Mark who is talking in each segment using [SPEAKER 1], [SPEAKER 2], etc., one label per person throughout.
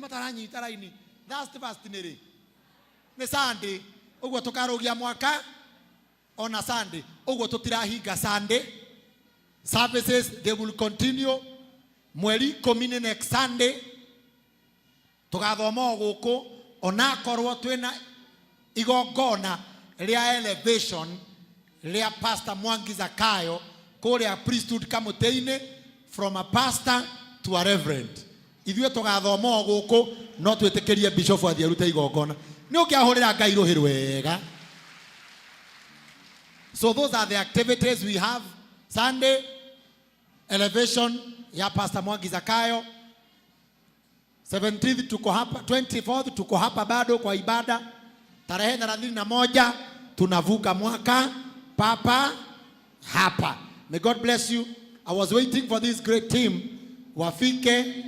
[SPEAKER 1] Mataranyita raini. Last first nĩ rĩ? Nĩ Sunday. Ũguo tũkarũgia mwaka ona Sunday. Ũguo tũtirahinga Sunday. Services they will continue mweri ikũmi nĩ next Sunday. Tũgathoma o gũkũ onakorwo twĩna igongona rĩa elevation rĩa Pastor Mwangi Zakayo kũrĩa priesthood kamũtĩ-inĩ from a pastor to a reverend. Ithuĩ tũgathoma o gũkũ no twĩtĩkĩrie bishop athiĩ arute igongona. Nĩ ũngĩahũrĩra Ngai rũhĩ rwega. So those are the activities we have. Sunday elevation ya Pastor Mwangi Zakayo. 17th tuko hapa, 24th tuko hapa bado kwa ibada. Tarehe 31 tunavuka mwaka papa hapa. May God bless you. I was waiting for this great team wafike.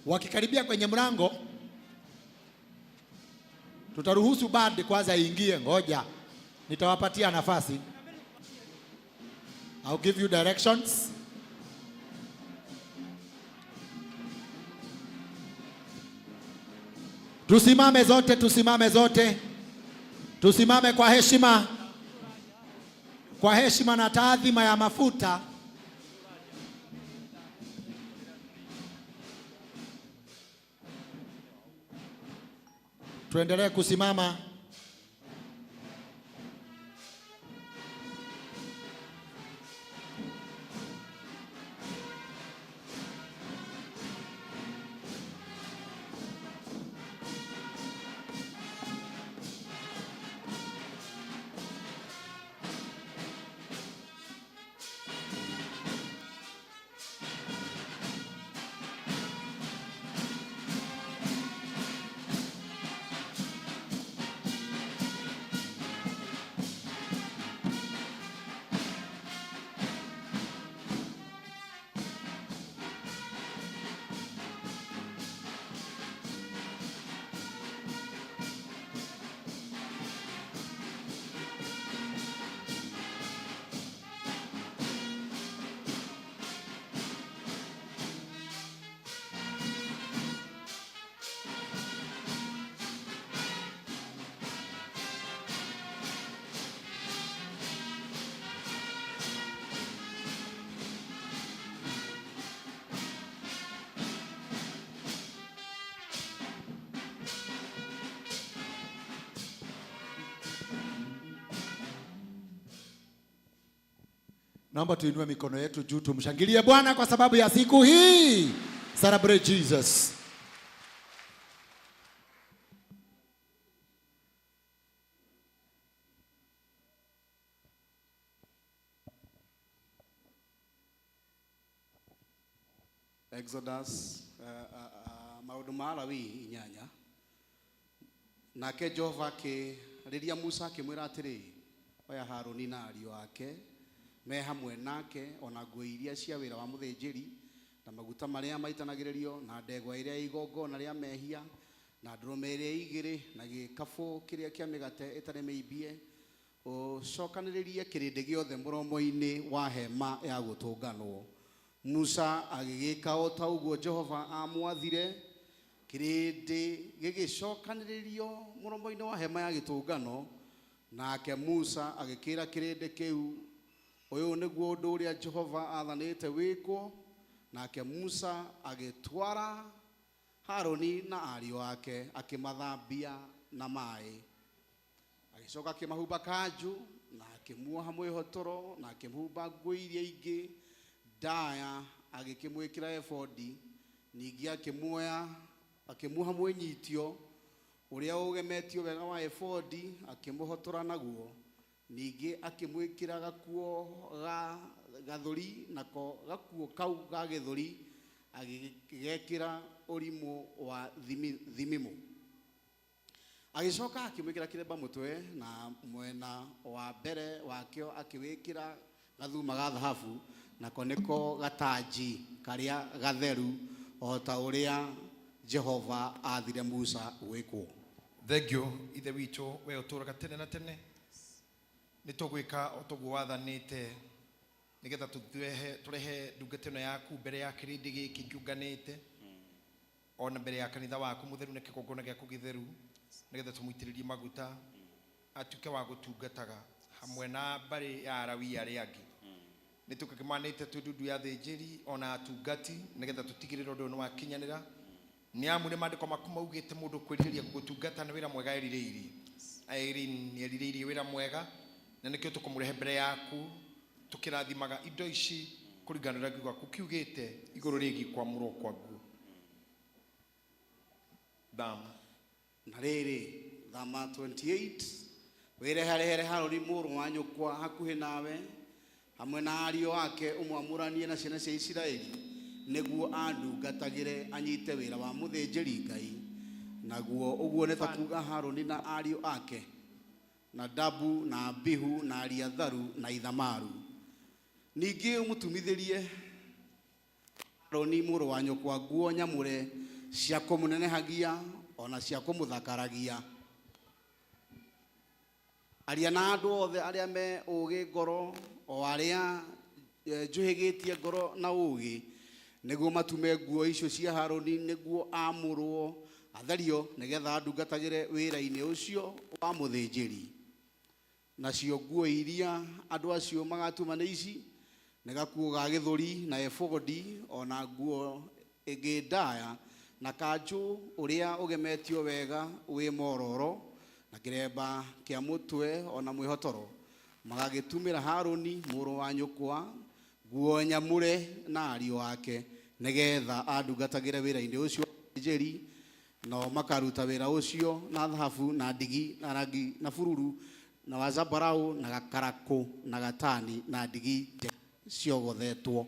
[SPEAKER 1] Wakikaribia kwenye mlango tutaruhusu band kwanza iingie. Ngoja nitawapatia nafasi. I'll give you directions. Tusimame zote, tusimame zote, tusimame kwa heshima, kwa heshima na taadhima ya mafuta. Tuendelee kusimama. Naomba tuinue mikono yetu juu tumshangilie Bwana kwa sababu ya siku hii. Celebrate Jesus.
[SPEAKER 2] Exodus maũndũ ma Alawii inyanya. Nake Jehova akĩarĩria Musa akĩmwĩra atĩrĩ, oya Harũni na ariũ ake me hamwe nake, o na nguo iria cia wĩra wa mũthĩnjĩri, na maguta marĩa maitanagĩrĩrio, na ndegwa ĩrĩa ya igongona rĩa mehia, na ndũrũme ĩrĩa igĩrĩ, na gĩkabũ kĩrĩa kĩa mĩgate ĩtarĩ mĩimbie, ũcokanĩrĩrie kĩrĩndĩ gĩothe mũromo-inĩ wa hema ya gũtũnganwo. Musa agĩgĩka o ta ũguo Jehova aamwathire, kĩrĩndĩ gĩgĩcokanĩrĩrio mũromo-inĩ wa hema ya gĩtũngano, nake Musa agĩkĩra kĩrĩndĩ kĩu, ũyũ nĩguo ũndũ ũrĩa Jehova aathanĩte wĩkwo. Nake Musa agĩtwara Harũni na ariũ ake, akĩmathambia na maĩ. Agĩcoka akĩmahumba kanjũ, na akĩmuoha mwĩhotoro, na akĩmũhumba nguo iria ingĩ ndaya, agĩkĩmwĩkĩra ebodi. Ningĩ akĩmuoya, akĩmuoha mwĩnyitio ũrĩa ũgemetio wega wa ebodi, akĩmũhotora naguo. Ningĩ akĩmwĩkĩra gakuo ga gathũri, nako gakuo kau ga gĩthũri agĩgekĩra ũrimũ wa thimimu. Agĩcoka akĩmwĩkĩra kĩremba mũtwe, na mwena wa mbere wakĩo akĩwĩkĩra gathuma ga thahabu, nako nĩko gatanji karĩa gatheru, o ta ũrĩa Jehova aathire Musa gwĩkwo.
[SPEAKER 3] Thengiũ Ithe witũ, we ũtũũraga tene na tene. Nĩ tũgwĩka o toguo wathanĩte nĩgetha tũrehe ndungata ĩno yaku mbere ya kĩrĩndĩ gĩkĩ kĩũnganĩte, ona mbere ya kanitha waku mũtheru na kĩgongona gĩaku gĩtheru, nĩgetha tũmũitĩrĩrie maguta atuĩke wa gũtungataga hamwe na mbarĩ ya Alawii arĩa angĩ. Nĩ tũkĩmanĩte twĩ ndundu ya thĩnjĩri ona atungati nĩgetha tũtigĩrĩre ũndũ ũyũ nĩ wakinyanĩra, nĩ amu nĩ maandĩko maku maugĩte mũndũ kwĩrirĩria gũgũtungata nĩ wĩra mwega erirĩirie. Irene nĩ erirĩirie wĩra mwega, na nĩkĩo tũkũmũrehe mbere yaku tũkĩrathimaga indo ici kũringana na ũrĩa kiugo gĩaku kiugĩte igũrũ rĩgiĩ kwamũrwo kwa nguo. Thama.
[SPEAKER 2] Na rĩrĩ, Thama 28, wĩreharehere Harũni mũrũ wa nyũkwa hakuhĩ nawe hamwe na ariũ ake, ũmwamũranie na ciana cia Isiraeli nĩguo andungatagĩre anyite wĩra wa mũthĩnjĩri Ngai. Naguo ũguo nĩ ta kuga Harũni na ariũ ake, Nadabu na Abihu na Aliatharu na Ithamaru. Ningĩ ũmũtumithĩrie Harũni mũrũ wa nyũkwa nguo nyamũre cia kũmũnenehagia ona cia kũmũthakaragia. Aria na andũ othe arĩa me ũũgĩ ngoro, o arĩa njũhĩgĩtie ngoro na ũũgĩ, nĩguo matume nguo icio cia Harũni, nĩguo amũrwo atherio, nĩgetha andungatagĩre wĩra-inĩ ũcio wa mũthĩnjĩri. Nacio nguo iria andũ acio magatuma nĩ ici: nĩ gakuo ga gĩthũri na ebodi, ona nguo ĩngĩ ndaya, na kanjũ ũrĩa ũgemetio wega wĩ mororo, na kĩremba kĩa mũtwe ona mwĩhotoro. Magagĩtumĩra Harũni mũrũ wa nyũkwa nguo nyamũre na ariũ ake, nĩgetha andungatagĩre wĩra-inĩ ũcio wa mũthĩnjĩri. Nao makaruta wĩra ũcio na thahabu na ndigi na rangi na bururu na wa zambarau na gakarakũ na gatani na ndigi njega ciogothetwo.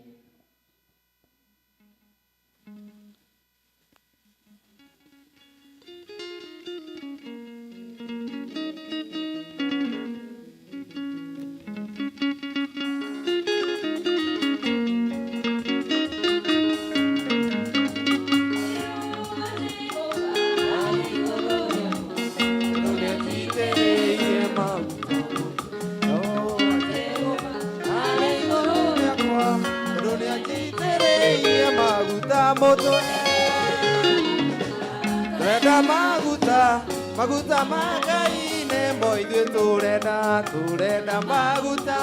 [SPEAKER 4] Turenda maguta, maguta ma Ngai nĩmo ithuĩ turenda, turenda maguta,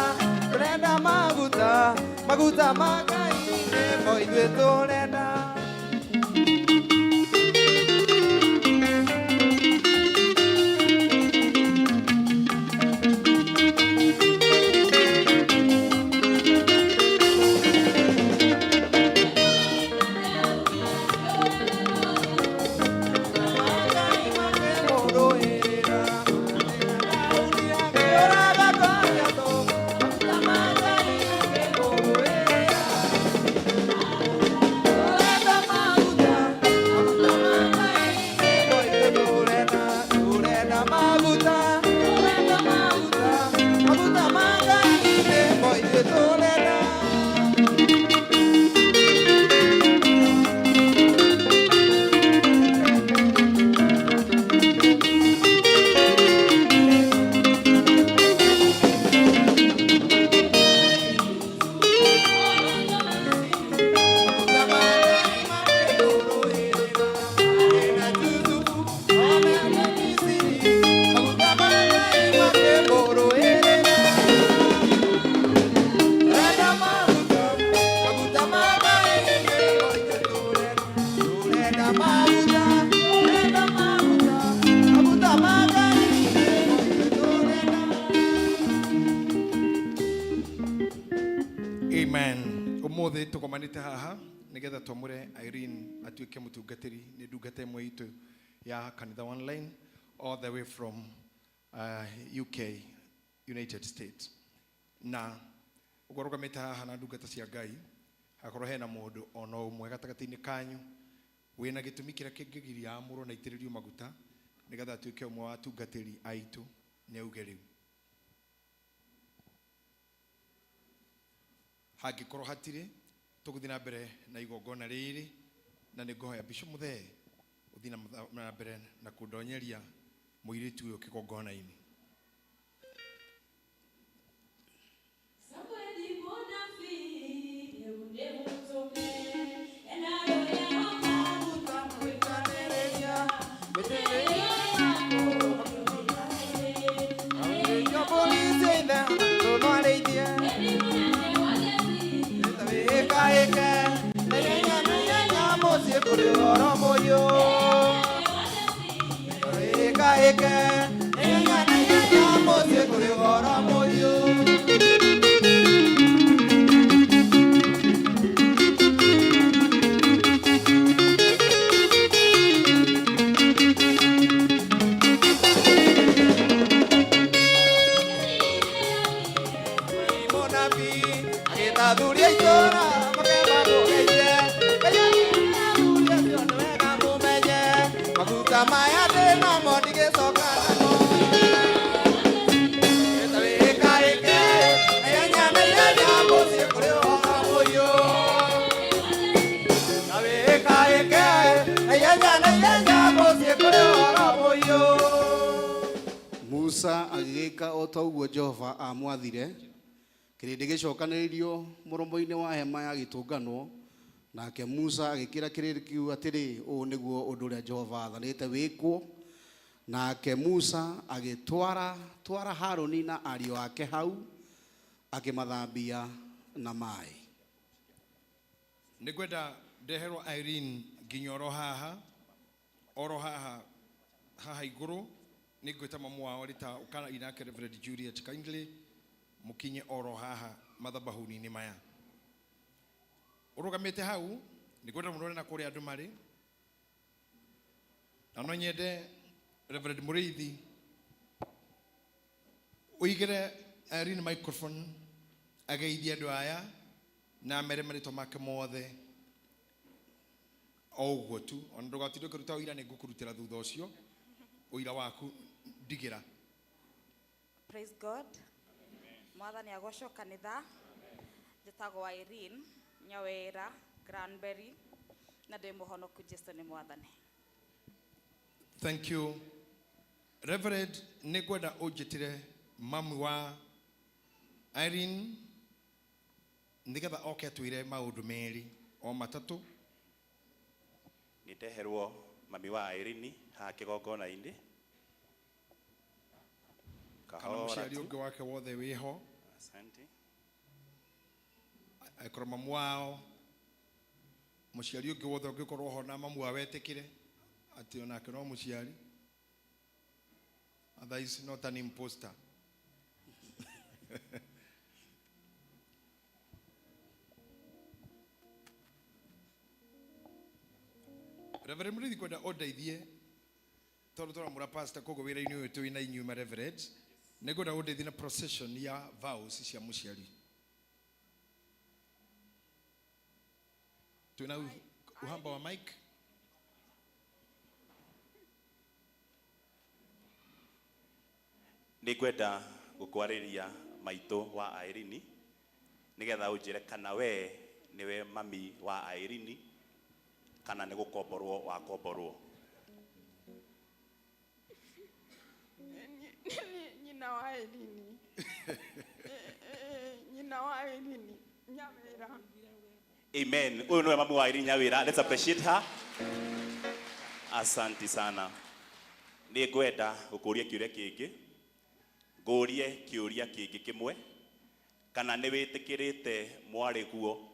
[SPEAKER 4] turenda maguta, maguta ma Ngai nĩmo ithuĩ turenda.
[SPEAKER 3] Amen. Umuthi tugomanite haha nigetha twamure Irene atuike mutungatiri ni ndungata imwe itu ya kanitha online all the way from UK, United States. Na uguo rugamite haha na ndungata cia Ngai, hakorwo hena mundu ona umwe gatagati-inĩ kanyu wina gĩtũmi kĩrĩa kĩngĩgiria amũrwo na aitĩrĩrio maguta nigetha atuĩke ũmwe wa atungatĩri aitũ, nĩ auge rĩu. Hangĩkorwo hatirĩ, tũgũthiĩ na mbere na igongona rĩrĩ, na nĩ ngũhoya Bishop Muthee ũthiĩ na mbere na kũndonyeria Mũirĩtu ũyũ kĩgongona-inĩ.
[SPEAKER 2] Musa agĩgĩka o ta ũguo Jehova aamwathire. Kĩrĩndĩ gĩcokanĩrĩrio mũromo-inĩ wa hema ya gĩtũnganwo. Nake Musa agĩkĩra kĩrĩndĩ kĩu atĩrĩ, ũũ nĩguo ũndũ ũrĩa Jehova aathanĩte wĩkwo. Nake Musa agĩtwara twara Harũni na ariũ ake hau, akĩmathambia na maĩ.
[SPEAKER 3] Nĩ ngwenda ndeherwo Irene nginya oro haha, oro haha haha igũrũ. Nĩ ngwĩta mamu wao rĩta ũkana inake Reverend Juliet kindly mũkinye oro haha mathabahuni-inĩ maya. Ũrũgamĩte hau nĩ ngwenda mũrore na kũrĩa andũ marĩ, na no nyende Reverend Mũrĩithi ũigĩre Irene microphone ageithie andũ aya na amere marĩtwa make mothe o ũguo tu, ona ndũgatinde ũkĩruta ũira, nĩ ngũkũrutĩra thutha ũcio ũira waku ndigĩra.
[SPEAKER 5] Praise God. Mwathani agocwo kanitha. Njĩtagwo Irene Nyawĩra Granberry na ndĩ mũhonoku. Jesu nĩ Mwathani.
[SPEAKER 3] Thank you. Reverend, nĩ ngwenda ũnjĩtĩre mami wa Irene nĩgetha oke atwĩre maũndũ merĩ o matatũ.
[SPEAKER 6] Nĩ ndeherwo mami wa Irene haha kĩgongona-inĩ.
[SPEAKER 3] Kana
[SPEAKER 6] Kahora
[SPEAKER 3] mũciari
[SPEAKER 6] tu.
[SPEAKER 3] Ũngĩ wake wothe wĩho.
[SPEAKER 6] Asante.
[SPEAKER 3] Angĩkorwo mamu wao, mũciari ũngĩ wothe ũngĩkorwo ho na mamu wao etĩkĩre atĩ onake no mũciari, otherwise not an imposter. Reverend Mũrĩithi, kwenda ũndeithie tondũ tũramũra pastor, koguo wĩra-inĩ ũyũ twĩ na inyuĩ ma reverends, nĩ ngwenda ũndeithie na procession ya vows cia mũciari. Twĩna uhamba wa mic.
[SPEAKER 6] Nĩ ngwenda gũkwarĩria maitũ wa Irene nĩgetha ũnjĩre kana we nĩwe mami wa Irene kana nĩ gũkomborwo wakomborwo.
[SPEAKER 7] Nyina wa Irene. Nyina wa Irene Nyawĩra.
[SPEAKER 6] Amen. Huyu niwe mami wa Irene Nyawĩra. Let's appreciate her. Asante sana. Nĩ ngwenda gũkũria kĩũria kĩngĩ. Ngũrie kĩũria kĩngĩ kĩmwe. Kana nĩ wĩtĩkĩrĩte mwarĩguo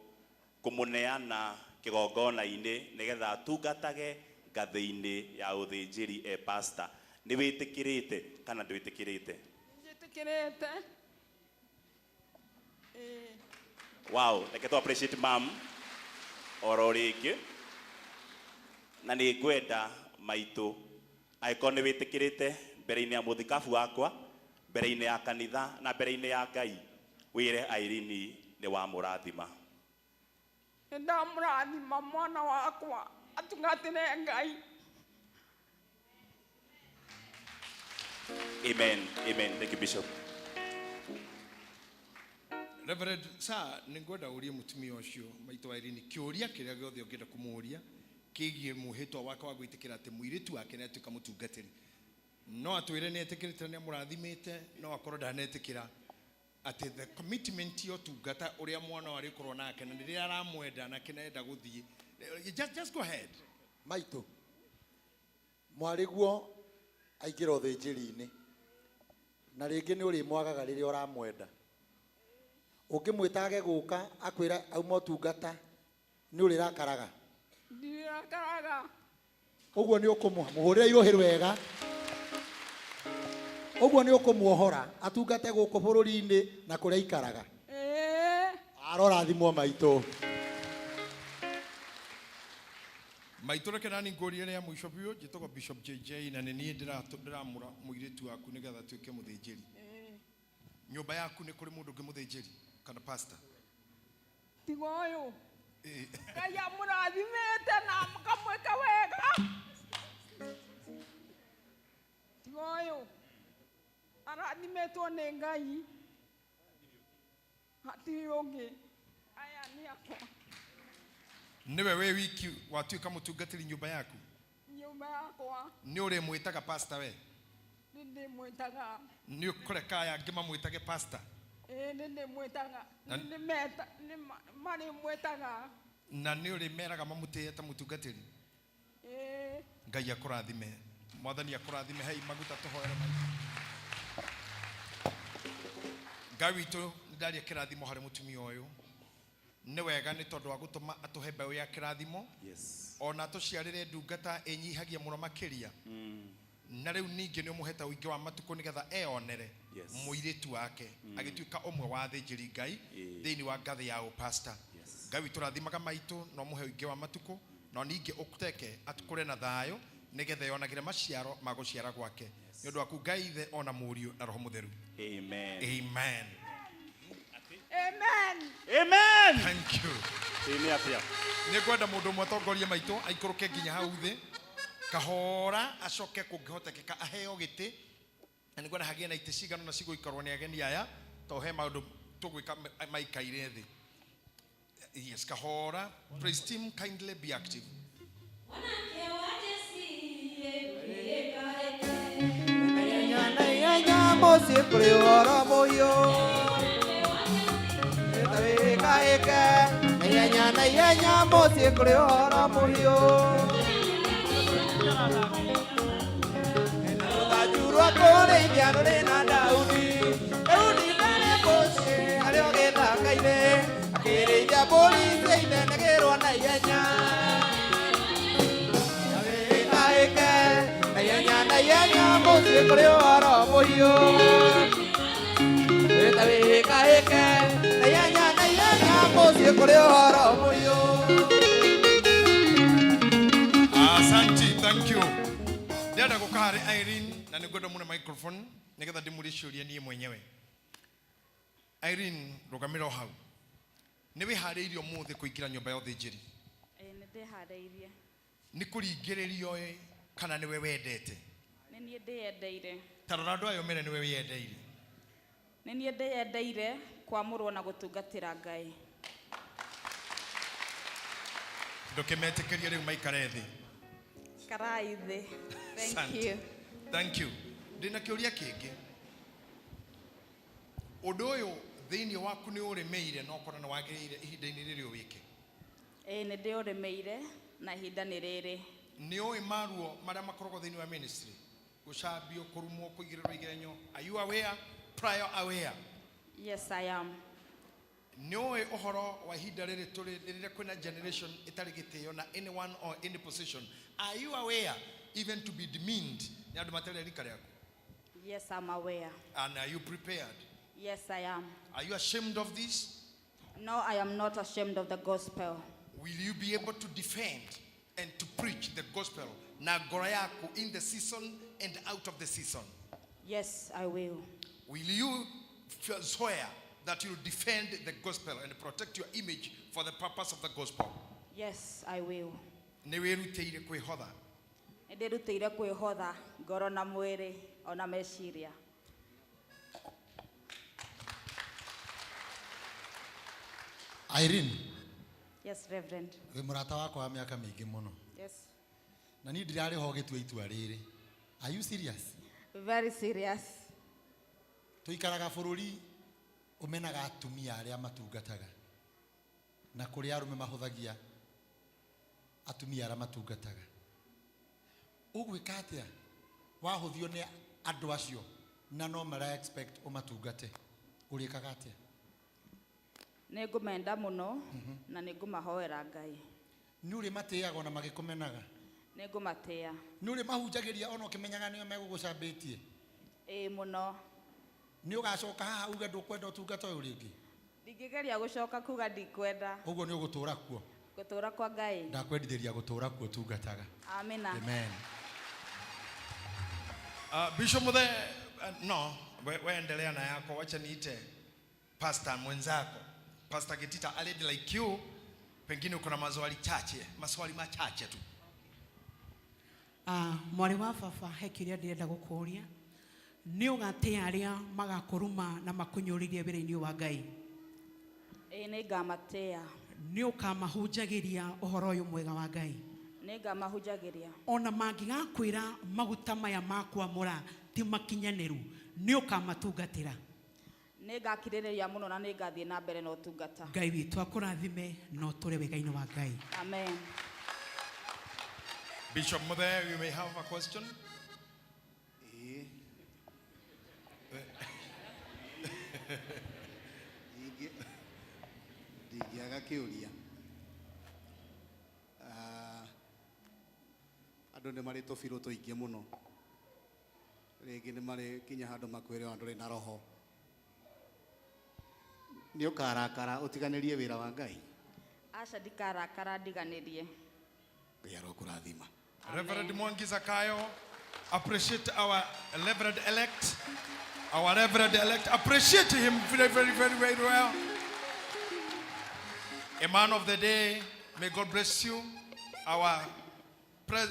[SPEAKER 6] kũmũneana kĩgongona-inĩ nĩgetha atungatage ngathĩ-inĩ ya ũthĩnjĩri e pastor. Nĩ wĩtĩkĩrĩte kana ndwĩtĩkĩrĩte?
[SPEAKER 7] Njĩtĩkĩrĩte. Ĩĩ.
[SPEAKER 6] Wow, reke tu appreciate mam oro rĩngĩ. Na nĩ ngwenda maitũ, angĩkorwo nĩ wĩtĩkĩrĩte mbere-inĩ ya mũthikabu wakwa, mbere-inĩ ya kanitha na mbere-inĩ ya Ngai, wĩre Irene nĩ wamũrathima.
[SPEAKER 7] Nĩ ndamũrathima mwana wakwa atungatĩre Ngai.
[SPEAKER 6] Amen. Amen. Thank you, Bishop.
[SPEAKER 3] Reverend sir, nĩ ngwenda ũrie mũtumia ũcio maitũ wa Irene kĩũria kĩrĩa gĩothe ũngĩenda kũmũũria kĩgiĩ mwĩhĩtwa wake wa gwĩtĩkĩra atĩ mũirĩtu wake nĩ atuĩka mũtungatĩri. No atwĩre nĩ etĩkĩrĩte nĩ amũrathimĩte, no akorwo ndanetĩkĩra atĩ the commitment ya ũtungata ũrĩa mwana ũyũ arĩkorwo nake na rĩrĩa aramwenda nake nenda gũthiĩ. Just go ahead.
[SPEAKER 1] Maitũ, mwarĩguo aingĩra ũthĩnjĩri-inĩ na rĩngĩ nĩ ũrĩmwagaga rĩrĩa ũramwenda. Ũngĩmwĩta age gũka akwĩra auma ũtungata nĩ ũrĩrakaraga?
[SPEAKER 7] Ndirakaraga.
[SPEAKER 1] Ũguo nĩ ũkũmũhũrĩra irũhĩ rwega. Ũguo nĩ ũkũmuohora atungate gũkũ bũrũri-inĩ na kũrĩa aikaraga.
[SPEAKER 7] Ĩĩ.
[SPEAKER 1] Arorathimwo maitũ.
[SPEAKER 3] Maitũ reke nani ngũrie rĩa mũico biũ. Njĩtagwo Bishop JJ na nĩ niĩ ndĩramũra mũirĩtu waku nĩgetha atuĩke mũthĩnjĩri. Nyũmba yaku nĩ kũrĩ mũndũ ũngĩ mũthĩnjĩri kana pastor?
[SPEAKER 7] Tiga ũyũ. Ngai amũrathimĩte na akamwĩka wega. Tiga ũyũ arathimĩtwo nĩ Ngai, hatirĩ ũngĩ. Aya nĩ akwa.
[SPEAKER 3] Nĩwe wĩ wiki watuĩka mũtungatĩri nyũmba yaku?
[SPEAKER 7] Nyũmba yakwa.
[SPEAKER 3] Nĩ ũrĩmwĩtaga pastor we?
[SPEAKER 7] Nĩ ndĩmwĩtaga.
[SPEAKER 3] Nĩ ũkũreka aya angĩ mamwĩtage pastor?
[SPEAKER 7] Ĩĩ, nĩ ndĩmwĩtaga. Nĩ marĩmwĩtaga.
[SPEAKER 3] Na nĩ ũrĩmeraga mamũtĩe ta mũtungatĩri?
[SPEAKER 7] Ĩĩ.
[SPEAKER 3] Ngai akũrathime, Mwathani akũrathime. Hei maguta tũhoere maitũ. Ngai witũ, nĩ ndaria kĩrathimo harĩ mũtumia ũyũ. Nĩ wega nĩ tondũ wa gũtũma atũhe mbeũ ya kĩrathimo. Ona atũciarĩre ndungata ĩnyihagia mũno makĩria. Na rĩu ningĩ nĩ ũmũhete ũingĩ wa matukũ nĩgetha eyonere mũirĩtu wake agĩtuĩka ũmwe wa athĩnjĩri Ngai thĩinĩ wa ngathĩ ya ũpasta. Ngai witũ, rathimaga maitũ na ũmũhe ũingĩ wa matukũ, no ningĩ ũteke atukũre na thayũ nĩgetha yonagĩre maciaro ma gũciara gwake. Nĩ ũndũ waku Ngai Ithe ona Mũriũ na Roho Mũtheru.
[SPEAKER 6] Amen.
[SPEAKER 3] Amen.
[SPEAKER 7] Amen.
[SPEAKER 6] Amen.
[SPEAKER 3] Thank you.
[SPEAKER 6] Ĩĩ nĩ atĩa?
[SPEAKER 3] Nĩ ngwenda mũndũ ũmwe atongorie maitũ aikũrũke nginya hau thĩ kahora, acoke kũngĩhotekeka aheo gĩtĩ, na nĩ ngwenda hagĩe na itĩ cigana na cigũikarwo nĩ ageni aya tondũ he maũndũ tũgwĩka maikaire thĩ. Yes, kahora. Praise team, kindly be active.
[SPEAKER 4] Naihenya mũciĩ kũrĩ ũhoro mũhiũ wĩkaĩke. Naihenya, naihenya mũciĩ kũrĩ ũhoro mũhiũ. Rũthanju rwa kũrĩithia rũrĩ na Daudi. Daudi ndarĩ mũciĩ, arĩ o gĩthaka-inĩ akĩrĩithia mbũri cia ithe nĩgĩrwo naihenya. Wĩkaĩke naihenya, naihenya mũciĩ kũrĩ ũhoro mũhiũ. Wĩkaĩke naihenya, naihenya mũciĩ kũrĩ ũhoro mũhiũ.
[SPEAKER 3] Asante, thank you. Ndĩrenda gũka harĩ Irene na nĩ ngwenda mũne microphone nĩgetha ndĩmũrie ciũria niĩ mwenyewe. Irene, rũgamĩra o hau. Nĩ wĩharĩirie ũmũthĩ kũingĩra nyũmba ya ũthĩnjĩri?
[SPEAKER 5] Ĩĩ, nĩ ndĩharĩirie.
[SPEAKER 3] Nĩ kũringĩrĩrio ĩ kana nĩwe wendete?
[SPEAKER 5] Nĩ niĩ ndĩyendeire.
[SPEAKER 3] Ta rora andũ aya ũmere nĩwe wĩyendeire.
[SPEAKER 5] Nĩ niĩ ndĩyendeire kwamũrwo na gũtungatĩra Ngai.
[SPEAKER 3] Ndũkĩmetĩkĩrie rĩu maikare thĩ.
[SPEAKER 5] Karai thĩ. Thank
[SPEAKER 3] Asante.
[SPEAKER 5] you.
[SPEAKER 3] Thank you. Ndĩna kĩũria kĩngĩ. Ũndũ ũyũ thĩinĩ waku nĩ ũrĩmĩire na ũkona nĩ wagĩrĩire ihinda-inĩ rĩrĩ ũwĩke?
[SPEAKER 5] Ĩĩ, nĩ ndĩũrĩmĩire na ihinda nĩ rĩrĩ.
[SPEAKER 3] Nĩ ũĩ maruo marĩa makoragwo thĩinĩ wa ministry, gũcambio, kũrumwo, kũigĩrĩrwo igenyo? Are you aware, prior aware?
[SPEAKER 5] Yes, I am.
[SPEAKER 3] Nĩ ũĩ ũhoro wa ihinda rĩrĩ tũrĩ rĩrĩa kwĩna generation ĩtarĩ gĩtĩo na anyone or any position? Are you aware even to be demeaned nĩ andũ matarĩ rika rĩaku?
[SPEAKER 5] Yes, I'm aware.
[SPEAKER 3] And are you prepared?
[SPEAKER 5] Yes, I am.
[SPEAKER 3] Are you ashamed of this?
[SPEAKER 5] No, I am not ashamed of the gospel.
[SPEAKER 3] Will you be able to defend and to preach the gospel na ngoro yaku in the season and out of the season?
[SPEAKER 5] Yes, I will.
[SPEAKER 3] Will you swear that you'll defend the gospel and protect your image for the purpose of the gospel?
[SPEAKER 5] Yes, I will.
[SPEAKER 3] Nĩ wĩrutĩire kwĩhotha?
[SPEAKER 5] Nĩ ndĩrutĩire kwĩhotha ngoro na mwĩrĩ ona meciria.
[SPEAKER 1] Irene.
[SPEAKER 5] Yes, Reverend.
[SPEAKER 1] Wĩ mũrata wakwa wa mĩaka mĩingĩ mũno.
[SPEAKER 5] Yes.
[SPEAKER 1] Na niĩ ndirarĩ ho ũgĩtua itua rĩrĩ. Are you serious?
[SPEAKER 5] Very serious.
[SPEAKER 1] Tũikaraga bũrũri ũmenaga atumia arĩa matungataga na kũrĩa arũme mahũthagia atumia arĩa matungataga. Ũgwĩka atĩa wahũthio nĩ andũ acio na no mara expect ũmatungate? Ũrĩkaga atĩa?
[SPEAKER 5] Nĩ ngũmenda mũno na nĩ ngũmahoera Ngai.
[SPEAKER 1] Nĩ ũrĩ matĩaga ona magĩkũmenaga?
[SPEAKER 5] Nĩ ngũmatĩa.
[SPEAKER 1] Nĩ ũrĩ mahunjagĩria ona ũkĩmenyaga nĩo megũgũcambĩtie?
[SPEAKER 5] Ĩĩ mũno.
[SPEAKER 1] Nĩ ũgacoka haha uge ndũkwenda ũtungata ũyũ rĩngĩ?
[SPEAKER 5] Ndingĩgeria gũcoka kuga ndikwenda.
[SPEAKER 1] Ũguo nĩ ũgũtũra kuo?
[SPEAKER 5] Gũtũra kwa Ngai.
[SPEAKER 1] Ndakwendithĩria gũtũra kuo tungataga.
[SPEAKER 5] Amina.
[SPEAKER 1] Amen.
[SPEAKER 3] Bishop Muthe, no, we endelea na yako, wacha niite pastor mwenzako. Pastor Getita, a lady like you, pengine uko na maswali chache, maswali machache tu.
[SPEAKER 8] Mwarĩ wa baba, he kĩũria ndĩrenda gũkũria. Nĩ ũgatĩa arĩa magakũruma na makũnyũrĩrie wĩra-inĩ wa Ngai?
[SPEAKER 5] Ĩĩ nĩ ngamatĩa.
[SPEAKER 8] Nĩ ũkamahunjagĩria ũhoro ũyũ mwega wa Ngai?
[SPEAKER 5] Nĩ ngamahunjagĩria.
[SPEAKER 8] Ona mangĩgakwĩra maguta maya ma kwamũra ti makinyanĩru, nĩ ũkamatungatĩra?
[SPEAKER 5] Nĩ ngakirĩrĩria mũno na nĩ ngathiĩ na mbere na ũtungata.
[SPEAKER 8] Ngai witũ akũrathime na ũtũre wega-inĩ wa Ngai.
[SPEAKER 5] Amen.
[SPEAKER 3] Bishop Muthe, you may have a question.
[SPEAKER 2] Ĩĩ. Ndingĩaga kĩũria. Andũ nĩ marĩ tũbirũ tũingĩ mũno. Rĩngĩ nĩ marĩ kinya handũ makwĩre ona ndũrĩ na roho. Nĩ ũkarakara ũtiganĩrie wĩra wa Ngai?
[SPEAKER 5] Aca, ndikarakara ndiganĩrie.
[SPEAKER 2] Ngai arokũrathima.
[SPEAKER 3] Reverend Mwangi Zakayo, appreciate our Reverend elect. Our Reverend elect, appreciate him very, very, very, very well. A man of the day, may God bless you. Our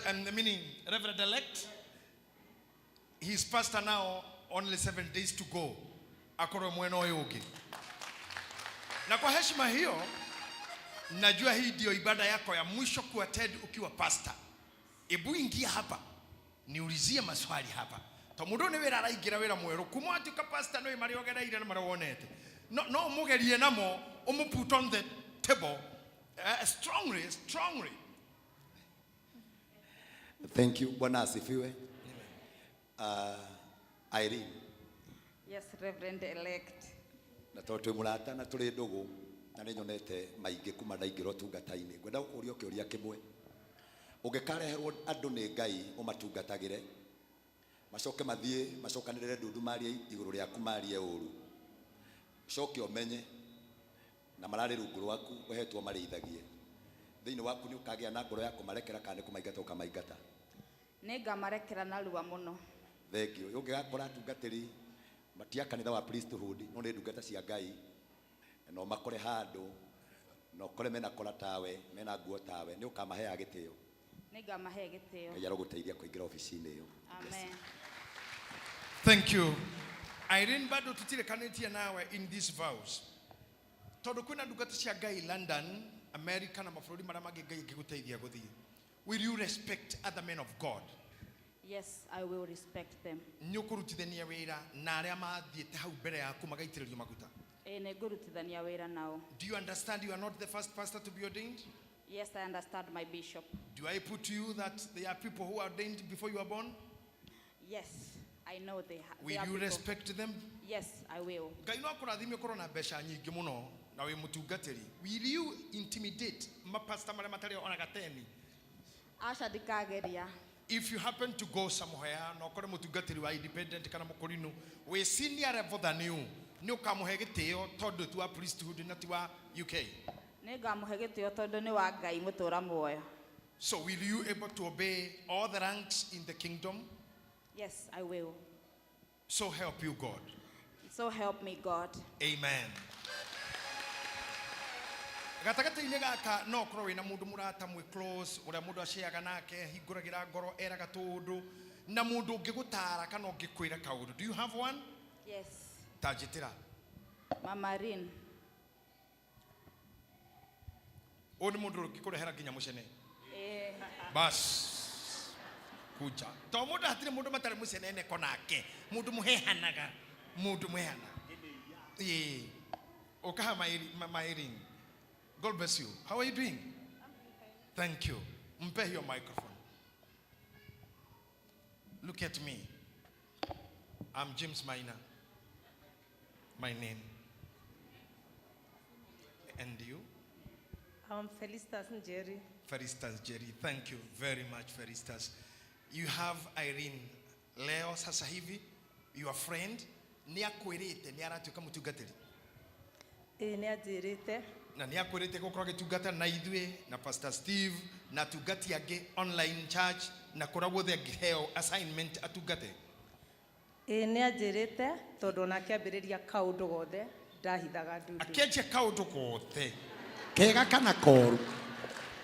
[SPEAKER 3] and meaning Reverend elect, he's pastor now, only 7 days to go. Akoro mweno yogi. Na kwa heshima hiyo, najua hii ndio ibada yako ya mwisho kuattend ukiwa pastor. Ebu ingia hapa, niulizie maswali hapa. To mundu ni wira araingira wira mweru, kuma atuika pastor no mari ogereire na mari wonete. No, no mugerie namo, umu put on the table, strongly, strongly.
[SPEAKER 9] Thank you. Bwana asifiwe. Irene.
[SPEAKER 5] Yes, Reverend elect.
[SPEAKER 9] Na tondũ twĩ mũrata na tũrĩ ndũgũ na nĩ nyonete maingĩ kuma ndaingĩra ũtungata-inĩ. Ngwenda gũkũria kĩũria kĩmwe. Ũngĩkareherwo andũ nĩ Ngai ũmatungatagĩre, macoke mathiĩ macokanĩrĩre ndundu marie igũrũ rĩaku marie ũru, ũcoke ũmenye na mararĩ rungu rwaku ũhetwo marĩithagie, thĩinĩ waku nĩ ũkagĩa na ngoro ya kũmarekera kana nĩ kũmaingata ũkamaingata?
[SPEAKER 5] Nĩ ngamarekera narua mũno.
[SPEAKER 9] Thengiũ. Ũngĩgakora atungatĩri matia kanitha wa priesthood, no nĩ ndungata cia Ngai, no makore handũ, na ũkore mena kora tawe, mena nguo tawe, nĩ ũkamaheaga gĩtĩo?
[SPEAKER 5] Nĩ ngamahe gĩtĩo.
[SPEAKER 9] Ngai arogũteithia kũingĩra ofici-inĩ ĩyo.
[SPEAKER 5] Amen.
[SPEAKER 3] Thank you. Irene, bado tutirekanĩtie nawe in these vows. Tondũ kwĩna ndungata cia Ngai London, America na mabũrũri marĩa mangĩ Ngai angĩgũteithia gũthiĩ. Will you respect other men of God?
[SPEAKER 5] Yes, I will respect them.
[SPEAKER 3] Nĩ ũkũrutithania wĩra na arĩa mathiĩte hau mbere yaku magaitĩrĩrio maguta?
[SPEAKER 5] Ĩĩ, nĩ ngũrutithania wĩra nao.
[SPEAKER 3] Do you understand you are not the first pastor to be ordained?
[SPEAKER 5] Yes, I understand, my bishop.
[SPEAKER 3] Do I put to you that there are people who are ordained before you are born?
[SPEAKER 5] Yes, I know they
[SPEAKER 3] Will
[SPEAKER 5] they are
[SPEAKER 3] you
[SPEAKER 5] people.
[SPEAKER 3] respect them?
[SPEAKER 5] Yes, I will.
[SPEAKER 3] Ngai no akũrathime ũkorwo na mbeca nyingĩ mũno na wĩ mũtungatĩri. Will you intimidate mapasta marĩa matarĩ ona gateni?
[SPEAKER 5] Aca, ndikageria.
[SPEAKER 3] If you happen to go somewhere na ũkore mũtungatĩri wa independent kana mũkũrinũ wĩ senior level than you, nĩ ũkamũhe gĩtĩo tondũ ti wa priesthood na ti wa UK?
[SPEAKER 5] Nĩ ngamũhe gĩtĩo tondũ nĩ wa Ngai mũtũra muoyo.
[SPEAKER 3] So will you able to obey all the ranks in the kingdom?
[SPEAKER 5] Yes, I will.
[SPEAKER 3] So help you God.
[SPEAKER 5] So help me God.
[SPEAKER 3] Amen. Gatagatĩ-inĩ gaka no ũkorwo wĩna mũndũ mũrata mwĩ close, ũrĩa mũndũ aceaga nake, hingũragĩra ngoro, eraga tũũndũ, na mũndũ ũngĩgũtara kana ũngĩkwĩra kaũndũ. Do you have one?
[SPEAKER 5] Yes.
[SPEAKER 3] Ta njĩtĩra.
[SPEAKER 5] Mama Irene.
[SPEAKER 3] Ũyũ nĩ mũndũ ũngĩkũrehera nginya mũcene. Bas. Kuja. To mũndũ hatirĩ mũndũ matarĩ mũceneneko nake. Mũndũ mũhehanaga. Mũndũ mũhehana. Ĩĩ. Ũkaha my Irene. God bless you. How are you doing? Thank you. Mpe hiyo microphone. Look at me. I'm James Maina. My name. And you?
[SPEAKER 10] I'm Felicitas Njeri.
[SPEAKER 3] Felistas Jerry. Thank you very much, Felistas. You have Irene leo sasa hivi, your friend, nĩ akwĩrĩte nĩ aratuĩka mũtungatĩri.
[SPEAKER 10] Ĩĩ nĩ anjĩrĩte.
[SPEAKER 3] Na nĩ akwĩrĩte gũkorwo agĩtungata na ithuĩ na Pastor Steve na atungati angĩ online church na kũrĩa guothe angĩheo assignment atungate.
[SPEAKER 10] Ĩĩ nĩ anjĩrĩte tondũ ona akĩambĩrĩria kaũndũ gothe ndahithaga ndundu.
[SPEAKER 3] Akĩanjia kaũndũ gothe.
[SPEAKER 1] Kega kana koru.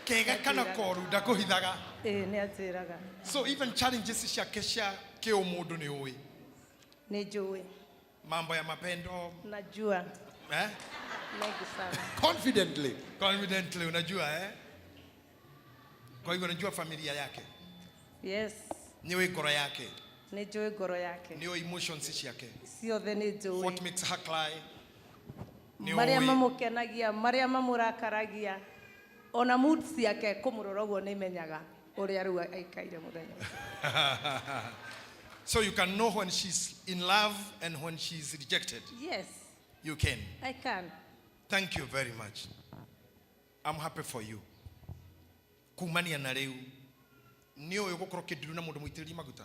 [SPEAKER 3] Kega kana koru ndakũhithaga.
[SPEAKER 10] Ĩĩ nĩ anjĩraga.
[SPEAKER 3] So even challenges ciake cia kĩũmũndũ nĩ ũĩ.
[SPEAKER 10] Nĩ njũĩ.
[SPEAKER 3] Mambo ya mapendo.
[SPEAKER 10] Najua.
[SPEAKER 3] Eh?
[SPEAKER 10] Mengi sana.
[SPEAKER 1] Confidently.
[SPEAKER 3] Confidently unajua eh? Kwa hivyo unajua familia yake.
[SPEAKER 10] Yes.
[SPEAKER 3] Nĩ ũĩ ngoro yake.
[SPEAKER 10] Nĩ njũĩ ngoro yake.
[SPEAKER 3] Nĩ ũĩ emotions ciake.
[SPEAKER 10] Ciothe nĩ njũĩ.
[SPEAKER 3] What makes her cry? Nĩ
[SPEAKER 10] Marĩa
[SPEAKER 3] ũĩ.
[SPEAKER 10] mamũkenagia, marĩa mamũrakaragia. Ona mood ciake kũmũrora ũguo nĩ menyaga ũrĩa rĩu aikaire mũthenya.
[SPEAKER 3] So you can know when she's in love and when she's rejected.
[SPEAKER 10] Yes.
[SPEAKER 3] You can.
[SPEAKER 10] I can.
[SPEAKER 3] Thank you very much. I'm happy for you. Kumania na rĩu nĩ ũĩ gũkorwo kĩndiru na mũndũ mũitĩrĩrie maguta.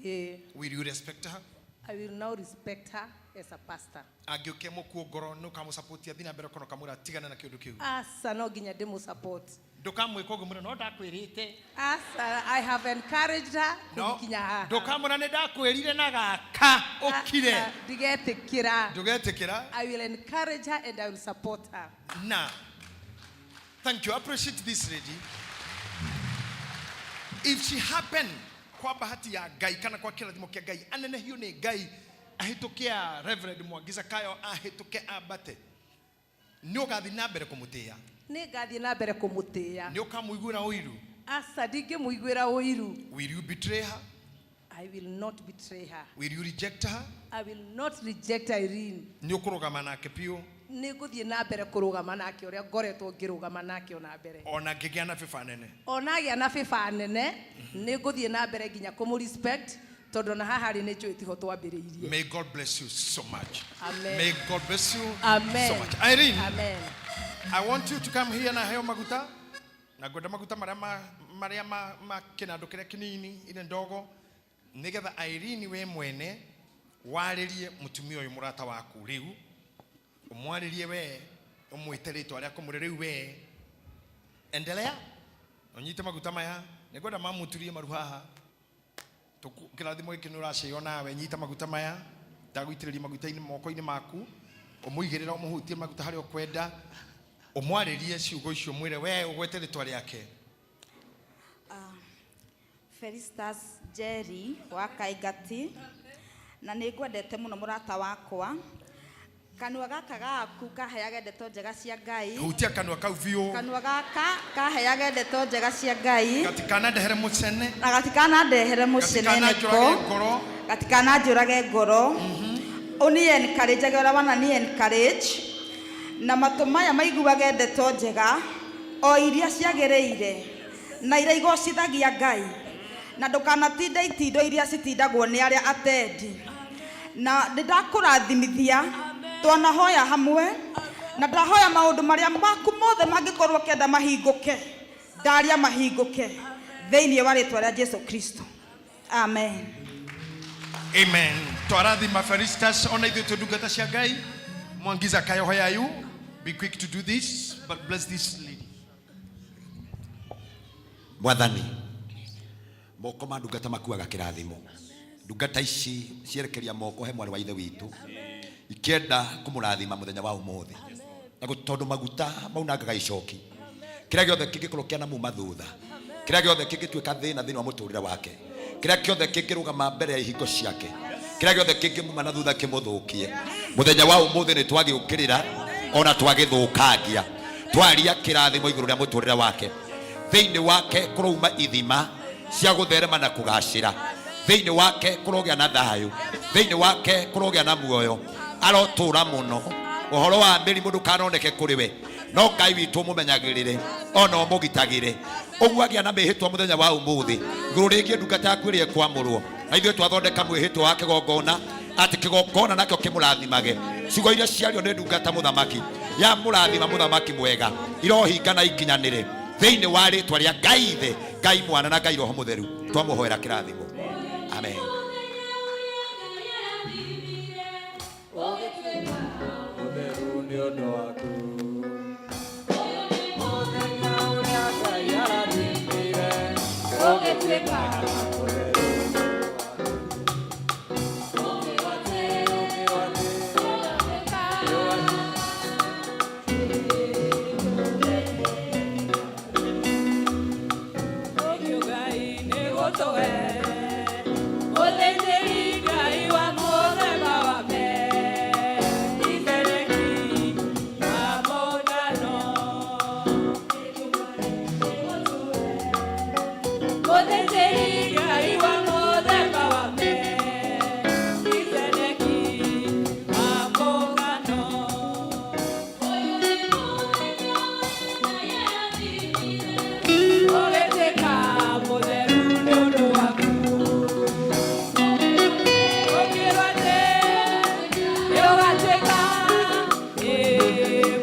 [SPEAKER 10] Ĩĩ.
[SPEAKER 3] Will you respect her?
[SPEAKER 10] I will now respect her as a pastor.
[SPEAKER 3] Angĩũkia mũkuo ngoro nĩ ũkamũsupport athiĩ na mbere kana ũkamwĩra tigana na kĩũndũ kĩu.
[SPEAKER 10] Aca no nginya ndĩmũ support.
[SPEAKER 3] Ndũkamwĩka ũguo mũno no ndakwĩrĩte.
[SPEAKER 10] Aca I have encouraged her kũgikinya haha.
[SPEAKER 3] Ndũkamwĩra nĩ ndakwĩrire na gaka ũkire.
[SPEAKER 10] Aca, ndigetĩkĩra.
[SPEAKER 3] Ndũgetĩkĩra.
[SPEAKER 10] I will encourage her and I will support her.
[SPEAKER 3] Na thank you. Appreciate this lady. If she happen kwa bahati ya Ngai kana kwa kĩrathimo kĩa Ngai anenehio nĩ Ngai ahĩtũke Reverend Mwangi Zakayo ahĩtũke ambate nĩ ũgathiĩ na mbere kũmũtĩĩa.
[SPEAKER 10] Nĩ ngathiĩ na mbere kũmũtĩĩa.
[SPEAKER 3] Nĩ ũkamũiguĩra ũiru.
[SPEAKER 10] Aca ndingĩmũiguĩra ũiru.
[SPEAKER 3] Will you betray her?
[SPEAKER 10] I will not betray her.
[SPEAKER 3] Will you reject her?
[SPEAKER 10] I will not reject Irene.
[SPEAKER 3] Nĩ ũkũrũgama nake biũ.
[SPEAKER 10] Nĩ ngũthiĩ na mbere kũrũgama nake ũrĩa ngoretwo ngĩrũgama nake ona mbere.
[SPEAKER 3] Ona ngĩgĩa na bĩba nene.
[SPEAKER 10] Ona agĩa na bĩba nene nĩ ngũthiĩ na mbere nginya kũmũ respect tondũ ona haha rĩ nĩ njũĩ tiho twambĩrĩirie.
[SPEAKER 3] May God bless you so much.
[SPEAKER 10] Amen.
[SPEAKER 3] May God bless you
[SPEAKER 10] Amen.
[SPEAKER 3] so much. Irene.
[SPEAKER 10] Amen.
[SPEAKER 3] I want you to come here na heo maguta. Na ngwenda maguta marĩa ma marĩa ma, ma kĩnandũ kĩrĩa kĩnini ile ndogo nĩgetha Irene we mwene warĩrie mũtumia ũyũ mũrata waku rĩu ũmwarĩrie we ũmwĩte rĩtwa rĩaku ũmwĩre rĩu we endelea ũnyite maguta maya nĩngwenda mamũturie maru haha kĩrathimo gĩkĩ nĩ ũracĩo nawe nyita maguta maya ndagũitĩrĩria maguta-inĩ moko-inĩ maku ũmũigĩrĩra ũmũhutie maguta harĩa ũkwenda ũmwarĩrie ciugo icio mwĩre we ũgwete rĩtwa rĩake.
[SPEAKER 5] Felistas Jerry wa Kaingati na nĩ ngwendete mũno mũrata wakwa. Kanua gaka gaku kaheage ndeto njega cia Ngai.
[SPEAKER 3] Hutia kanua kau biũ.
[SPEAKER 5] Kanua gaka kaheage ndeto njega cia Ngai.
[SPEAKER 3] Gatikanandehere mũcene.
[SPEAKER 5] Na gatikanandehere mũceneneko.
[SPEAKER 3] Gatikananjũrage ngoro.
[SPEAKER 5] Gatikananjũrage ngoro. Ũni encourage ũrĩa wana ni encourage. Na matũ maya maiguage ndeto njega o iria ciagĩrĩire na iria igocithagia Ngai. Na ndũkanatinde itindo iria citindagwo nĩ arĩa atendi. Na nĩndakũrathimithia twanahoya hamwe na ndahoya maũndũ marĩa maku mothe mangĩkorwo kenda mahingũke ndaria mahingũke thĩinĩ wa rĩtwa rĩa Jesu Kristo. Amen.
[SPEAKER 3] Amen. Twarathima Felistas ona ithuĩ twĩ ndungata cia Ngai. Mwangi Zakayo hoya you be quick to do this but bless this lady.
[SPEAKER 9] Mwathani moko ma ndungata makuaga kĩrathimo. Ndungata ici cierekeria moko he mwarĩ wa ithe witũ ikĩenda kũmũrathima mũthenya wa ũmũthĩ. Na tondũ maguta maunangaga icoki. Kĩrĩa gĩothe kĩngĩkorwo kĩanamuma thutha, kĩrĩa gĩothe kĩngĩtuĩka thĩna thĩinĩ wa mũtũrĩre wake, kĩrĩa gĩothe kĩngĩrũgama mbere ya ihingo ciake, kĩrĩa gĩothe kĩngĩmuma na thutha kĩmũthũkie, mũthenya wa ũmũthĩ nĩ twagĩũkĩrĩra ona twagĩthũkangia, twaria kĩrathimo igũrũ rĩa mũtũrĩre wake. Thĩinĩ wake kũrouma ithima Cia gũtherema na kũgacĩra. Thĩinĩ wake kũrogĩa na thayũ. Thĩinĩ wake kũrogĩa na muoyo. Arotũra mũno. Ũhoro wa mĩrimũ ndũkanoneke kũrĩ we. No Ngai witũ ũmũmenyagĩrĩre ona ũmũgitagĩre. Ũguo agĩa na mĩhĩtwa mũthenya wa ũmũthĩ. Igũrũ rĩgiĩ ndungata yaku ĩrĩa ĩkwamũrwo. Na ithuĩ twathondeka mwĩhĩtwa wa kĩgongona atĩ kĩgongona nakĩo kĩmũrathimage. Ciugo iria ciario nĩ ndungata mũthamaki ya mũrathima mũthamaki mwega irohinga na ikinyanĩre thĩinĩ wa rĩtwa rĩa Ngai Ithe, Ngai Mwana na Ngai Roho Mũtheru. Twamũhoera kĩrathimo. Amen.
[SPEAKER 4] Mũtheru nĩ ũndũ waku. Mũthenya ũrĩa Ngai arathimire, ũgĩtuĩka mũtheru nĩ ũndũ waku. Ũkĩrwo atĩ,
[SPEAKER 11] Ũguo Ngai nĩ gũtũhe mũthĩnjĩri Ngai wa mũthemba wa Melikisedeki wa mũgano. Mũthĩnjĩri Ngai wa mũthemba wa Melikisedeki wa mũgano. Ũgĩtuĩka mũtheru nĩ ũndũ waku. Ũkĩrwo atĩ nĩ ũgatuĩka ĩ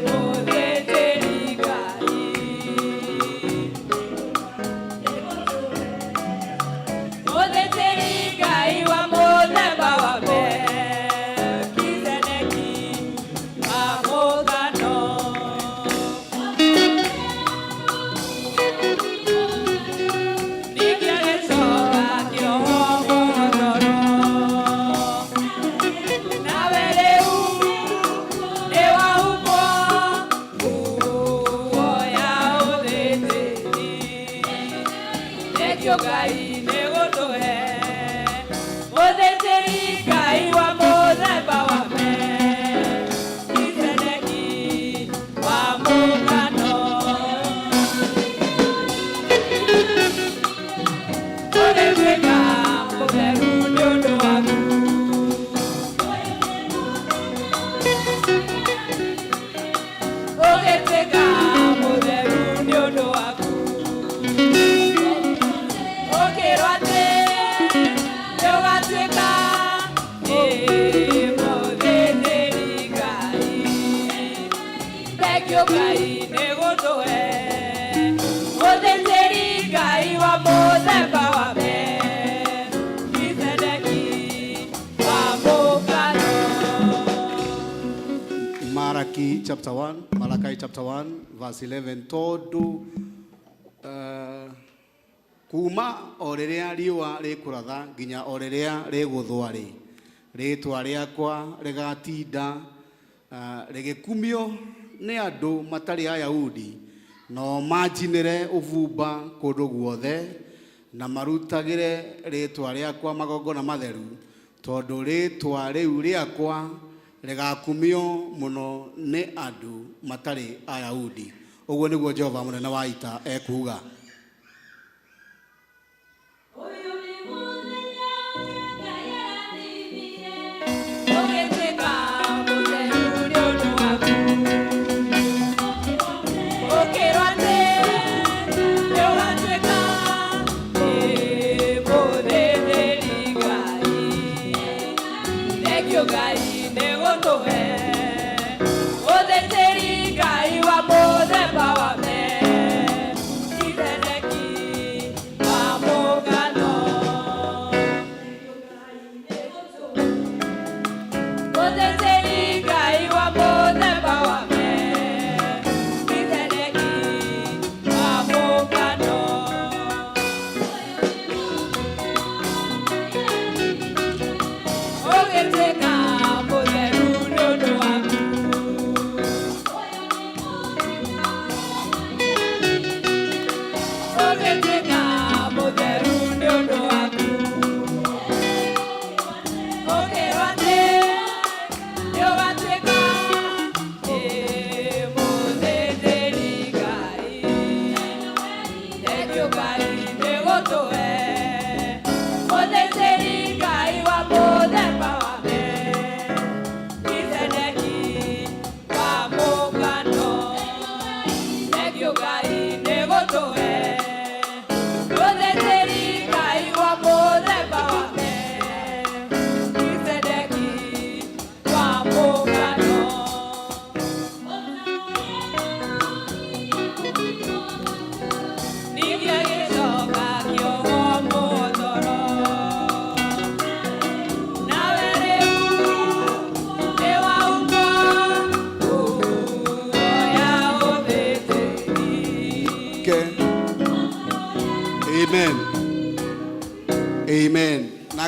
[SPEAKER 11] mũthĩnjĩri Ngai. Mũthĩnjĩri Ngai wa mũthemba wa Melikisedeki wa mũgano. Ningĩ agĩcoka akĩohwo mũnyororo. Nawe rĩu nĩwahumbwo nguo ya ũthĩnjĩri. Thengiũ Ngai nĩ gũtũhe mũthĩnjĩri Ngai wa mũthemba wa Melikisedeki wa mũgano. Ũgĩtuĩka mũtheru nĩ ũndũ waku. Ũgĩtuĩka mũtheru nĩ ũndũ waku. Ũkĩrwo atĩ nĩ ũgatuĩka ĩ mũthĩnjĩri Ngai. Thengiũ Ngai nĩ gũtũhe mũthĩnjĩri Ngai wa mũthemba wa Melikisedeki wa mũgano.
[SPEAKER 2] Maraki chapter 1, Malachi chapter 1 verse 11 tondu kuma o rĩrĩa riũa rĩkũratha nginya o rĩrĩa rĩgũthũa rĩ rĩtwa rĩakwa rĩgatinda rĩgĩkumio nĩ andũ matarĩ Ayahudi no manjinĩre ũbumba kũndũ guothe na marutagĩre rĩtwa rĩakwa magongona matheru tondũ rĩtwa rĩu rĩakwa rĩgakumio mũno nĩ andũ matarĩ Ayahudi. Ũguo nĩguo Jehova mũnene wa ita ekuuga.
[SPEAKER 11] Ũgĩtuĩka mũtheru nĩ ũndũ waku. Ũkĩrwo atĩ nĩ ũgatuĩka ĩ mũthĩnjĩri Ngai. Thengiũ Ngai nĩ gũtũhe mũthĩnjĩri Ngai wa mũthemba wa Melikisedeki wa mũgano. Mũthĩnjĩri Ngai wa mũthemba wa Melikisedeki wa mũgano. Ũgĩtuĩka mũtheru nĩ ũndũ waku. Ũgĩtuĩka mũtheru nĩ ũndũ waku. Ũkĩrwo atĩ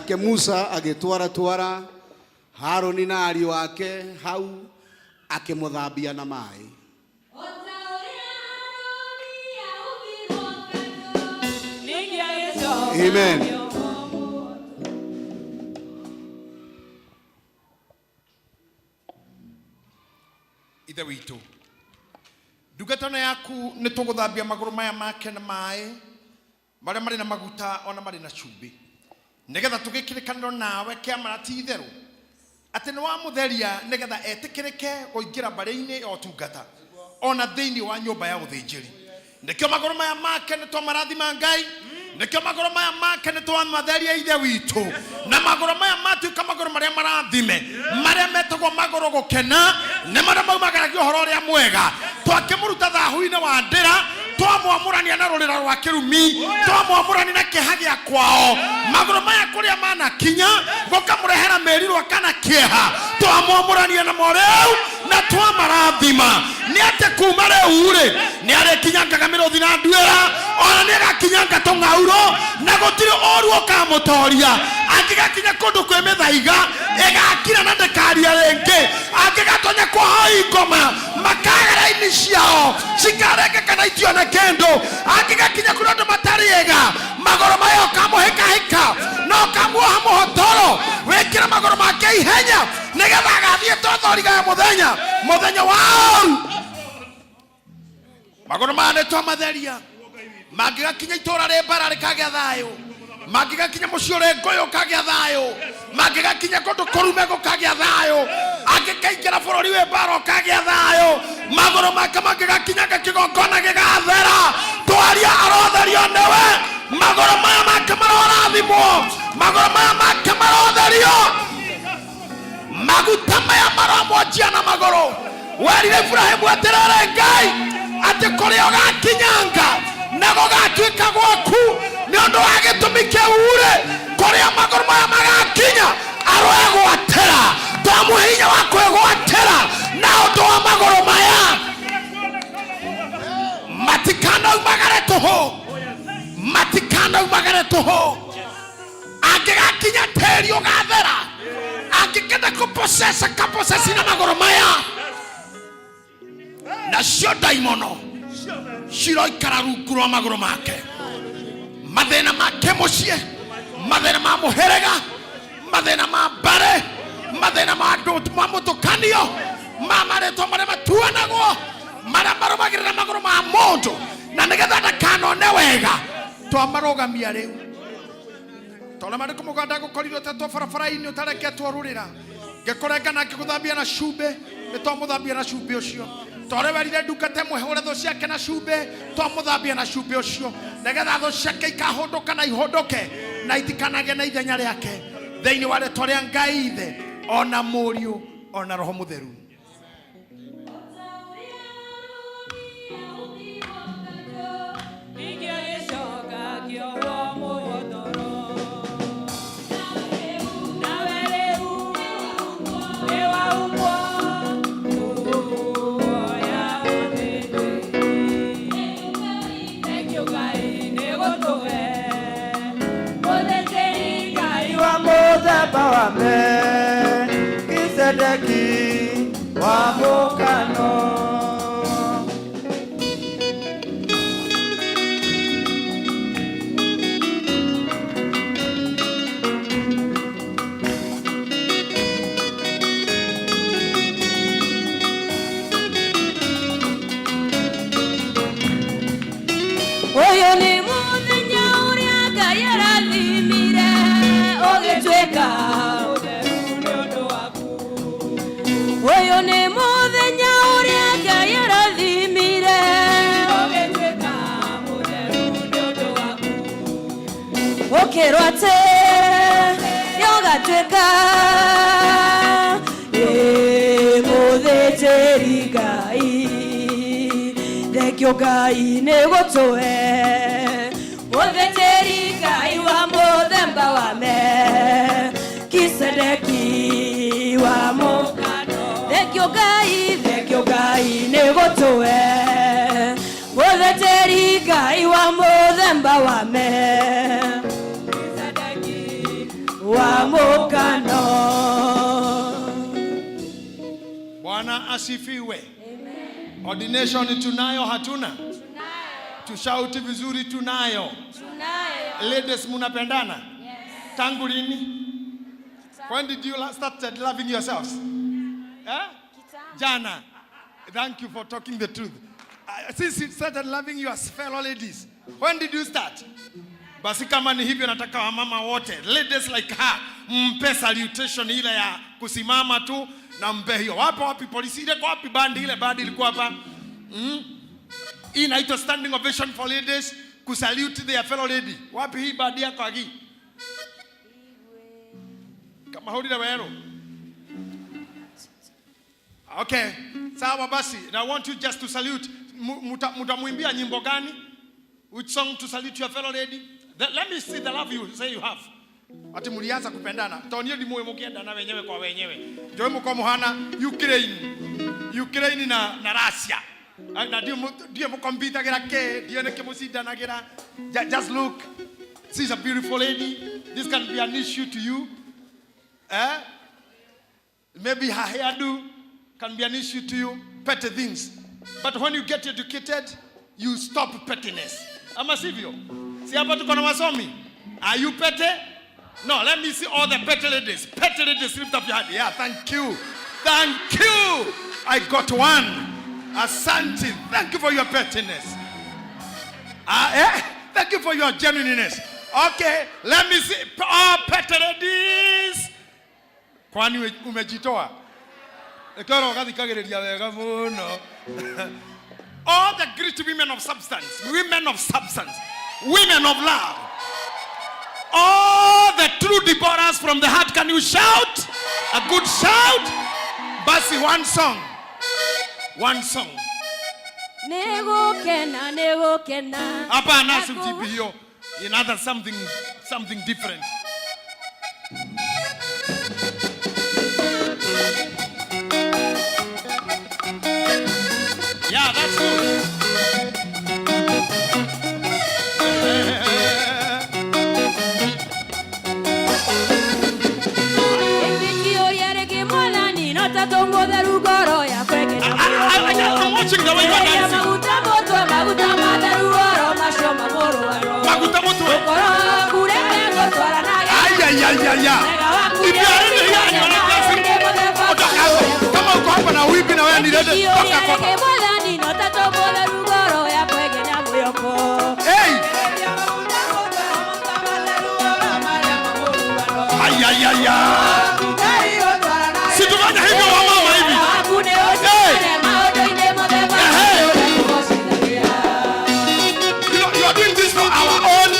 [SPEAKER 2] Nake Musa agĩtwaratwara Harũni na ariũ ake hau akĩmũthambia na maĩ. Amen.
[SPEAKER 3] Ithe witũ, ndungata ĩno yaku nĩ tũgũthambia magũrũ maya make na maĩ marĩa marĩ na maguta ona marĩ na cumbĩ, nĩgetha tũgĩkĩrĩkanĩro nawe kĩama ti itherũ atĩ nĩ wamũtheria nĩgetha etĩkĩrĩke kũingĩra mbarĩ-inĩ ya ũtungata ona thĩinĩ wa nyũmba ya ũthĩnjĩri. Nĩkĩo magũrũ maya make nĩ twamarathima Ngai, nĩkĩo magũrũ maya make nĩ twamatheria Ithe witũ, na magũrũ maya matuĩka magũrũ marĩa marathime, marĩa metagwo magũrũ gũkena, nĩ marĩa maumagaragia ũhoro ũrĩa mwega. Twakĩmũruta thahu-inĩ wa ndĩra, twamwamũrania na rũrĩra rwa kĩrumi, twamwamũrania na kĩeha gĩa kwao. Magũrũ maya kũrĩa manakinya gũkamũrehera mĩrirwa kana kĩeha, twamwamũrania namo rĩu na twamarathima. Nĩ atĩ kuma rĩu rĩ nĩ arĩkinyangaga mĩrũthi na nduĩra, ona nĩ agakinyanga tũng'aurũ, na gũtirĩ ũru ũkamũtoria. Angĩgakinya kũndũ kwĩ mĩthaiga ĩgakira na ndĩkaria rĩngĩ, angĩgatonya kwahoi ngoma makagera ini ciao cikarengeka na itione kĩndũ. Angĩgakinya kũrĩ andũ matarĩ ega, magũrũ maya ũkamũhĩkahĩka na ũkamuoha mũhotoro, wĩkĩre magũrũ make ihenya nĩgetha agathiĩ tothoriga ya mũthenya mũthenya wa ũru. Magũrũ maya nĩ twamatheria, mangĩgakinya itũũra rĩ mbara rĩkagĩa thayũ, mangĩgakinya mũciĩ ũrĩ ngũyũ ũkagĩa thayũ, mangĩgakinya kũndũ kũrume gũkagĩa thayũ, angĩkaingĩra bũrũri wĩ mbara ũkagĩa thayũ. Magũrũ make mangĩgakinyanga kĩgongona gĩgathera, twaria arotherio nĩwe. Magũrũ maya make marorathimwo, magũrũ maya make marotherio, maguta maya maromwanjia na magũrũ. Werire Ibrahimu atĩrĩrĩ, Ngai, atĩ kũrĩa ũgakinyanga na gũgatuĩka gwaku. Nĩ ũndũ wa gĩtũmi kĩu-rĩ, kũrĩa magũrũ maya magakinya aroegwatĩra, twamũhe hinya wa kwĩgwatĩra na ũndũ wa magũrũ maya. Matikanaumagare tũhũ, matikanaumagare tũhũ. Angĩgakinya tĩri ũgathera, angĩkenda kũpocesa kapocesi na magũrũ maya, nacio ndaimono ciroikara rungu rwa magũrũ make. Mathĩna make mũciĩ, mathĩna ma mũhĩrĩga, mathĩna ma mbarĩ, mathĩna ma andũ ma mũtũkanio, ma marĩtwa marĩa matuanagwo, marĩa marũmagĩrĩra magũrũ ma mũndũ, na nĩgetha ndakanone wega, twamarũgamia rĩu. Tondũ marĩkũ mũganda gũkorirwo ũtetwo barabara-inĩ ũtareketwo rũrĩra, ngĩkũrenga na ngĩgũthambia na cumbĩ, nĩ twamũthambia na cumbĩ ũcio. Tondũ werire ndungata ĩmwe hũre thũ ciake na cumbĩ, twamũthambia na cumbĩ ũcio, nĩgetha thũ ciake ikahũndũka na ihũndũke na itikanagĩe na ithenya rĩake, thĩinĩ wa rĩtwa rĩa Ngai Ithe ona Mũriũ ona Roho Mũtheru.
[SPEAKER 4] Melkisedeki wa mukano. Ũyũ nĩ mũthenya ũrĩa Ngai arathimire ũgĩtuĩka mũtheru nĩ ũndũ waku. Ũyũ nĩ mũthenya ũrĩa Ngai arathimire ũgĩtuĩka mũtheru nĩ ũndũ waku. Ũkĩrwo atĩ nĩũgatuĩka ĩ mũthĩnjĩri Ngai, thengio Ngai nĩ gũtũhe mũthĩnjĩri Ngai wa mũthemba wa Melkisedeki wa mũkano. Thengio Ngai, thengio Ngai nĩ gũtũhe mũthĩnjĩri Ngai wa mũthemba wa Melkisedeki wa
[SPEAKER 11] nyamũkano.
[SPEAKER 3] Bwana asifiwe. Ordination tunayo hatuna? Tushauti vizuri tunayo.
[SPEAKER 11] Tunayo.
[SPEAKER 3] Ladies munapendana? Yes. Tangu lini? When did you started loving yourselves? Eh? Jana. Thank you for talking the truth. Since you started loving your fellow ladies, when did you start? Basi kama ni hivyo, nataka wamama wote, ladies like her, mpe salutation ile ya kusimama tu na mpe hiyo. Wapo wapi polisi ile kwa wapi bandi ile bandi ilikuwa hapa? Hii inaitwa standing ovation for ladies kusalute their fellow lady. Wapi hii bandi yako agi? Kama hurire wero. Okay, sawa basi. And I want you just to salute. Mutamwimbia nyimbo gani? Which song to salute your fellow lady? Let me see the love you say you have. Ati mulianza kupendana. Tonio ndi muwe mukiendana wenyewe kwa wenyewe. Ndio muko muhana Ukraine. Ukraine na Russia. Na ndio mukompitagira ke, ndio neke mucindanagira. Just look. She's a beautiful lady. This can be an issue to you. Eh? Maybe her hairdo can be an issue to you. Petty things. But when you get educated, you stop pettiness. Ama sivyo? Si hapa tuko na wasomi? Are you petty? No, let me see all the petty ladies. Petty ladies, lift up your hand. Yeah, thank you. Thank you. I got one. Asante. Thank you for your pettiness. Thank you for your genuineness. Okay, let me see all petty ladies. Kwani umejitoa? Ekero ugathikagĩrĩria wega mũno. All the great women of substance, women of substance, women of love, all the true Deborahs from the heart, can you shout? A good shout? Basi, one song. One song.
[SPEAKER 11] Nĩgũkena, nĩgũkena.
[SPEAKER 3] Hapana, simjibi hiyo. Another something different. Yeah, that's good. I'm watching the way you are dancing. Maguta mutwe. Ay, ay, ay, ay, ay. If you are ready here and you are not dancing, otoka hapo. Kama uko hapa na uibi na wewe ni ready, toka hapa. Hey! Ay, ay, ay, ay. Si tufanye hivyo wamama hivi. Hey! Hey! You know, you are doing this for our own,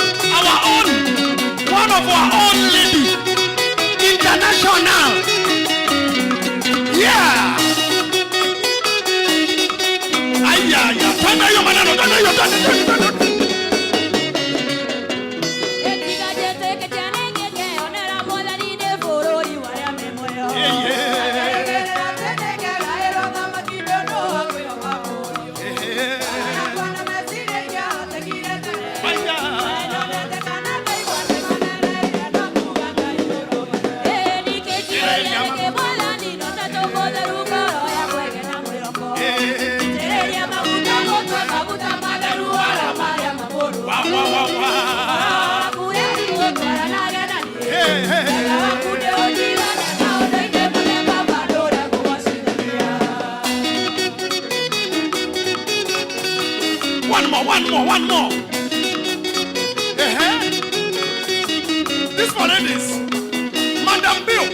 [SPEAKER 3] one of our own lady. International. Yeah. Ay, ay, ay. Twende hiyo maneno, twende hiyo, twende, twende, twende. One more, one more, one more. Uh-huh. This one is Madam Bill.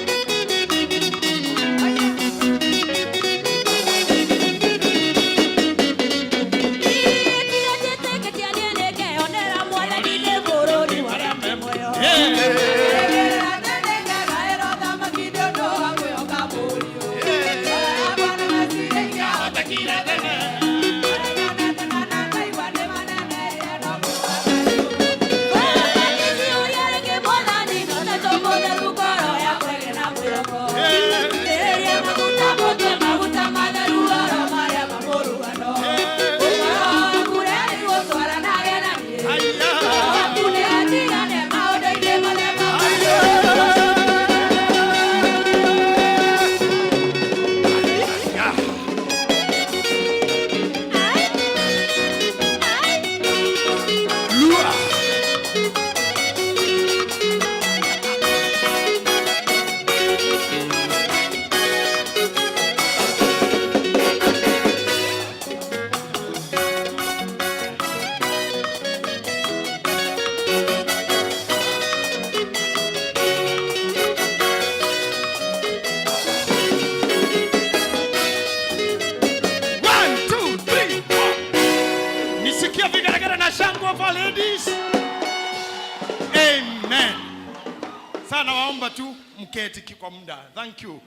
[SPEAKER 3] Kuketi kwa muda. Thank you.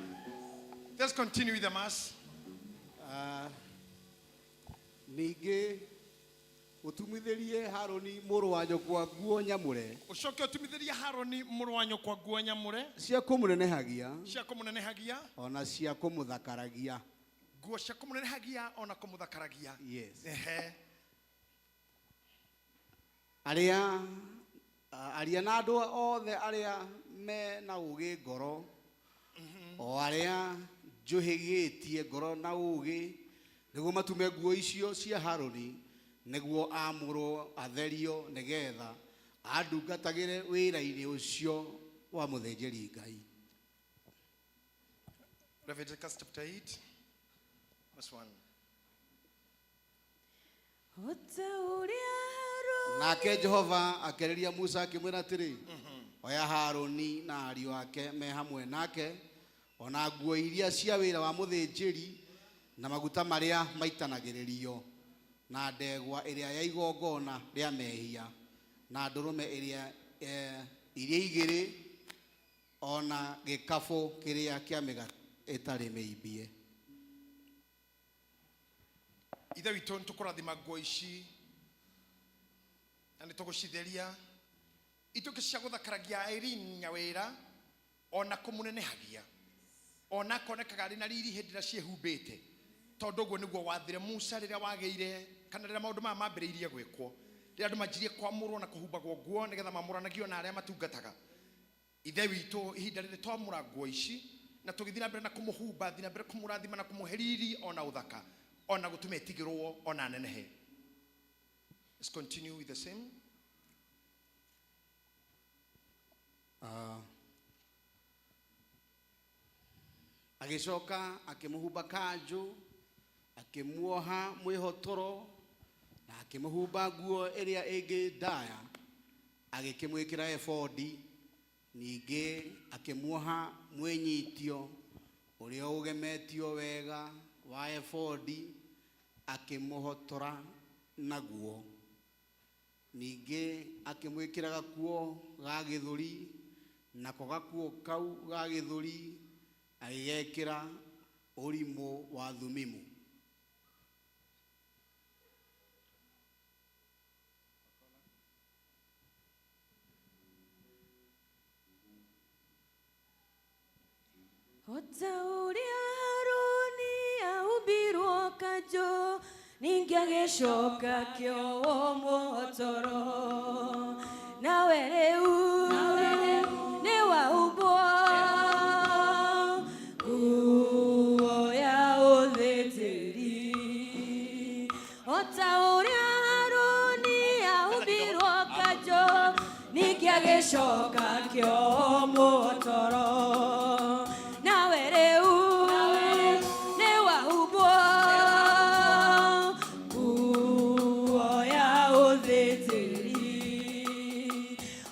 [SPEAKER 3] Let's continue with the mass.
[SPEAKER 2] Ah, ningĩ ũtumithĩrie Harũni mũrũ wa nyũkwa nguo nyamũre
[SPEAKER 3] Ũcoke ũtumithĩrie Harũni mũrũ wa nyũkwa nguo nyamũre
[SPEAKER 2] cia kũmũnenehagia
[SPEAKER 3] cia kũmũnenehagia,
[SPEAKER 2] ona cia kũmũthakaragia.
[SPEAKER 3] Nguo cia kũmũnenehagia ona kũmũthakaragia.
[SPEAKER 2] Yes.
[SPEAKER 3] Ehe.
[SPEAKER 2] Arĩa aria na andũ othe arĩa me na ũũgĩ ngoro, o arĩa njũhĩgĩtie ngoro na ũũgĩ, nĩguo matume nguo icio cia Harũni, nĩguo aamũrwo atherio, nĩgetha andungatagĩre wĩra-inĩ ũcio wa mũthĩnjĩri Ngai.
[SPEAKER 3] Leviticus chapter 8 verse 1.
[SPEAKER 2] Nake Jehova akĩarĩria Musa akĩmwĩra atĩrĩ, oya Harũni na ariũ ake me hamwe nake, ona nguo iria cia wĩra wa mũthĩnjĩri, na maguta marĩa maitanagĩrĩrio, na ndegwa ĩrĩa ya igongona rĩa mehia, na ndũrũme ĩrĩa iria igĩrĩ, ona gĩkabũ kĩrĩa kĩa mĩgate ĩtarĩ mĩimbie.
[SPEAKER 3] Ithe witũ, nĩtũkũrathima nguo ici na nĩtũgũcitheria ituĩke cia gũthakaragia Irene Nyawĩra ona kũmũnenehagia, ona akonekaga arĩ na riri hĩndĩ ĩrĩa ciĩhumbĩte, tondũ ũguo nĩguo wathire Musa rĩrĩa wagĩire, kana rĩrĩa maũndũ maya mambĩrĩirie gwĩkwo, rĩrĩa andũ manjirie kwamũrwo na kũhumbagwo nguo nĩgetha mamũranagio na arĩa matungataga. Ithe witũ, ihinda rĩrĩ twamũra nguo ici na tũgĩthiĩ na mbere na kũmũhumba, thiĩ na mbere kũmũrathima na kũmũhe riri ona ũthaka, ona gũtũma etigĩrwo ona anenehe. Let's continue with the same.
[SPEAKER 2] Agĩcoka akĩmũhumba kanjũ, akĩmuoha mwĩhotoro, na akĩmũhumba nguo ĩrĩa ĩngĩ ndaya, agĩkĩmwĩkĩra ebodi, ningĩ akĩmuoha mwĩnyitio ũrĩa ũgemetio wega wa ebodi, akĩmũhotora naguo. Ningĩ akĩmwĩkĩra gakuo ga gĩthũri, nako gakuo kau ga gĩthũri agĩgekĩra ũrimũ wa Thumimu.
[SPEAKER 11] Ota ũrĩa Harũni ahumbirwo kanjũ, ningĩ agĩcoka akĩohwo mũhotoro. Nawe rĩu nĩwahumbwo nguo ya ũthĩnjĩri. Ota ũrĩa Harũni ahumbirwo kanjũ, ningĩ agĩcoka akĩohwo mũhotoro. Nawe rĩu nĩwahumbwo nguo ya ũthĩnjĩri.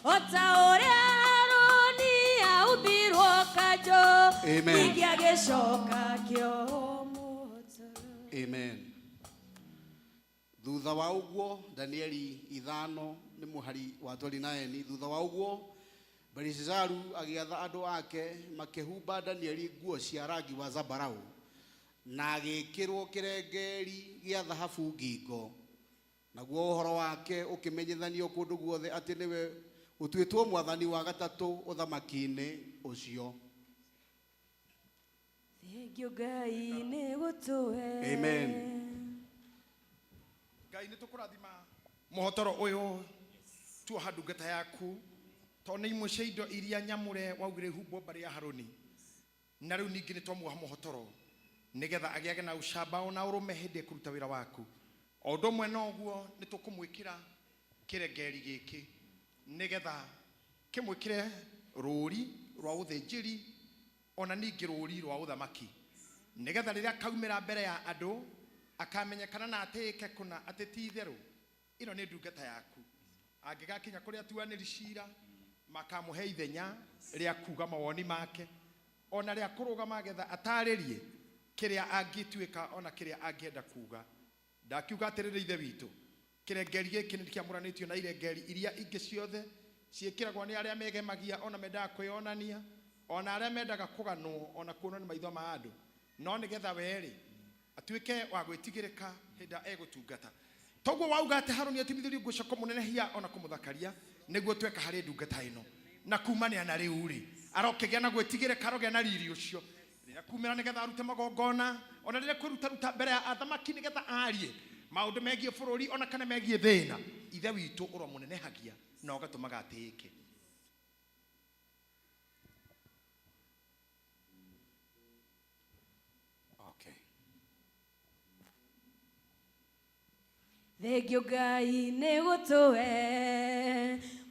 [SPEAKER 11] Ota ũrĩa Harũni ahumbirwo kanjũ,
[SPEAKER 2] Amen.
[SPEAKER 11] ningĩ agĩcoka akĩohwo mũhotoro.
[SPEAKER 2] Amen. Thutha wa ũguo, Danieli 5 nĩ mũhari wa 29. Thutha wa ũguo, Belishazaru agĩatha andũ ake makĩhumba Danieli nguo cia rangi wa zambarau, na agĩkĩrwo kĩrengeri gĩa thahabu ngingo. Naguo ũhoro wake ũkĩmenyithanio kũndũ guothe atĩ nĩwe ũtuĩtwo mwathani wa gatatũ ũthamaki-inĩ ũcio.
[SPEAKER 11] Thengiũ Ngai nĩ gũtũhe.
[SPEAKER 2] Amen.
[SPEAKER 3] Ngai nĩ tũkũrathima mũhotoro ũyũ tuoha ndungata yaku, tondũ nĩ imwe cia indo iria nyamũre waugire ihumbwo mbarĩ ya Harũni, na rĩu ningĩ nĩ twamuoha mũhotoro nĩgetha agĩage na ũcamba ona ũrũme hĩndĩ ĩkũruta wĩra waku. O ũndũ ũmwe na ũguo nĩ tũkũmwĩkĩra kĩrengeri gĩkĩ nĩgetha kĩmwĩkĩre rũri rwa ũthĩnjĩri ona ningĩ rũri rwa ũthamaki, nĩgetha rĩrĩa akaumĩra mbere ya andũ akamenyekana na atĩĩke kũna atĩ ti itherũ ĩno nĩ ndungata yaku. Angĩgakinya kũrĩa atuanĩri cira makamũhe ithenya rĩa kuga mawoni make ona rĩa kũrũgama getha atarĩrie kĩrĩa angĩtuĩka ona kĩrĩa angĩenda kuga. Ndakiuga atĩrĩrĩ, Ithe witũ, kĩrengeri gĩkĩ nĩ kĩamũranĩtio na irengeri iria ingĩ ciothe ciĩkĩragwo nĩ arĩa megemagia ona mendaga kwĩyonania, Ona arĩa mendaga kũganwo ona kuonwo nĩ maitho ma andũ, no nĩgetha we-rĩ atuĩke wa gwĩtigĩrĩka hĩndĩ ĩrĩa egũtungata. Toguo wauga atĩ Harũni atumithĩrio nguo cia kũmũnenehia ona kũmũthakaria, nĩguo tweka harĩ ndungata ĩno. Na kumania na rĩu rĩ, arokĩgĩa na gwĩtigĩrĩka, arogĩa na riri ũcio rĩrĩa kumĩra nĩgetha arute magongona, ona rĩrĩa kwĩrutaruta mbere ya athamaki nĩgetha arie maũndũ megiĩ bũrũri ona kana megiĩ thĩna. Ithe witũ ũromũnenehagia na ũgatũmaga atĩĩke.
[SPEAKER 2] Okay.
[SPEAKER 11] Thengio Ngai nĩ gũtũhe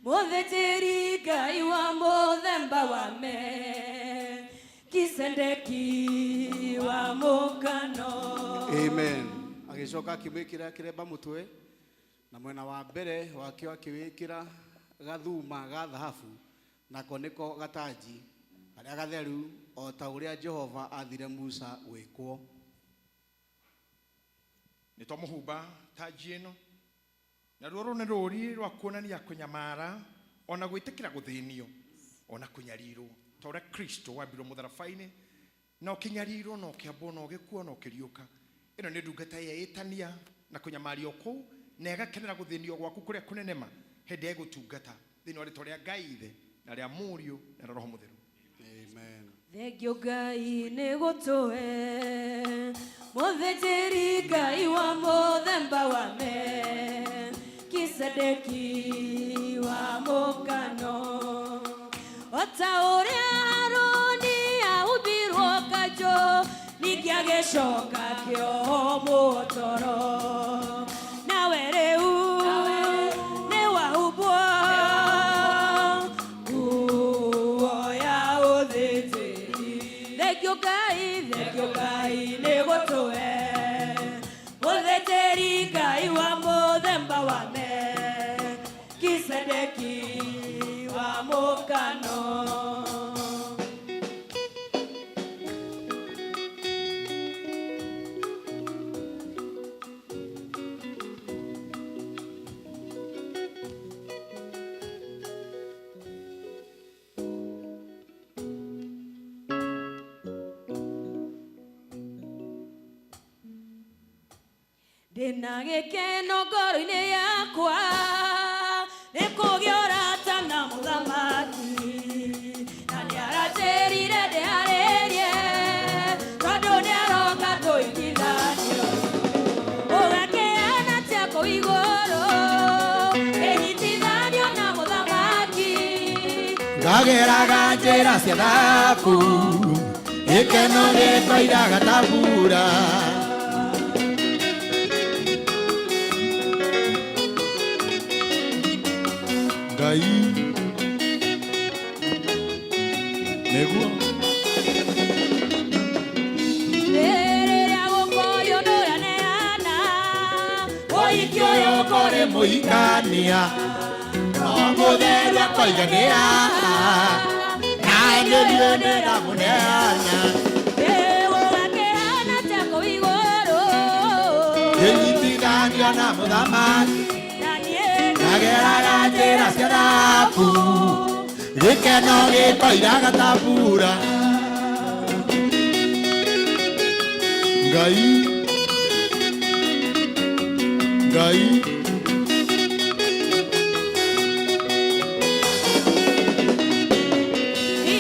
[SPEAKER 11] mũthĩnjĩri Ngai wa mũthemba wa Melkisedeki wa mũkano.
[SPEAKER 2] Amen. Agĩcoka akĩmwĩkĩra kĩremba mũtwe, na mwena wa mbere wakĩo akĩwĩkĩra gathuma ga thahabu, nako nĩko gatanji karĩa gatheru, o ta ũrĩa Jehova aathire Musa gwĩkwo.
[SPEAKER 3] Nĩ twamũhumba tanji ĩno, naruo rũrũ nĩ rũri rwa kuonania kũnyamara ona gwĩtĩkĩra gũthĩnio ona kũnyarirwo, ta ũrĩa Kristo wambirwo mũtharaba-inĩ na ũkĩnyarirwo na ũkĩambwo na ũgĩkua na ũkĩriũka. Ĩno nĩ ndungata yeĩtania na kũnyamario kũu, na ĩgakenera gũthĩnio gwaku kũrĩa kũnene ma hĩndĩ ĩrĩa ĩgũtungata thĩinĩ wa rĩtwa rĩa Ngai Ithe na rĩa Mũriũ na rĩa Roho Mũtheru.
[SPEAKER 2] Amen.
[SPEAKER 11] Thengio Ngai nĩ gũtũhe mũthĩnjĩri Ngai wa mũthemba wa Melkisedeki wa mũkano, o ta ũrĩa Harũni ahumbirwo kanjũ, ningĩ agĩcoka akĩohwo mũtoro. Nawe rĩu nĩ wahumbwo nguo ya ũthĩnjĩri. Thengio Ngai, thengio Ngai nĩ gũtũhe mũthĩnjĩri Ngai wa mũthemba wa Melkisedeki wa mũkano. Ndĩna gĩkeno ngoro-inĩ yakwa nĩ kũgĩa ũrata na mũthamaki, na nĩaranjĩrire ndĩharĩrie tondũ nĩaroka tũiguithanio. Ũgakĩhana atĩa kũu igũrũ ĩnyitithanio na mũthamaki?
[SPEAKER 1] Ngageraga njĩra cia thabu, gĩkeno gĩkoiraga ta mbura. Ngai nĩguo
[SPEAKER 11] Rĩrĩa gũkorio ndũyaneana,
[SPEAKER 1] mũhiki ũyũ kũrĩ mũhikania, no mũtheru akoiga nĩ haha, na niĩ ndĩramũneana.
[SPEAKER 11] Ũgakĩhana atĩa kũu igũrũ
[SPEAKER 1] Ĩnyitithanio na mũthamaki,
[SPEAKER 11] na niĩ
[SPEAKER 1] ngageraga njĩra cia thabu, gĩkeno gĩkoiraga ta mbura. Ngai Ngai
[SPEAKER 11] Niĩ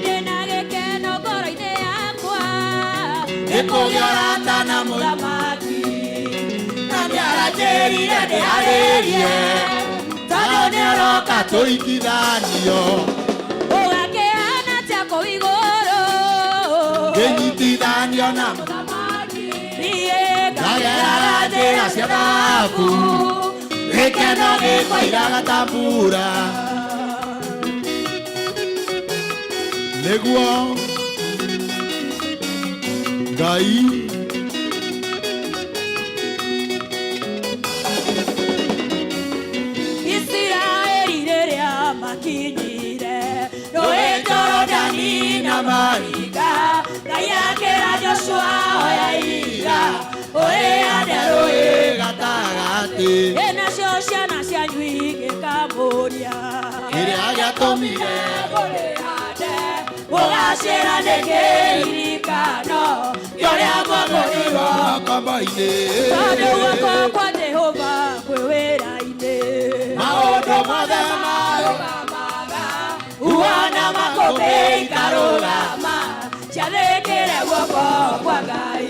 [SPEAKER 11] ndĩna gĩkeno ngoro-inĩ yakwa
[SPEAKER 1] nĩ kũgĩa ũrata na
[SPEAKER 11] mũthamaki,
[SPEAKER 1] na nĩaranjĩrire ndĩharĩrie tondũ nĩaroka tũiguithanio.
[SPEAKER 11] Ũgakĩhana atĩa kũu igũrũ
[SPEAKER 1] Ngĩnyitithanio na
[SPEAKER 11] mũthamaki? Niĩ
[SPEAKER 1] ngageraga njĩra cia thabu, gĩkeno gĩkoiraga ta mbura. Nĩguo Ngai
[SPEAKER 11] Isiraeli rĩrĩa makinyire rũĩ Jorodani na maringa, Ngai akĩra Joshua oya ihiga ũrĩhande rũĩ
[SPEAKER 1] gatagatĩ.
[SPEAKER 11] Ĩ nacio ciana cianyu igĩkamũria
[SPEAKER 1] Kĩrĩa gĩatũmire
[SPEAKER 11] mũrĩhande. Kũgacĩra nĩ kĩririkano kĩa ũrĩa mwagũrirwo
[SPEAKER 1] Kamba-inĩ.
[SPEAKER 11] Tondũ guoko kwa Jehova kwĩ wĩra-inĩ.
[SPEAKER 1] Maũndũ mothe
[SPEAKER 11] marũgamaga, uona makũmbĩ ikarũgama, ciathĩkĩre guoko kwa Ngai.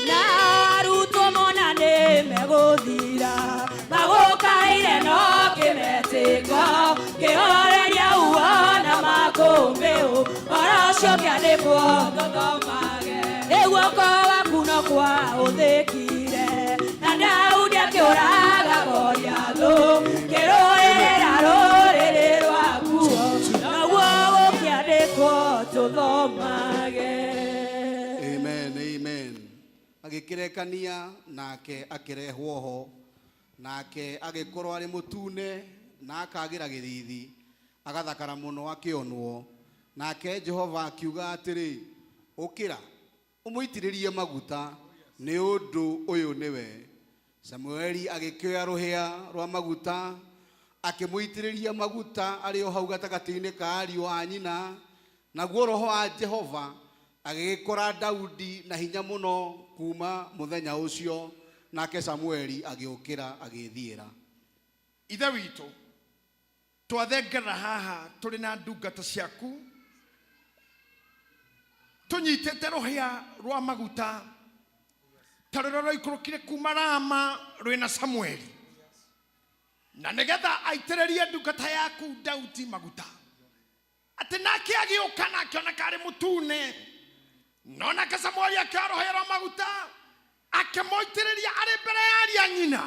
[SPEAKER 11] Na arutwo mona nĩ megũthira, magũkaire no kĩmetĩko, kĩhoreria uona makũmbĩ, ũhoro ũcio kĩandĩkwo tũthomage. Ĩ guoko gwaku no kwaũthĩkire, na Daudi akĩũraga Goliathũ, kĩrũĩrĩra rũrĩrĩ rwakuo, noguo gũkĩandĩkwo tũthomage.
[SPEAKER 2] Amen, amen. Agĩkĩrekania nake akĩrehwo ho, nake agĩkorwo arĩ mũtune na akagĩra gĩthithi, agathakara mũno akĩonwo. Nake Jehova akiuga atĩrĩ, ũkĩra ũmũitĩrĩrie maguta, nĩ ũndũ ũyũ nĩwe. Samueli agĩkĩoya rũhĩa rwa maguta, akĩmũitĩrĩria maguta arĩ o hau gatagatĩ-inĩ ka ariũ a nyina. Naguo roho wa Jehova agĩgĩkora Daudi na hinya mũno kuma mũthenya ũcio, nake Samueli agĩũkĩra agĩĩthiĩra.
[SPEAKER 3] Ithe witũ, twathengera haha tũrĩ na ndungata ciaku, tũnyitĩte rũhĩa rwa maguta ta rũrĩa rwaikũrũkire kuma Rama rwĩna Samueli, na nĩgetha aitĩrĩrie ndungata yaku Daudi maguta, atĩ nake agĩũka na akĩoneka arĩ mũtune, no nake Samueli akĩoya rũhĩa rwa maguta akĩmũitĩrĩria arĩ mbere ya aria nyina,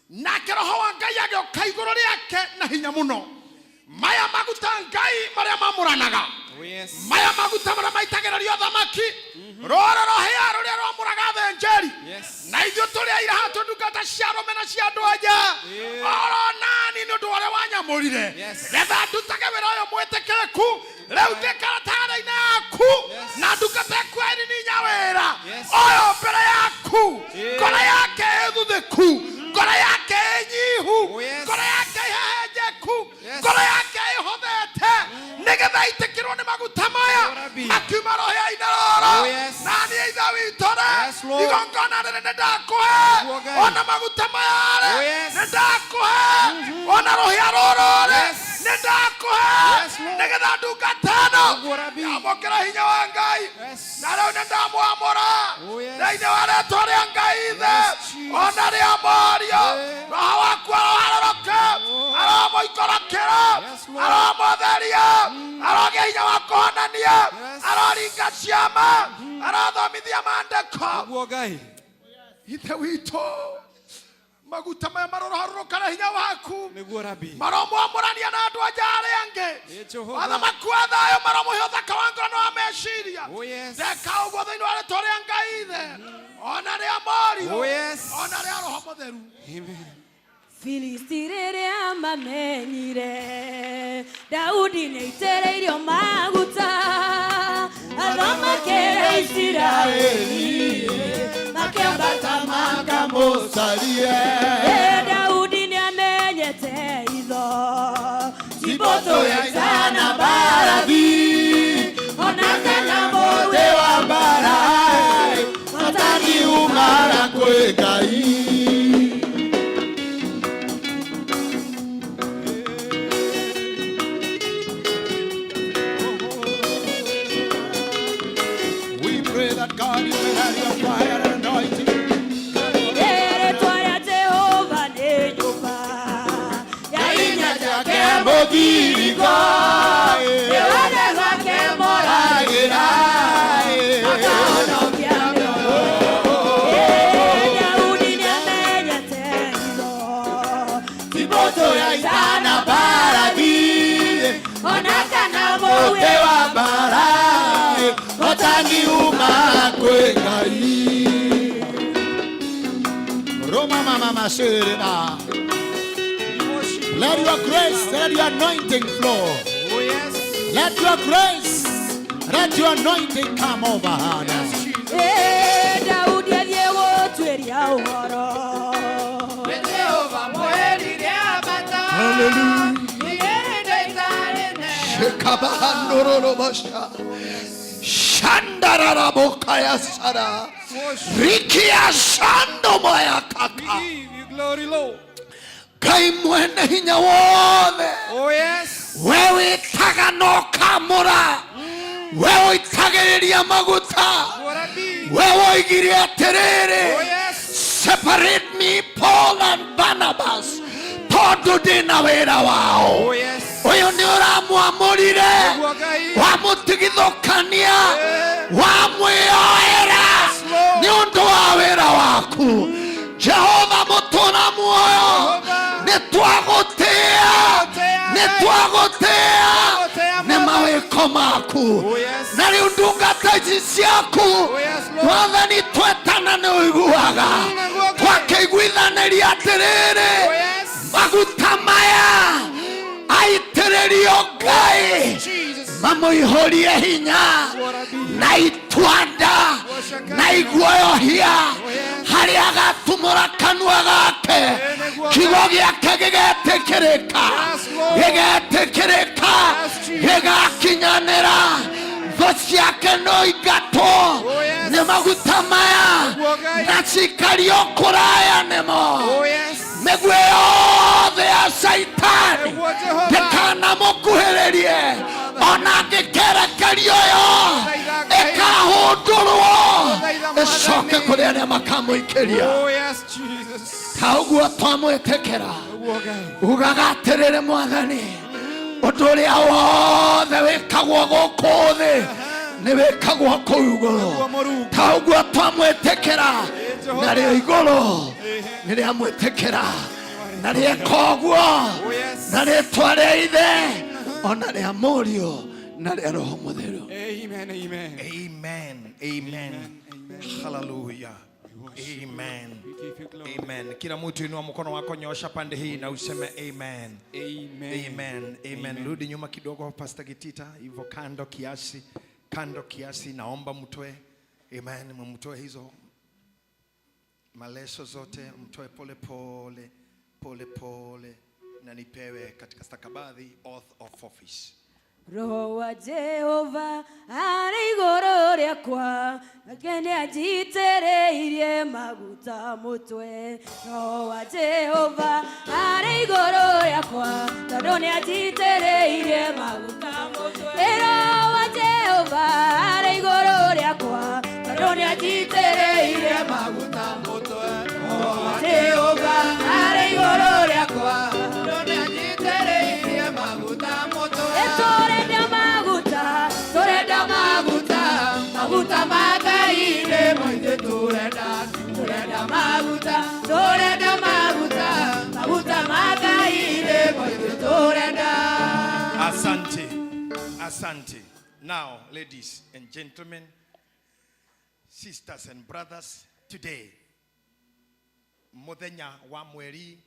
[SPEAKER 3] nake roho wa Ngai agĩũka igũrũ rĩake na hinya mũno. Maya maguta Ngai marĩa mamũranaga, maya maguta marĩa maitagĩrĩrio thamaki, rũrũ rũhĩa rũrĩa rwamũraga athĩnjĩri, na ithuĩ tũrĩ aira haha twĩ ndungata cia arũme na cia andũ anja, oro nani nĩ ũndũ wa ũrĩa wanyamũrire, getha ndutage wĩra ũyũ mwĩtĩkĩrĩku. Rĩu ndĩ karatarĩ-inĩ yaku na ndungata yaku Irene Nyawĩra, ũyũ mbere yaku, ngoro yake ĩthuthĩku, ngoro yake ĩnyihu, ngoro yake ĩhehenjeku, ngoro yake ĩhothete, nĩgetha ĩtĩkĩrwo nĩ maguta maya makiuma rũhĩa-inĩ rũrũ. Na niĩ Ithe witũ rĩ, igongona rĩrĩ nĩ ndakũhe, ona maguta maya rĩ nĩ ndakũhe, ona rũhĩa rũrũ rĩ nĩ ndakũhe, nĩgetha ndungata ĩno yamũkĩra hinya wa Ngai. Na rĩu nĩ ndamwamũra thĩinĩ wa rĩtwa rĩa Ngai Ithe ona rĩa Mũriũ. Roho waku aroharũrũka, aromũikũrũkĩra, aromũtheria, arogĩa hinya wa kũhonania, aroringa ciama, arothomithia maandĩko. Ithe witũ, maguta maya maroroharũrũka na hinya waku, maromwamũrania na andũ anja arĩa angĩ, athamaki a thayũ maromũhe ũthaka wa ngoro na wa meciria. Ndeka ũguo thĩinĩ wa rĩtwa rĩa Ngai Ithe ona rĩa Mũriũ ona rĩa Roho Mũtheru.
[SPEAKER 11] Filisti rĩrĩa mamenyire Daudi nĩaitĩrĩirio maguta athamakĩre Isiraeli, makĩambata
[SPEAKER 1] makamũcarie.
[SPEAKER 11] Daudi nĩamenyete itho ti mbũtũ ya ita
[SPEAKER 1] na mbarathi,
[SPEAKER 11] ona kana
[SPEAKER 1] mũtĩ wa mbara, Satani umara kwĩ Ngai. We pray that God you may have your fire and anointing.
[SPEAKER 11] Rĩĩtwa rĩa Jehova nĩ nyũmba ya inya ciake
[SPEAKER 1] mũthiringo,
[SPEAKER 11] rĩwene rwake moragĩra akahonokia mĩoyo. Daudi nĩamenyete itho ti mbũtũ ya ita
[SPEAKER 1] na mbarathi,
[SPEAKER 11] ona kana
[SPEAKER 1] mũtĩ wa mbara, Hotani uma kwĩ Ngai. Roma mama mashirima. Let your grace, let your anointing flow.
[SPEAKER 4] Oh, yes.
[SPEAKER 1] Let your grace, let your anointing come over her now.
[SPEAKER 11] Ĩ, Daudi athiĩ gũtuĩria ũhoro.
[SPEAKER 4] Nĩ Jehova mwĩrire ambata.
[SPEAKER 9] Hallelujah.
[SPEAKER 4] Igĩrĩndo itarĩ nene.
[SPEAKER 9] Shekabahandororobosha. Shandararabokayasara. Rikia shandomayakaka. Ngai mwene hinya wothe.
[SPEAKER 4] Oh yes.
[SPEAKER 9] We wĩtaga na ũkamũra, we ũitagĩrĩria maguta, we woigire atĩrĩrĩ, separate me Paul and Barnabas, tondũ ndĩna wĩra wao.
[SPEAKER 4] Oh yes.
[SPEAKER 9] Ũyũ nĩ ũramwamũrire,
[SPEAKER 4] Nĩguo Ngai.
[SPEAKER 9] wamũtigithũkania, wamwĩyoera nĩ ũndũ wa wĩra waku. Jehova mũtũra muoyo, nĩ twagũtĩĩa, nĩ twagũtĩĩa nĩ mawĩko maku. Na rĩu ndungata ici ciaku, Mwathani, twetana nĩ ũiguaga, twakĩiguithanĩria atĩrĩrĩ, maguta maya aitĩrĩrio Ngai mamũihũrie hinya na itwanda na iguoyohia, harĩa agatumũra kanua gake, kiugo gĩake gĩgetĩkĩrĩka, gĩgetĩkĩrĩka, gĩgakinyanĩra. Thũ ciake no ingatwo nĩ maguta maya na cikario kũraya nĩmo. Mĩguĩ yothe ya Caitani ndĩkanamũkuhĩrĩrie, ona angĩkerekerio yo ĩkahũndũrwo ĩcoke kũrĩ arĩa makamũikĩria.
[SPEAKER 4] Oh yes, Jesus.
[SPEAKER 9] Ta ũguo twamwĩtĩkĩra,
[SPEAKER 4] Nĩguo Ngai.
[SPEAKER 9] ugaga atĩrĩrĩ, Mwathani, ũndũ ũrĩa wothe wĩkagwo gũkũ thĩ nĩ wĩkagwo kũu igũrũ. Ta ũguo twamwĩtĩkĩra, narĩo igũrũ nĩ rĩamwĩtĩkĩra na rĩeka ũguo, na rĩtwa rĩa Ithe ona rĩa Mũriũ na rĩa Roho Mũtheru.
[SPEAKER 4] Amen, amen.
[SPEAKER 3] Amen. Amen. Hallelujah. Amen. Amen. Kila mtu inua mkono wako, nyosha pande hii na useme amen.
[SPEAKER 4] Amen.
[SPEAKER 3] Amen. Amen. Rudi nyuma kidogo, Pastor Gitita, hivyo kando kiasi, kando kiasi, naomba mtoe. Amen. Mtoe hizo maleso zote, mtoe pole pole, pole pole, na nipewe katika stakabadhi oath of office.
[SPEAKER 11] Roho wa Jehova arĩ igũrũ rĩakwa, nake nĩanjitĩrĩirie maguta mũtwe. Roho wa Jehova arĩ igũrũ rĩakwa, tondũ nĩanjitĩrĩirie maguta mũtwe. Ĩ, Roho wa Jehova arĩ igũrũ rĩakwa, tondũ nĩanjitĩrĩirie maguta mũtwe. Roho wa Jehova arĩ igũrũ rĩakwa,
[SPEAKER 4] Tondũ nĩanjitĩrĩirie maguta mũtwe.
[SPEAKER 11] Ĩ, tũrenda maguta, tũrenda maguta, maguta ma Ngai nĩmo ithuĩ tũrenda. Tũrenda maguta, tũrenda maguta, maguta ma Ngai nĩmo ithuĩ tũrenda.
[SPEAKER 3] Asante. Asante. Now, ladies and gentlemen, sisters and brothers, today, muthenya wa mweri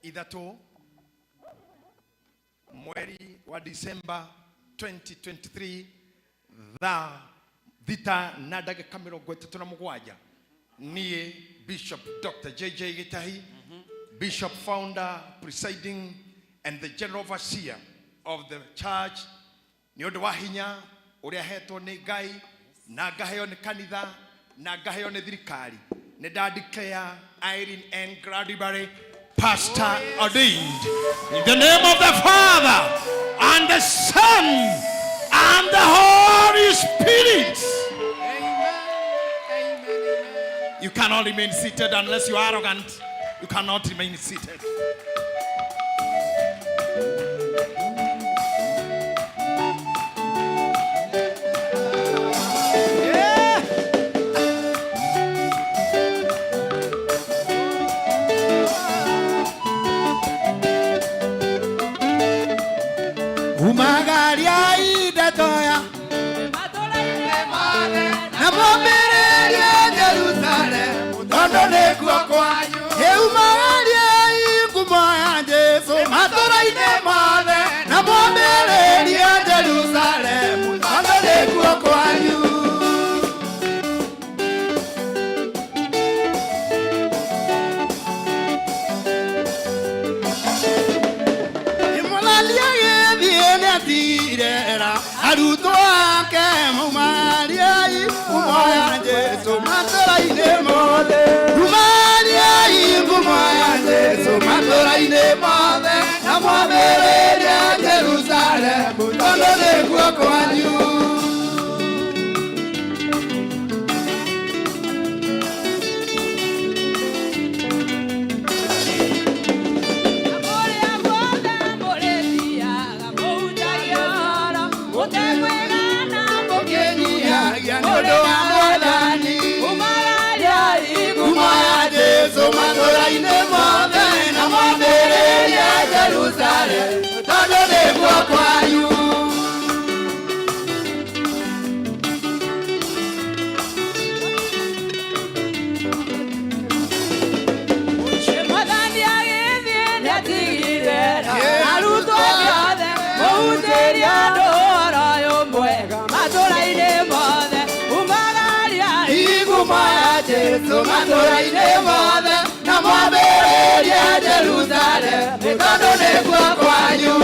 [SPEAKER 3] 3, mweri wa December 2023, thaa 6 na ndagĩka 37, niĩ Bishop Dr. JJ Gitahi, Bishop founder, presiding and the general overseer of the church, nĩ ũndũ wa hinya ũrĩa hetwo nĩ Ngai na ngaheo nĩ kanitha na ngaheo nĩ thirikari, nĩ ndandeclare Irene N. Gradbury pastor ordained in the name of the Father and the Son and the Holy Spirit. You cannot remain seated unless you are arrogant. You cannot remain seated.
[SPEAKER 1] Umagaria indetoya na mũmbĩrĩrie Jerusalemu, tondũ nĩkuo kwanyu. Ĩ, umagaria ngumo ya
[SPEAKER 4] matũra-inĩ mothe. Umariai ngumo ya Jesũ matũra-inĩ mothe na mwambĩrĩrie Jerusalemu tondũ nĩkuo kwanyu. Mũkĩnyihagia nĩ ũndũ wa Mwathani. Ngumo ya Jesũ matũra-inĩ mothe na mwambĩrĩrie Jerusalemu tondũ nĩkuo kwanyu.
[SPEAKER 11] Mwathani agĩthiĩ nĩatigire arutwo ake othe mũhunjĩrie andũ ũhoro ũyũ mwega matũra-inĩ mothe. Umagariai
[SPEAKER 4] ngumo ya Jesũ matũra-inĩ mothe na mwambĩrĩrie Jerusalemu tondũ nĩkuo kwanyu.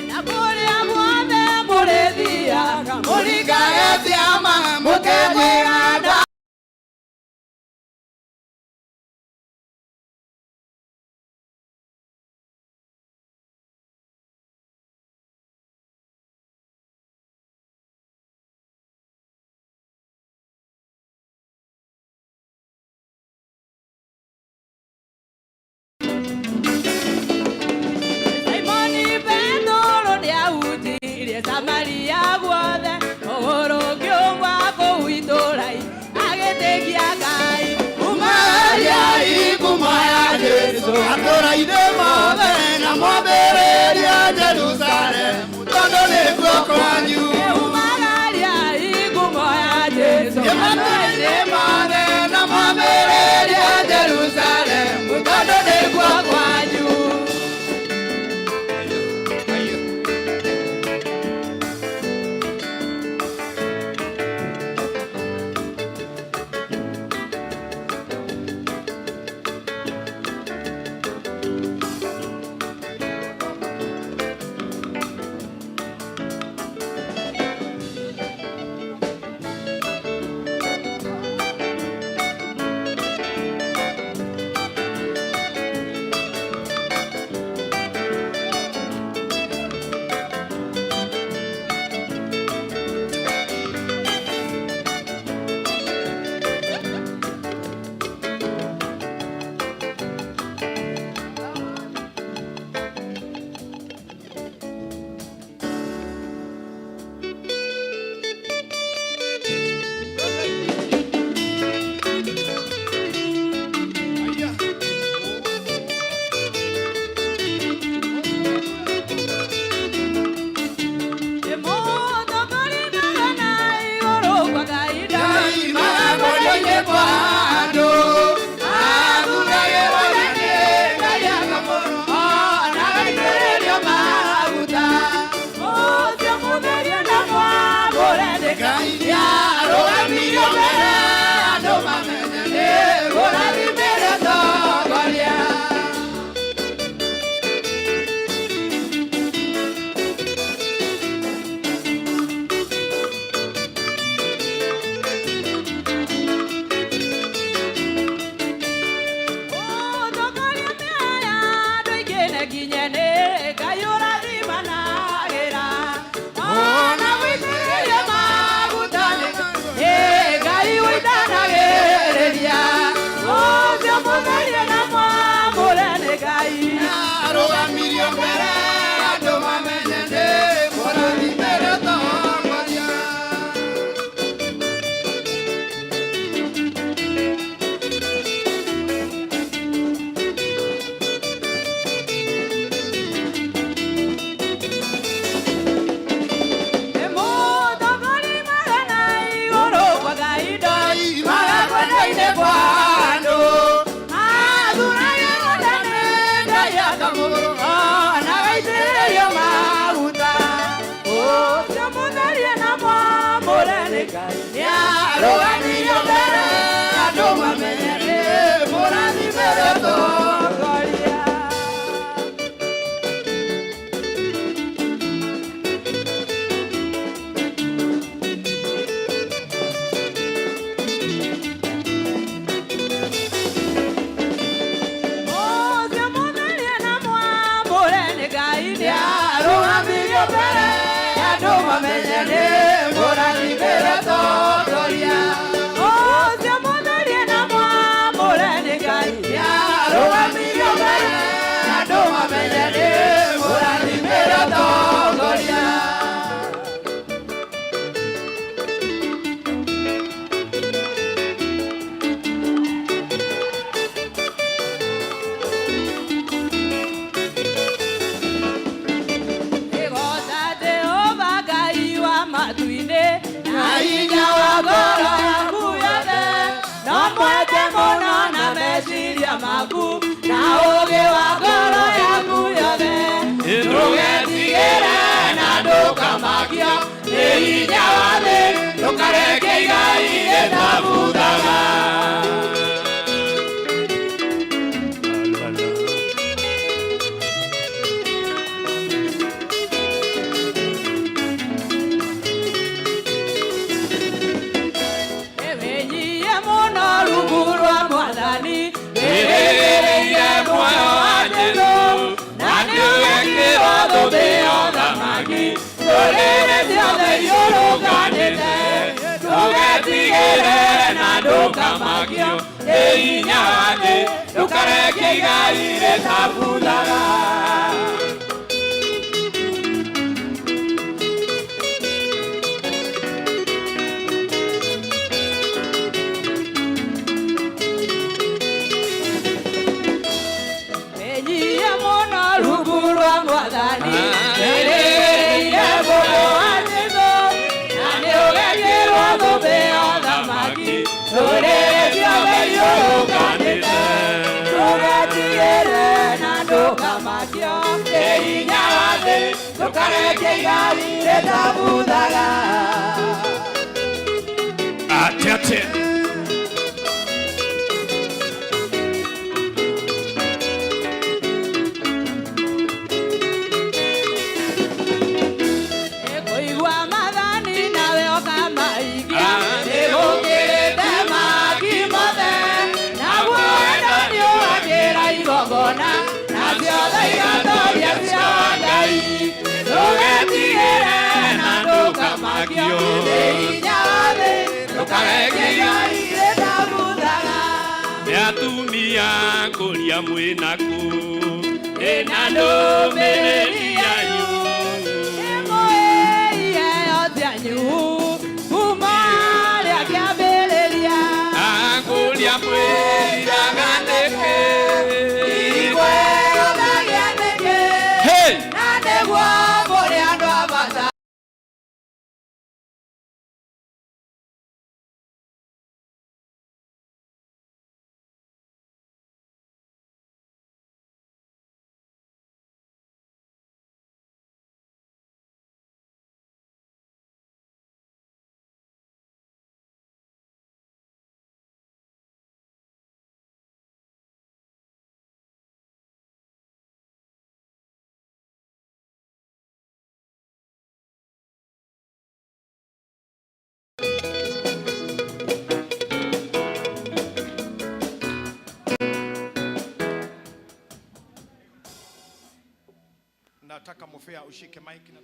[SPEAKER 11] Na kũrĩa guothe mũrĩthiaga
[SPEAKER 4] Mũringage ciama mũkĩmwĩra
[SPEAKER 11] Simoni Petero nĩahunjirie Samaria guothe ũhoro ũkĩũmwa kũu itũũra-inĩ agĩtĩkia Ngai.
[SPEAKER 4] Umariai ngumo ya Jesũ matũra-inĩ mothe na mwambĩrĩrie Jerusalemu tondũ nĩkuo kwanyu.
[SPEAKER 11] Umagariai ngumo ya Jesũ
[SPEAKER 4] Matũra-inĩ mothe na mwambĩrĩrie Jerusalemu tondũ nĩkuo
[SPEAKER 11] kwanyu.
[SPEAKER 4] Magũrũ-inĩ kwa andũ athuragĩrwo nĩ Ngai akamũrũa na agaitĩrĩrio maguta.
[SPEAKER 11] Ũcio mũtherie na mwamũre nĩ
[SPEAKER 4] Ngai nĩarũgamirio mbere andũ mamenye nĩ kũrathimĩre tongoria.
[SPEAKER 11] Ũtongoria mĩoyo ya andũ aingĩ na nginya nĩ Ngai ũrathimanagĩra. Ona gũitĩrĩrio maguta nĩ Ngai ũitagĩrĩria. mamenye nĩ mũrathimĩre tongoria. Ũcio mũtherie na mwamũre nĩ Ngai nĩarũgamirio mbere andũ mamenye nĩ mũrathimĩre tongoria. Igoca Jehova Ngai wa matu-inĩ na hinya wa ngoro yaku yothe, no mwende mũno na meciria maku na ũũgĩ wa ngoro yaku yothe. Ndũgetigĩre na ndũkamakio nĩ hinya wa thĩ, ndũkareke igai rĩtabuthaga. Wĩnyihie mũno rungu rwa Mwathani, wĩrĩgĩrĩire muoyo wa Jesũ, na nĩũgekĩrwo thũmbĩ ya ũthamaki, ndũrĩrĩ ciothe iũrũnganĩte. Ndũgetigĩre na ndũkamakio nĩ hinya wa thĩ, ndũkareke igai rĩtabuthaga. Wĩnyihie mũno rungu rwa Mwathani, wĩrĩgĩrĩire muoyo wa Jesũ, na nĩũgekĩrwo thũmbĩ ya ũthamaki, ndũrĩrĩ ciothe iũrũnganĩte. Ndũgetigĩre na ndũkamakio nĩ hinya wa thĩ, ndũkareke igai rĩtabuthaga.
[SPEAKER 12] Ate ate.
[SPEAKER 11] Kũigua maathani nawe ũkamaigia, nĩgũkĩrĩte mahaki mothe, naguo wendo nĩũgakĩra igongona, na ciothe igatoria cia Ngai. Ndũgetigĩre na ndũkamakio nĩ hinya wa thĩ, ndũkareke igai rĩtabuthaga.
[SPEAKER 12] Nĩ atumia ngũria mwĩnaku ĩna ndũmĩrĩri yanyu.
[SPEAKER 11] Iheo cianyu kuma rĩa kĩambĩrĩria.
[SPEAKER 12] Angũria mwĩriraga nĩkĩ?
[SPEAKER 11] Ikwĩyũragia nĩkĩ?
[SPEAKER 12] Hey!
[SPEAKER 11] Na nĩguo mũrĩ andũ a bata.
[SPEAKER 3] Nataka Mofea ushike mic na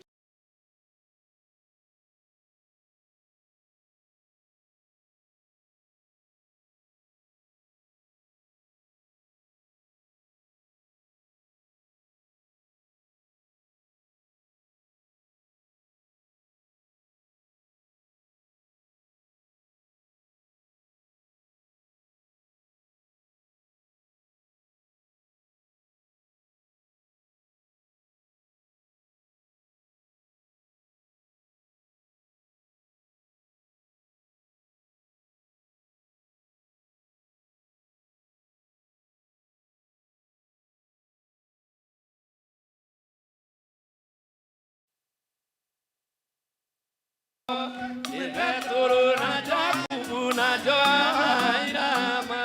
[SPEAKER 12] Ni Petero na Jakubu na Johana irama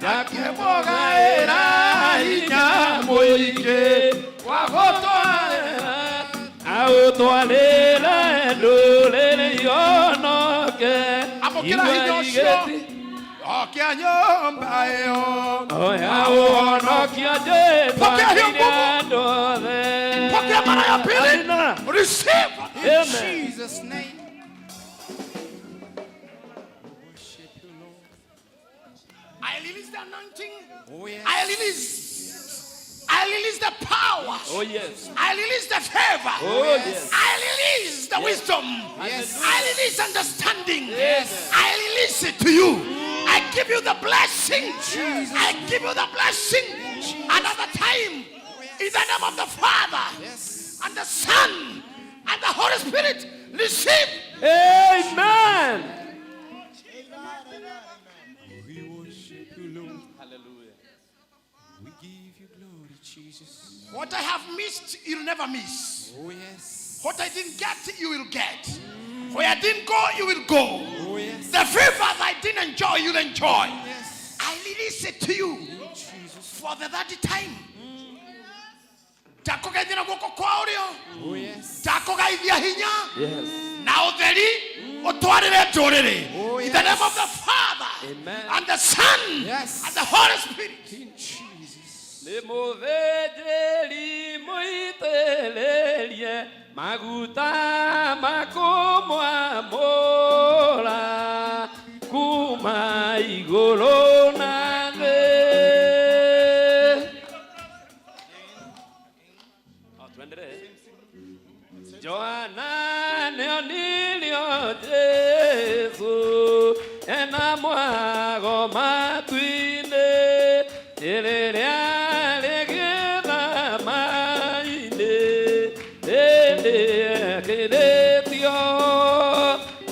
[SPEAKER 12] Jakĩmũgaĩra hinya mũingĩ wa gũtwarĩra aũtwarĩre ndũrĩrĩ ihonoke.
[SPEAKER 3] Amũkĩra hinya ũcio okia nyũmba ĩyo
[SPEAKER 12] Oya ũhonokia Jesũ
[SPEAKER 3] Pokea hiyo
[SPEAKER 12] akĩrĩ
[SPEAKER 3] nguvu.
[SPEAKER 12] andũ othe.
[SPEAKER 3] Pokea mara ya pili.
[SPEAKER 12] Amina.
[SPEAKER 3] Receive.
[SPEAKER 4] In
[SPEAKER 12] Amen.
[SPEAKER 4] Jesus' name.
[SPEAKER 3] I release the anointing.
[SPEAKER 4] Oh, yes.
[SPEAKER 3] I release the power.
[SPEAKER 12] Oh yes.
[SPEAKER 3] I release the favor.
[SPEAKER 12] Oh yes.
[SPEAKER 3] I release the wisdom.
[SPEAKER 4] Yes.
[SPEAKER 3] I release understanding.
[SPEAKER 12] Yes.
[SPEAKER 3] I release it to you. I give you the blessing. I give you the blessing. Another time. In the name of the Father
[SPEAKER 4] Yes.
[SPEAKER 3] and the Son and the Holy Spirit, receive.
[SPEAKER 12] Amen.
[SPEAKER 4] We worship you, Lord.
[SPEAKER 12] Hallelujah.
[SPEAKER 4] We give you glory, Jesus.
[SPEAKER 3] What I have missed, you'll never miss.
[SPEAKER 4] Oh, yes.
[SPEAKER 3] What I didn't get, you will get. Where I didn't go, you will go.
[SPEAKER 4] Oh, yes.
[SPEAKER 3] The favor that I didn't enjoy, you'll enjoy.
[SPEAKER 4] Yes.
[SPEAKER 3] I release it to you
[SPEAKER 4] Jesus.
[SPEAKER 3] for the third time. Ndakũgeithia na guoko kwa ũrĩo.
[SPEAKER 4] Oh, yes.
[SPEAKER 3] Ndakũgeithia hinya
[SPEAKER 12] Yes.
[SPEAKER 3] na ũtheri ũtwarĩre ndũrĩrĩ.
[SPEAKER 4] Oh,
[SPEAKER 3] In the name
[SPEAKER 4] yes.
[SPEAKER 3] of the Father
[SPEAKER 12] Amen.
[SPEAKER 3] and the Son
[SPEAKER 4] Yes.
[SPEAKER 3] and the Holy Spirit.
[SPEAKER 4] In Jesus.
[SPEAKER 12] Nĩ mũthĩnjĩri mũitĩrĩrie maguta makũmwamũra kuma igũrũ na thĩ. O, tuendelee. Joana nĩonirio Jesũ ena mwago matu-inĩ rĩrĩa rĩgĩthama-inĩ hĩndĩ ekĩrĩtio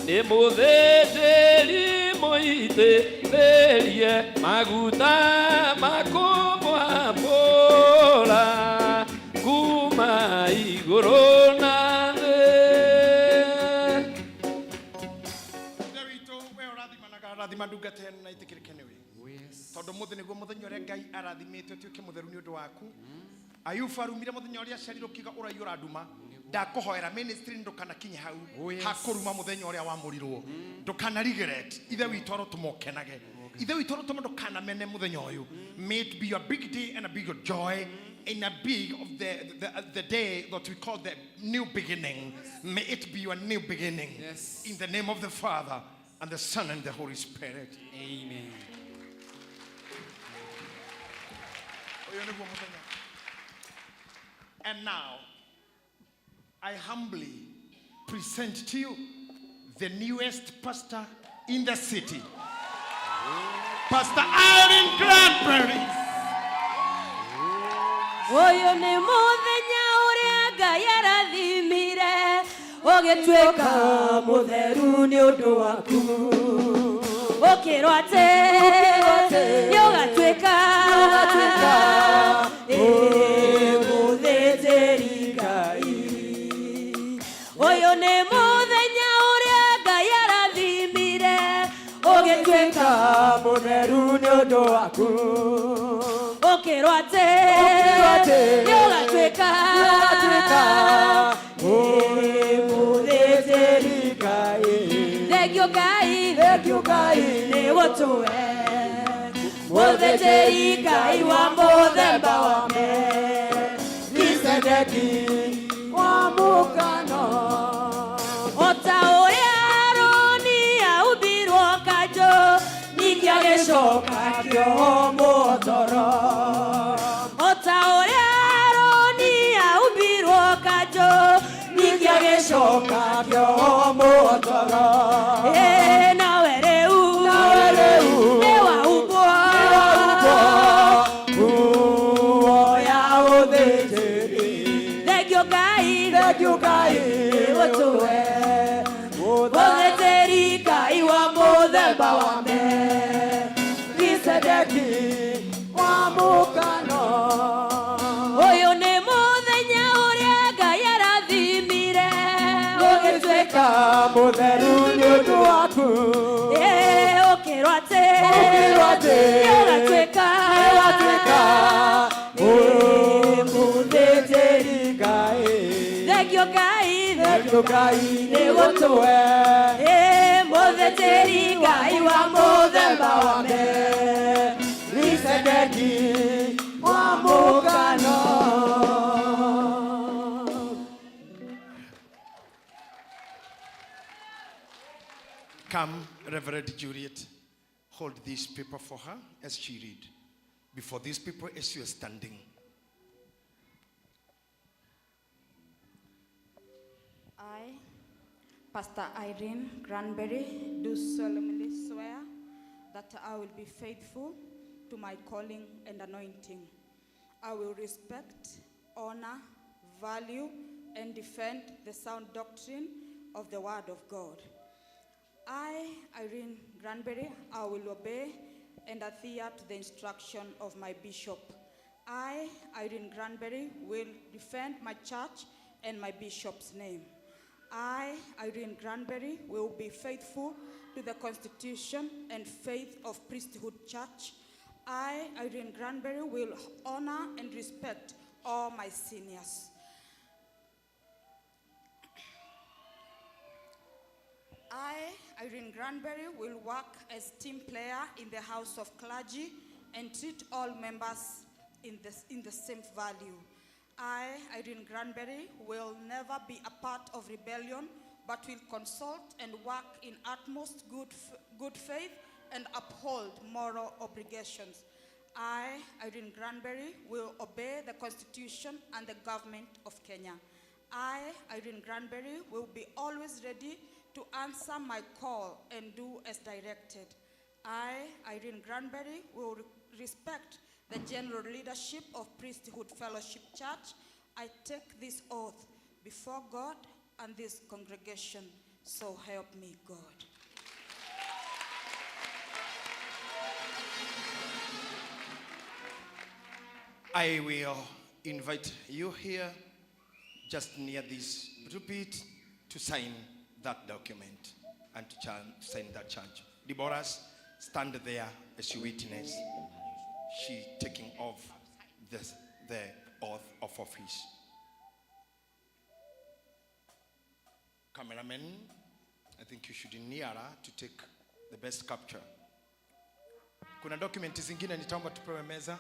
[SPEAKER 12] nĩ mũthĩnjĩri mũitĩrĩrie maguta makũmwamũra kuma igũrũ na thĩ.
[SPEAKER 3] Ithe witũ we ũrathimanaga rathima ndungata ĩno na ĩtĩkĩrĩke nĩwe.
[SPEAKER 4] Oh, yes.
[SPEAKER 3] Tondũ mũthĩ nĩguo mũthenya ũrĩa Ngai arathimĩte ũtuĩke mũtheru nĩ ũndũ waku. Ayubu arumire mũthenya ũrĩa aciarirwo kiuga ũraiyũra nduma. Ndakũhoera ministry ndũkanakinye hau.
[SPEAKER 4] Oh, yes.
[SPEAKER 3] Hakũruma mũthenya ũrĩa wamũrirwo. Ndũkana regret. Ithe witũ arotũma ũkenage. Ithe witũ arotũma ndũkanamene mũthenya ũyũ. May it be a big day and a big joy in a big of the day that we call the new beginning. May it be your new beginning.
[SPEAKER 4] Yes.
[SPEAKER 3] In the name of the Father and the Son and the Holy Spirit.
[SPEAKER 4] Amen.
[SPEAKER 3] Ũyũ nĩguo mũthenya. And now, I humbly present to you the newest pastor in the city, Pastor Irene Granberry.
[SPEAKER 11] Ũyũ nĩ mũthenya ũrĩa Ngai arathimire ũgĩtuĩka mũtheru nĩ ũndũ waku ũkĩrwo atĩ nĩ ũgatuĩka ĩ mũthĩnjĩri Ngai. Ũyũ nĩ mũthenya ũrĩa Ngai arathimire ũgĩtuĩka mũtheru nĩ ũndũ waku ũkĩrwo atĩ nĩ ũgatuĩka ĩ mũthĩnjĩri Ngai. Thengio Ngai, thengio Ngai nĩ gũtũhe mũthĩnjĩri Ngai wa mũthemba wa Melkisedeki wa mũkano. O ta ũrĩa Harũni aumbirwo kanjũ ningĩ agĩcoka akĩohwo mũtoro. O ta ũrĩa Harũni aumbirwo kanjũ ningĩ agĩcoka akĩohwo mũtoro. Ĩ nawe rĩu nĩ waumbwo nguo ya ũthĩnjĩri. Thengio Ngai, thengio Ngai nĩ gũtũhe mũthĩnjĩri Ngai wa mũthemba wa Melkisedeki wa mũkano. Ũyũ nĩ mũthenya ũrĩa Ngai arathimire ũgĩtuĩka mũtheru nĩ ũndũ waku. Ĩ ũkĩrwo atĩ nĩ ũgatuĩka ĩ mũthĩnjĩri Ngai. Thengio Ngai, thengio Ngai nĩ gũtũhe ĩ mũthĩnjĩri Ngai wa mũthemba wa Melkisedeki wa mũkano.
[SPEAKER 3] Come, Reverend Juliet, hold this paper for her as she read. Before these people as you are standing.
[SPEAKER 5] I, Pastor Irene Grandberry, do solemnly swear that I will be faithful to my calling and anointing. I will respect, honor, value, and defend the sound doctrine of the Word of God. I, Irene Granberry, I will obey and adhere to the instruction of my bishop. I, Irene Granberry, will defend my church and my bishop's name. I, Irene Granberry, will be faithful to the Constitution and faith of Priesthood Church. I, Irene Granberry, will honor and respect all my seniors. I, Irene Granberry, will work as team player in the House of Clergy and treat all members in the same value. I, Irene Granberry, will never be a part of rebellion, but will consult and work in utmost good faith and uphold moral obligations. I, Irene Granberry, will obey the Constitution and the government of Kenya. I, Irene Granberry, will be always ready to answer my call and do as directed. I, Irene Granberry, will respect the general leadership of Priesthood Fellowship Church. I take this oath before God and this congregation, so help me God.
[SPEAKER 3] I will invite you here, just near this pulpit, to sign that document and to sign that charge. Deborah, stand there as you witness she taking off the oath of office. Cameraman, I think you should nearer to take the best capture. Kuna document zingine nitaomba tupewe meza.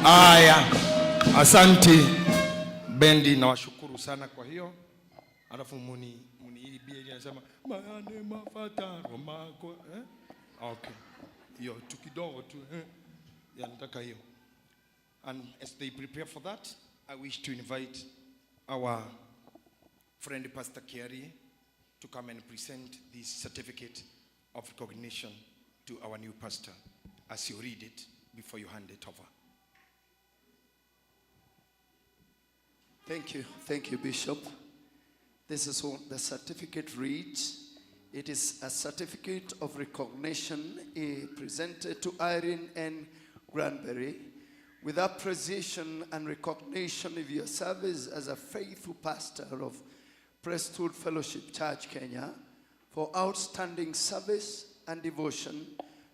[SPEAKER 3] Aya, asante bendi, nawashukuru sana kwa hiyo. Alafu muniibie ile anasema mayane mafataro mako eh? Okay, hiyo tu kidogo tu eh? Ya nataka hiyo. And as they prepare for that, I wish to invite our friend Pastor Kiarie to come and present this certificate of recognition to our new pastor as you read it before you hand it over.
[SPEAKER 13] Thank you. Thank you, Bishop. This is what the certificate reads. It is a certificate of recognition presented to Irene N. Grandberry with appreciation and recognition of your service as a faithful pastor of Priesthood Fellowship Church, Kenya, for outstanding service and devotion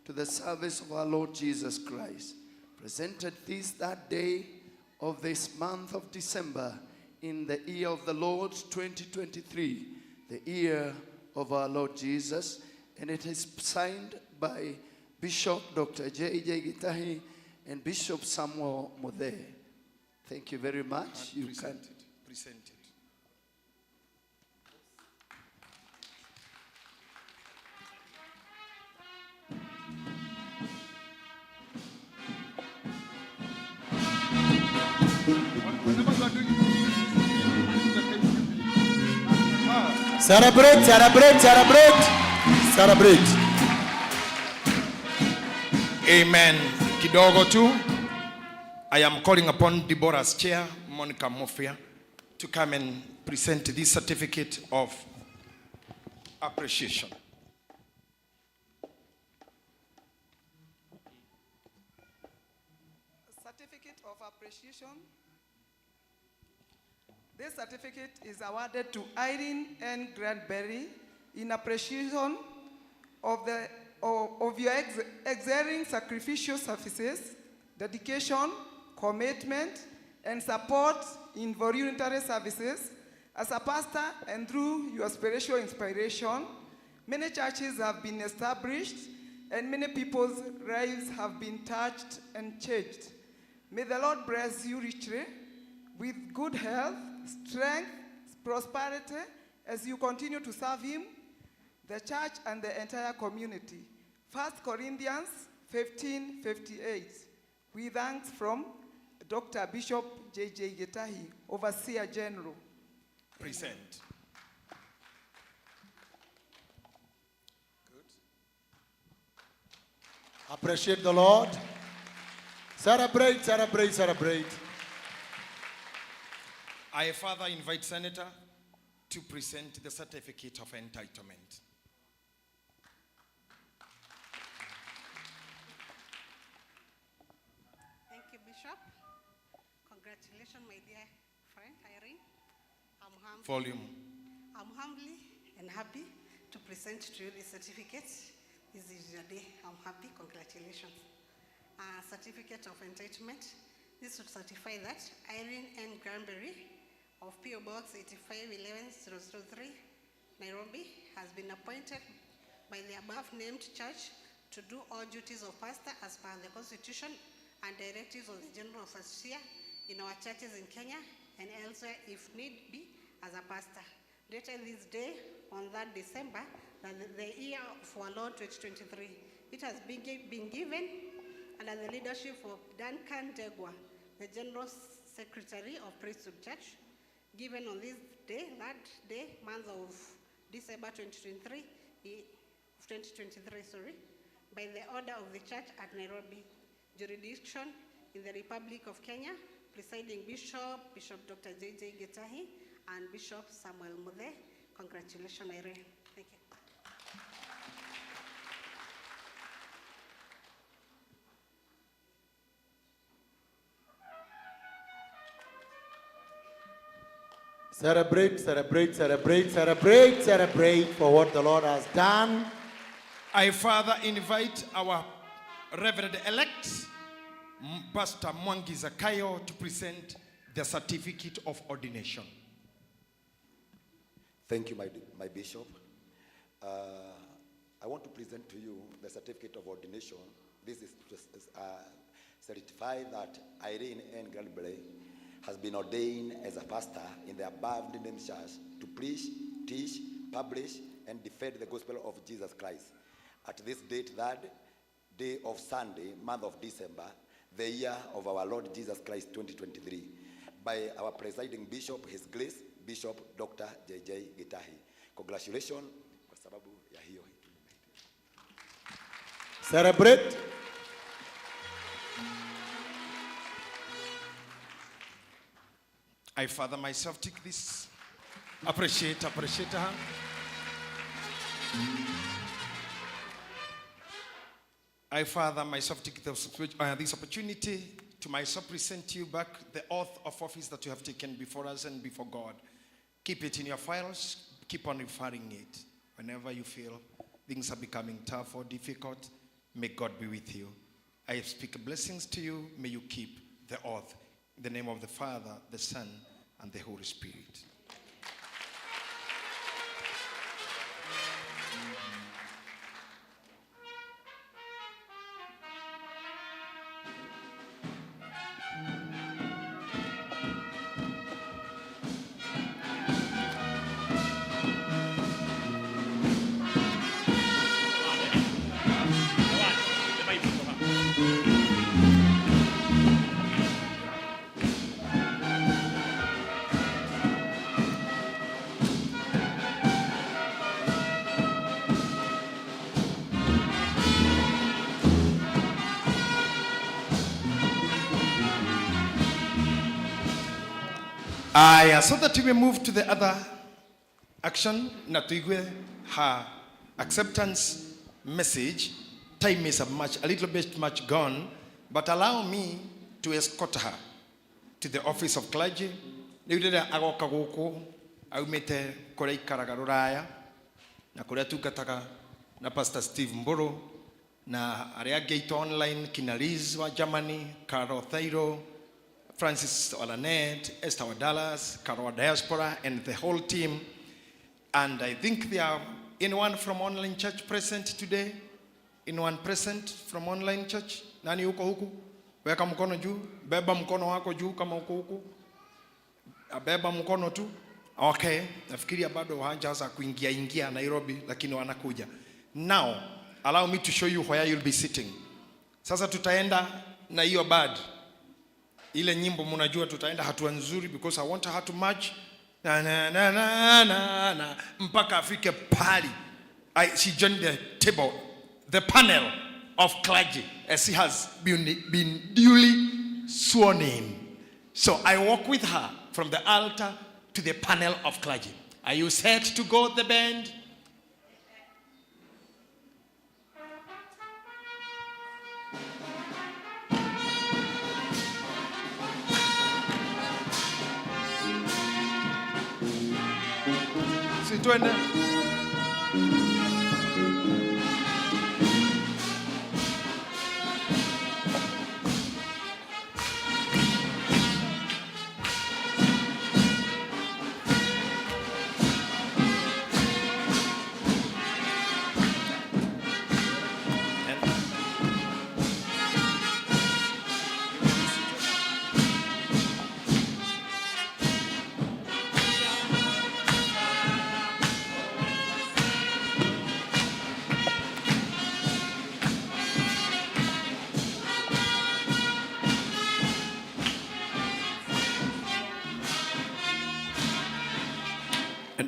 [SPEAKER 13] to the service of our Lord Jesus Christ. Presented this that day of this month of December in the year of the Lord 2023, the year of our Lord Jesus, and it is signed by Bishop Dr. J.J. Gitahi and Bishop Samuel Muthee. Thank you very much. You can
[SPEAKER 3] present it.
[SPEAKER 1] Celebrate, celebrate, celebrate, celebrate.
[SPEAKER 3] Amen. Kidogo tu. I am calling upon Deborah's chair, Monica Mofia, to come and present this certificate of appreciation.
[SPEAKER 4] Certificate of appreciation. This certificate is awarded to Irene N. Grandberry in appreciation of your exerting sacrificial services, dedication, commitment, and support in voluntary services. As a pastor and through your spiritual inspiration, many churches have been established and many people's lives have been touched and changed. May the Lord bless you richly with good health, strength, prosperity, as you continue to serve him, the church, and the entire community. 1 Corinthians 15:58. We thanks from Dr. Bishop J.J. Gitahi, Overseer General.
[SPEAKER 3] Present. Good.
[SPEAKER 1] Appreciate the Lord. Celebrate, celebrate, celebrate.
[SPEAKER 3] I further invite Senator to present the certificate of entitlement.
[SPEAKER 14] Thank you, Bishop. Congratulations, my dear friend Irene.
[SPEAKER 3] Volume.
[SPEAKER 14] I'm humbly and happy to present to you this certificate. This is your day. I'm happy. Congratulations. Certificate of entitlement. This would certify that Irene N. Granberry of P.O. Box 8511003, Nairobi, has been appointed by the above-named church to do all duties of pastor as per the Constitution and directives of the General Overseer in our churches in Kenya and elsewhere if need be as a pastor. Dated this day on that December, the year of our Lord 2023. It has been given under the leadership of Duncan Degwa, the General Secretary of Priesthood Church, given on this day, that day, month of December 2023, by the order of the Church at Nairobi, jurisdiction in the Republic of Kenya, presiding Bishop, Bishop Dr. J.J. Gitahi, and Bishop Samuel Muthee. Congratulations, Irene. Thank you.
[SPEAKER 1] Celebrate, celebrate, celebrate, celebrate, celebrate for what the Lord has done.
[SPEAKER 3] I further invite our Reverend-elect, Pastor Mwangi Zakayo, to present the certificate of ordination.
[SPEAKER 9] Thank you, my bishop. I want to present to you the certificate of ordination. This is to certify that Irene N. Granberry has been ordained as a pastor in the above named church to preach, teach, publish, and defend the gospel of Jesus Christ. At this date, that day of Sunday, month of December, the year of our Lord Jesus Christ 2023 by our presiding bishop, His Grace Bishop Dr. JJ Gitahi. Congratulations kwa sababu ya hiyo.
[SPEAKER 1] Celebrate.
[SPEAKER 3] I further myself take this. Appreciate, appreciate her. I further myself take this opportunity to myself present you back the oath of office that you have taken before us and before God. Keep it in your files. Keep on referring it. Whenever you feel things are becoming tough or difficult, may God be with you. I speak blessings to you. May you keep the oath. In the name of the Father, the Son, and the Holy Spirit. Aya, so that we may move to the other action, na tuigue her acceptance message. Time is a little bit much gone, but allow me to escort her to the office of clergy. Rĩu rĩrĩa agoka gũkũ aumĩte kũrĩa aikaraga rũraya na kũrĩa tungataga na Pastor Steve Mburu na arĩa angĩ aitũ online, kina Liz wa Germany, Carol Thairo, Francis Olanet, Esther wa Dallas, Carol wa Diaspora, and the whole team. And I think there are anyone from online church present today? Anyone present from online church? Nani uko huku? Weka mkono juu. Beba mkono wako juu kama uko huku. Beba mkono tu. Okay, nafikiria bado hawajaanza kuingia ingia Nairobi, lakini wanakuja. Now, allow me to show you where you'll be sitting. Sasa tutaenda na hiyo bad. Ile nyimbo mnajua tutaenda hatua nzuri because I want her to march na na na na na na mpaka afike pali. She joined the table, the panel of clergy as she has been duly sworn in. So I walk with her from the altar to the panel of clergy. Are you set to go, the band? Twende.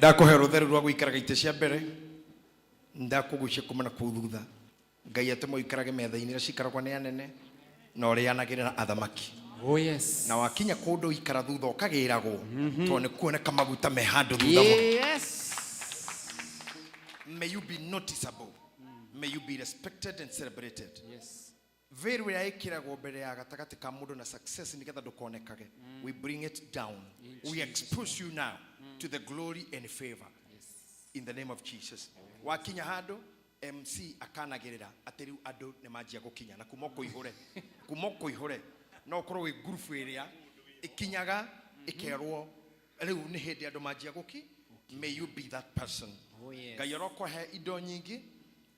[SPEAKER 3] Ndakuhe rũtheru rwa gũikaraga itĩ cia mbere, ndakũgucia kuma na kũu thutha. Ngai atũme ũikarage metha-inĩ iria ciikaragwo nĩ anene na ũrĩanagĩre na athamaki.
[SPEAKER 15] Oh, yes.
[SPEAKER 3] Na wakinya kũndũ ikara thutha ũkagĩragwo, tondũ nĩ kuoneka maguta me handũ thutha mũno.
[SPEAKER 15] Yes.
[SPEAKER 3] May you be noticeable. May you be respected and celebrated.
[SPEAKER 15] Yes.
[SPEAKER 3] Veil ĩrĩa ĩkĩragwo mbere ya gatagatĩ ka mũndũ na success nĩgetha ndũkonekage. We bring it down.
[SPEAKER 15] In
[SPEAKER 3] We
[SPEAKER 15] Jesus'
[SPEAKER 3] expose you now to the glory and favor.
[SPEAKER 15] Yes.
[SPEAKER 3] In the name of Jesus. Wakinya handũ, MC akanagĩrĩra atĩ rĩu andũ nĩ manjia gũkinya na kuma kũihũre. Kuma kũihũre. No ũkorwo wĩ ngurubu ĩrĩa ĩkinyaga ĩkerwo rĩu nĩ hĩndĩ andũ manjia gũki. May you be that person.
[SPEAKER 15] Oh, yes.
[SPEAKER 3] Ngai arokũhe indo nyingĩ,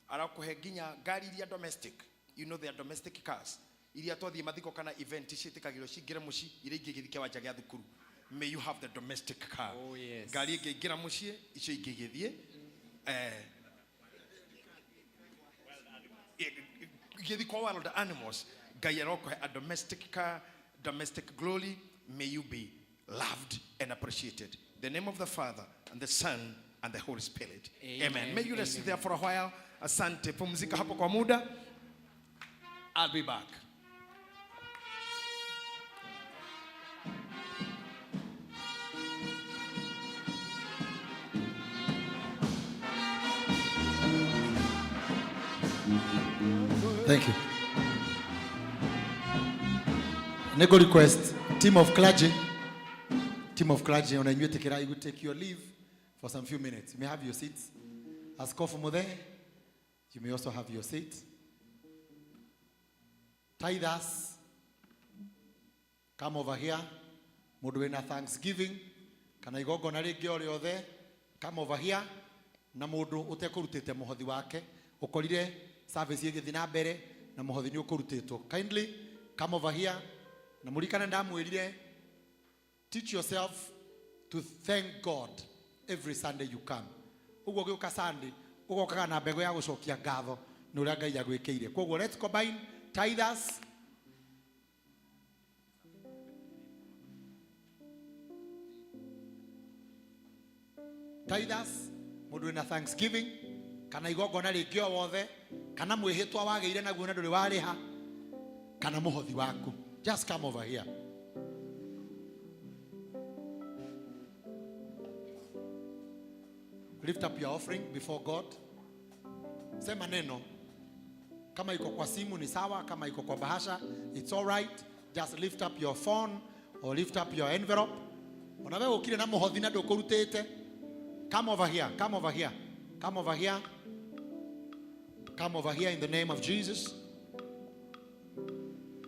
[SPEAKER 3] arokũhe nginya ngari iria domestic. You know they are domestic cars. Iria twathiĩ mathiko kana event ciĩtĩkagĩrwo cingĩre mũciĩ, iria ingĩ igĩthiĩ kĩwanja gĩa thukuru. May you have the domestic car.
[SPEAKER 15] Oh, yes.
[SPEAKER 3] Ngari ĩngĩingĩra mũciĩ, icio ingĩ igĩthiĩ. Igĩthiĩ kwa wild animals. Ngai arokũhe a domestic car, domestic glory. May you be loved and appreciated. In the name of the Father and the Son and the Holy Spirit.
[SPEAKER 15] Amen.
[SPEAKER 3] Amen. May you rest
[SPEAKER 15] Amen.
[SPEAKER 3] there for a while. Asante. Pumzika hapo kwa muda. I'll be back.
[SPEAKER 1] Thank you. Nego request, team of clergy, team of clergy, ona inyuĩ ĩtĩkĩra you take your leave for some few minutes. You may have your seats. Askofu Muthe, you may also have your seat. Tithers, come over here. Mũndũ wĩna Thanksgiving, kana igongona rĩngĩ o rĩothe, come over here. Na mũndũ ũtekũrutĩte mũhothi wake, ũkorire service ĩgĩthiĩ na mbere na mũhothi nĩ ũkũrutĩtwo. Kindly come over here. Na mũririkane ndamwĩrire, teach yourself to thank God every Sunday you come. Ũguo ũgĩũka Sunday, ũgokaga na mbegũ ya gũcokia ngatho nĩ ũrĩa Ngai agwĩkĩire. Koguo let's combine tithers. Tithers, mũndũ wĩna Thanksgiving, kana igongona rĩngĩ o wothe, kana mwĩhĩtwa wagĩire naguo na ndũrĩ warĩha, kana mũhothi waku. Just come over here. Lift up your offering before God. Sema neno. Kama iko kwa simu ni sawa, kama iko kwa bahasha, it's all right. Just lift up your phone or lift up your envelope. Ona wewe ukire na mũhothi na ndũkũrutĩte. Come over here, come over here, come over here. Come over here in the name of Jesus.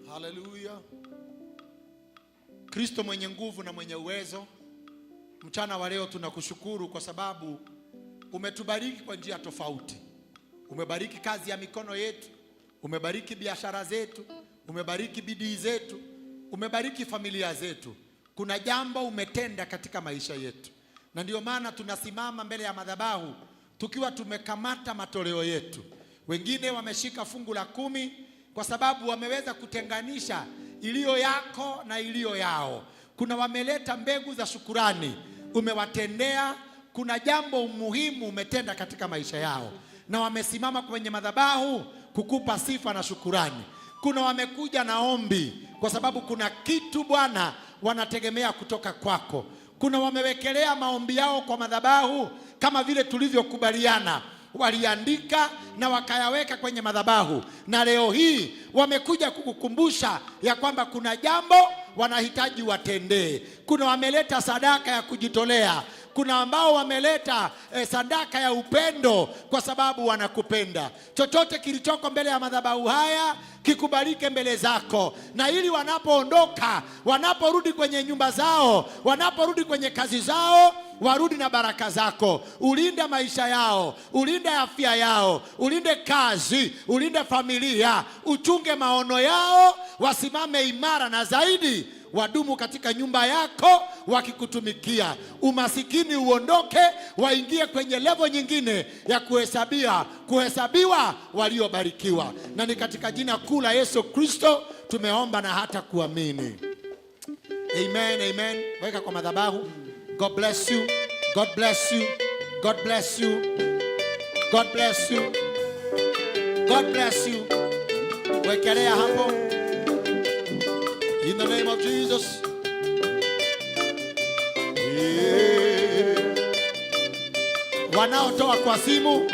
[SPEAKER 1] Hallelujah. Kristo mwenye nguvu na mwenye uwezo, mchana wa leo tunakushukuru kwa sababu umetubariki kwa njia tofauti. Umebariki kazi ya mikono yetu, umebariki biashara zetu, umebariki bidii zetu, umebariki familia zetu. Kuna jambo umetenda katika maisha yetu, na ndio maana tunasimama mbele ya madhabahu tukiwa tumekamata matoleo yetu. Wengine wameshika fungu la 10 kwa sababu wameweza kutenganisha iliyo yako na iliyo yao. Kuna wameleta mbegu za shukurani, umewatendea. Kuna jambo muhimu umetenda katika maisha yao, na wamesimama kwenye madhabahu kukupa sifa na shukurani. Kuna wamekuja na ombi kwa sababu kuna kitu Bwana wanategemea kutoka kwako. Kuna wamewekelea maombi yao kwa madhabahu kama vile tulivyokubaliana, waliandika na wakayaweka kwenye madhabahu, na leo hii wamekuja kukukumbusha ya kwamba kuna jambo wanahitaji watendee. Kuna wameleta sadaka ya kujitolea, kuna ambao wameleta sadaka ya upendo kwa sababu wanakupenda. Chochote kilichoko mbele ya madhabahu haya kikubalike mbele zako, na ili wanapoondoka, wanaporudi kwenye nyumba zao, wanaporudi kwenye kazi zao, warudi na baraka zako. Ulinde maisha yao, ulinde afya yao, ulinde kazi, ulinde familia, uchunge maono yao, wasimame imara na zaidi wadumu katika nyumba yako wakikutumikia. Umasikini uondoke, waingie kwenye level nyingine ya kuhesabiwa waliobarikiwa. Na ni katika jina kuu la Yesu Kristo tumeomba na hata kuamini. Amen, amen. Weka kwa madhabahu. God bless you. God bless you. God bless you. God bless you. God bless you. Wekelea hapo. In the name of Jesus. Yeah. Wanaotoa kwa simu,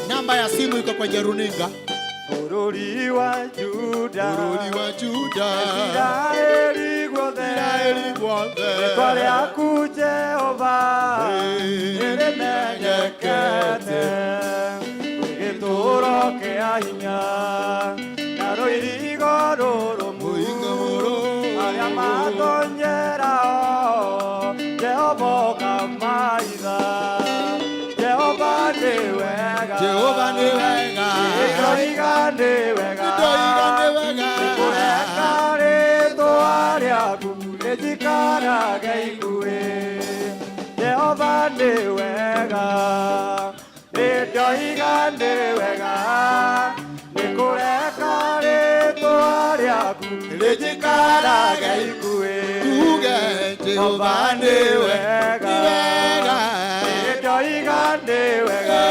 [SPEAKER 1] namba ya simu iko kwenye runinga.
[SPEAKER 12] Bũrũri wa Juda,
[SPEAKER 1] Bũrũri wa Juda,
[SPEAKER 12] Isiraeli guothe,
[SPEAKER 1] Isiraeli guothe,
[SPEAKER 12] rĩĩtwa rĩaku Jehova nĩrĩmenyekete, wĩ gĩtũũro kĩa hinya na rũirigo rũrũmu, arĩa matonyerao Jehova ũkamaitha. Jehova nĩ wega,
[SPEAKER 1] Jehova nĩ wega,
[SPEAKER 12] ndoiga nĩ wega,
[SPEAKER 1] ndoiga nĩ wega,
[SPEAKER 12] nĩkũreka rĩĩtwa rĩaku rĩnjikarage ikuhĩ. Jehova nĩ wega, ndoiga nĩ wega, nĩkũreka rĩĩtwa
[SPEAKER 15] rĩaku rĩnjikarage ikuhĩ.
[SPEAKER 1] Tuge
[SPEAKER 15] Jehova nĩ wega, nĩndoiga nĩ wega,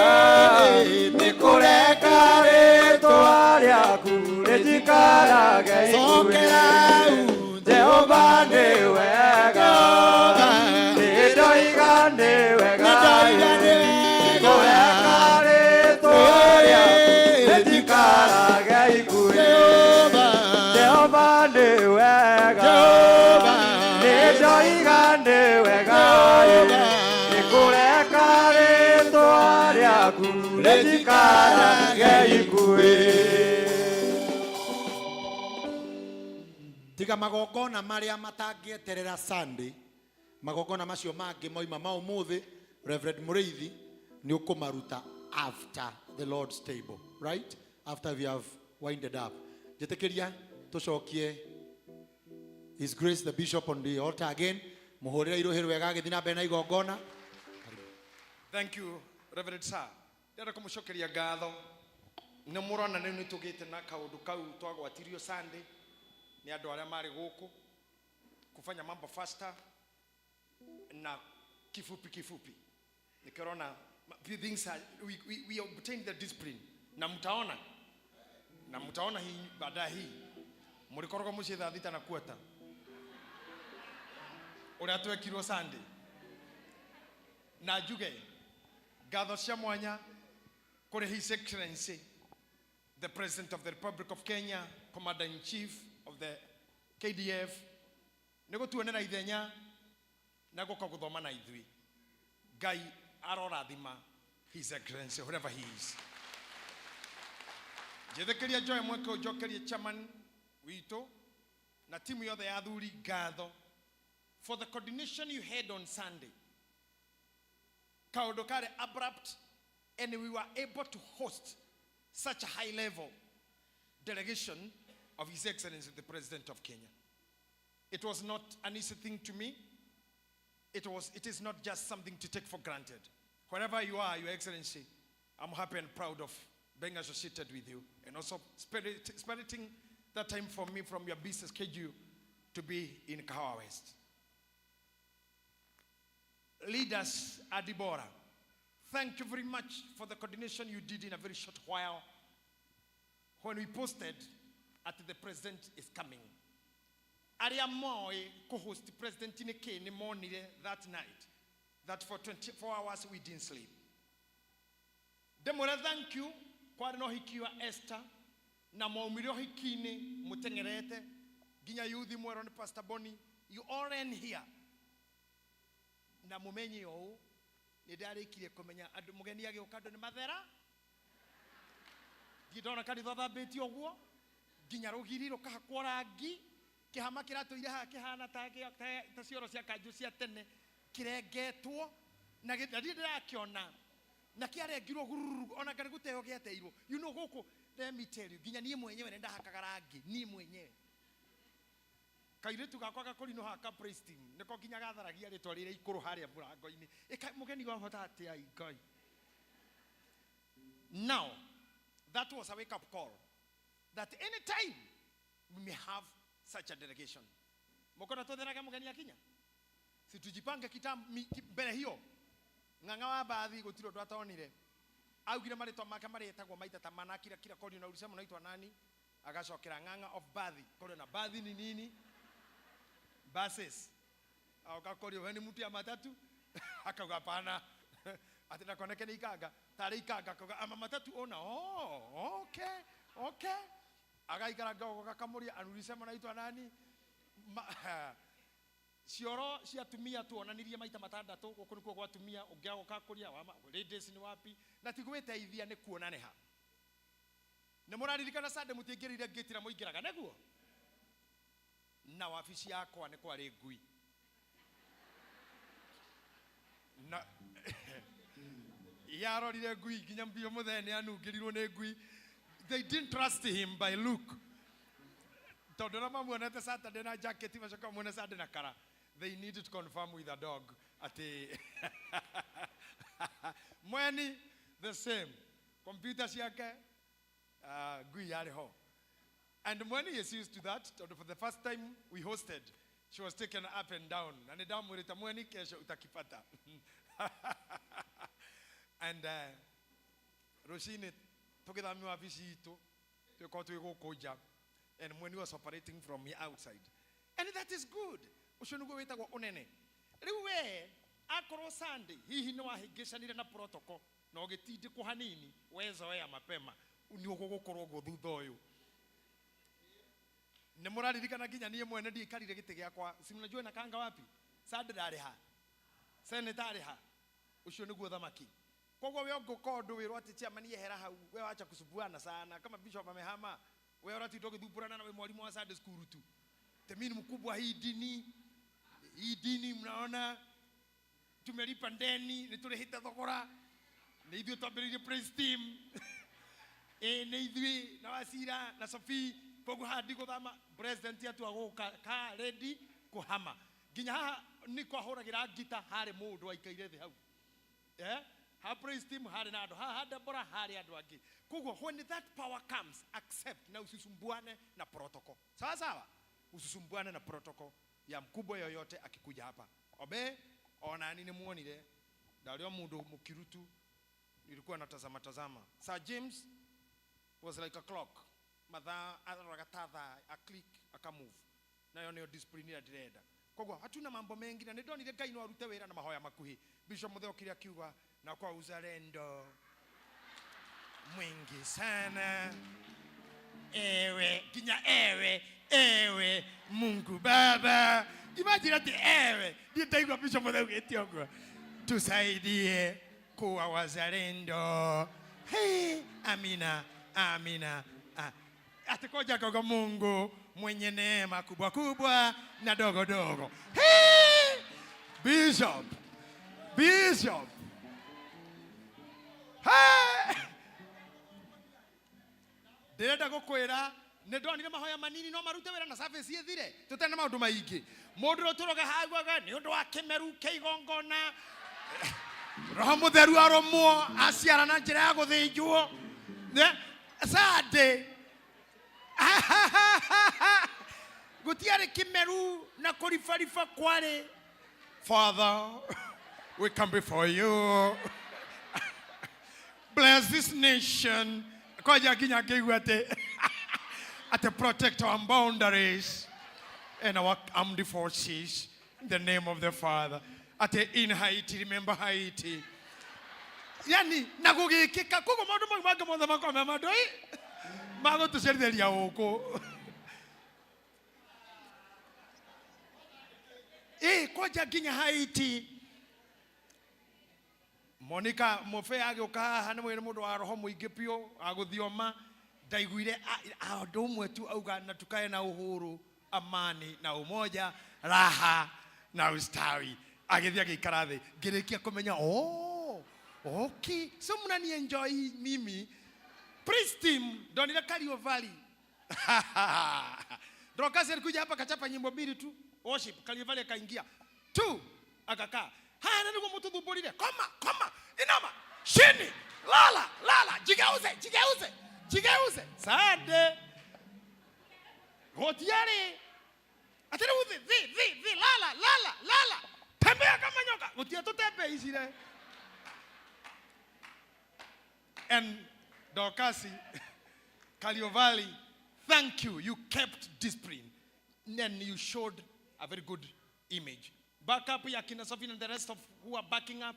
[SPEAKER 15] nĩ kũreka rĩtwa rĩaku rĩnjikarage ikuhĩ. Jehova nĩ wega, nĩndoiga nĩ wega, kũreka rĩtwa rĩaku rĩnjikarage ikuhĩ. Jehova nĩ wega, nĩndoiga nĩ wega, nĩ kũreka rĩtwa rĩaku rĩnjikarage ikuhĩ.
[SPEAKER 1] Tiga magongona maria matangieterera Sunday, magongona macio mangĩ moima ma ũmũthĩ, Reverend Mũrĩithi nĩ ũkũmaruta after the Lord's table, right after we have winded up. Njĩtĩkĩria tũcokie His Grace the Bishop on the altar again. Mũhũrĩre irũhĩ rwega agĩthiĩ na mbere na igongona.
[SPEAKER 3] Thank you, Reverend Sir. Ndĩrenda kũmũcokeria ngatho. Nĩ mũrona rĩu nĩ tũgĩte na kaũndũ kau twagwatirio Sunday nĩ andũ arĩa marĩ gũkũ kufanya mambo faster na kifupi kifupi. Nĩkĩo ũrona things are, we obtain the discipline na mtaona hii baadaye hii mũrĩkoragwo mũciĩ thaa thita na kuota ũrĩa twekirwo Sunday. Na njuge ngatho cia mwanya kũrĩ His Excellency the President of the Republic of Kenya, Commander in Chief of the KDF, nĩ gũtuonera ithenya na gũka gũthoma na ithuĩ. Ngai arorathima His Excellency wherever he is. Njĩtĩkĩria njoe mweke ũnjokerie chairman witũ na timu yothe ya athuri ngatho for the coordination you had on Sunday. Kaũndũ karĩ abrupt and we were able to host such a high level delegation of His Excellency the President of Kenya. It was not an easy thing to me. It is not just something to take for granted. Wherever you are, Your Excellency, I'm happy and proud of being associated with you and also spiriting that time for me from your business schedule to be in Kahawa West. Leaders Adibora, thank you very much for the coordination you did in a very short while when we posted at the president is coming. Aria moi co-host president nĩ nĩ monire that night that for 24 hours we didn't sleep. Ndĩmwĩre thank you kwarĩ na ũhiki wa Esther na mwaumire ũhiki-inĩ mũteng'erete nginya yuthi mwerwo nĩ Pastor Bonnie, you all ran here. Na mũmenye ũũ nĩ ndarĩkirie kũmenya andũ mũgeni agĩũka andũ nĩ mathera ndirĩ ndona kanitha ũthambĩtio ũguo nginya rũgiri rũkahakwo rangi kĩhama kĩratũire haha kĩhana ta cioro cia kanjũ cia tene kĩrengetwo na ndirĩ ndĩrakĩona na kĩarengirwo gururu ona kana gũteo gĩateirwo. You know gũkũ, let me tell you, nginya niĩ mwenyewe nĩ ndahakaga rangi niĩ mwenyewe. Kairĩtu gakwa gakũrinũ haka praise team nĩko nginya gatharagia rĩtwa rĩrĩa ikũrũ harĩa mũrango-inĩ. Ĩka mũgeni wahota atĩa Ngai. Now that was a wake up call that any time we may have such a delegation. Mokona twetheraga mũgeni akinya, si tujipange mbere hiyo. Ng'ang'a wa bathi gũtirĩ ũndũ atonire. Augire marĩtwa make marĩtagwo maita ta mana, kira kira kori na ulisema unaitwa nani, agacokera Ng'ang'a of Bathi. Kori na Bathi ni nini? Buses. Akakori wewe ni mtu ya matatu? Akauga hapana. Ati nakoneke ni ikanga. Tari ikanga akauga ama matatu ona. Oh, okay. Okay. Agaikara ngogo gakamuria anulisema unaitwa nani? Cioro cia atumia tuonanirie maita matandatũ gũkũ nĩkuo gwa atumia ũngĩagoka kũria wa ladies nĩ wapi na ti gwĩteithia nĩ kuonaneha. Nĩ mũraririkana Sunday mũtiaingĩrire ngĩti na mũingĩraga nĩguo? Na wabici yakwa nĩ kwarĩ ngui. Na yarorire ngui nginya mbio mũthee nĩ anungĩrirwo nĩ ngui. They didn't trust him by look. Tondũ arĩa mamuonete Saturday na jacket macoka mamuone Sunday na kara. They needed to confirm with a dog. Ati Mweni the same. Computer ciake, ngui yarĩ ho. And Mweni is used to that. Tondũ for the first time we hosted, she was taken up and down. Na nĩ ndamwĩrĩte Mweni kesho utakipata. And rũcinĩ tũgĩthamio wabici itũ twĩkorwo twĩ gũkũ nja and Mweni was operating from the outside. And that is good. Ũcio nĩguo wĩtagwo ũnene. Rĩu we akorwo Sunday hihi nĩ wahĩngĩcanire na protocol na ũgĩtindĩkwo hanini wezoea mapema nĩ ũgũgũkorwo ũguo thutha ũyũ. Nĩ mũraririkana nginya niĩ mwene ndiaikarire gĩtĩ gĩakwa. Si mnajua nakanga wapi? Sunday ndarĩ ha? Senator arĩ ha? Ũcio nĩguo thamaki. Koguo we ũngĩũka ũndũ wĩrwo atĩ chairman yehera hau, we wacha kusumbuana sana. Kama bishop amehama, we ũratinda ũgĩthumbũrana na wĩ mwalimu wa Sunday school tu. Mimi ni mkubwa hii dini. Hii dini mnaona tumelipa ndeni, nĩ tũrĩhĩte thogora. Nĩ ithuĩ twambĩrĩirie praise team. Ĩ nĩ ithuĩ na Wasira na Sophie koguo haha ndigũthama president atua gũka ka ready kũhama. Nginya haha nĩ kwahũragĩra ngita harĩ mũndũ waikaire thĩ hau. Ha praise team harĩ na andũ, haha Deborah harĩ andũ angĩ. Koguo when that power comes, accept na usisumbuane na protocol. Sawa sawa? Usisumbuane na protocol ya mkubwa yoyote akikuja hapa. Obe ona nini muonire ndarĩ o mũndũ mũkirutu nilikuwa natazama tazama. Sir James was like a clock. Mathaa aroraga ta thaa, a click aka move. Nayo nĩyo discipline ĩrĩa ndĩrenda. Koguo hatuna mambo mengi na nĩndonire Ngai no arute wĩra na mahoya makuhĩ. Bishop Muthee okire akiuga na kwa uzalendo mwingi sana ewe nginya ewe ewe Mungu Baba. Imagine ati ewe ndiĩ ndaigua Bishop Muthee augĩte ũguo, tusaidie kuwa wazalendo. Hey, amina amina. Ah, ati koja kogo Mungu mwenye neema kubwa kubwa na dogo dogo. Hey, Bishop, Bishop. Hey! Ndĩrenda gũkwĩra nĩ ndonire mahoya manini no marute wĩra na service ĩthire tũtarĩ na maũndũ maingĩ. Mũndũ ũrĩa ũtũraga haugaga nĩ ũndũ wa kĩmeru kĩa igongona, Roho Mũtheru arũmwo aciara na njĩra ya gũthĩnjwo. Sunday gũtiarĩ kĩmeru na kũribariba kwarĩ. Father, we come before you. Bless this nation. Koja nginya ngĩigua atĩ atĩ protect our boundaries and our armed forces in the name of the Father. Atĩ in Haiti, remember Haiti. Yani na gũgĩkĩka koguo maũndũ mau mangĩ mothe makorwo me mandũ magũtũcerithĩria gũkũ. Kwanja nginya Haiti. Monica Mofe agĩũka haha nĩ mwĩrĩ mũndũ wa roho mũingĩ biũ agũthioma ndaiguire ũndũ ũmwe tu auga na tukae na uhuru amani na umoja raha na ustawi. Agĩthiĩ agĩikara thĩ ngĩrĩkia kũmenya oh, okay so mnani enjoy mimi. Praise team ndonire Kario Valley. Dorcas alikuja hapa kachapa nyimbo mbili tu worship. Kario Valley akaingia tu akakaa. Haya na niguo mututhumbũrire. Koma koma inama chini lala lala jigeuze jigeuze jigeuze. Sande gũtiarĩ atĩ rĩu thĩ thĩ thĩ thĩ lala lala lala tembea kama nyoka gũtirĩ tũtembeicire. And Dorcas Kario Valley, thank you. You kept discipline. Then you showed a very good image. Back up ya kina Sophie and the rest of who are backing up.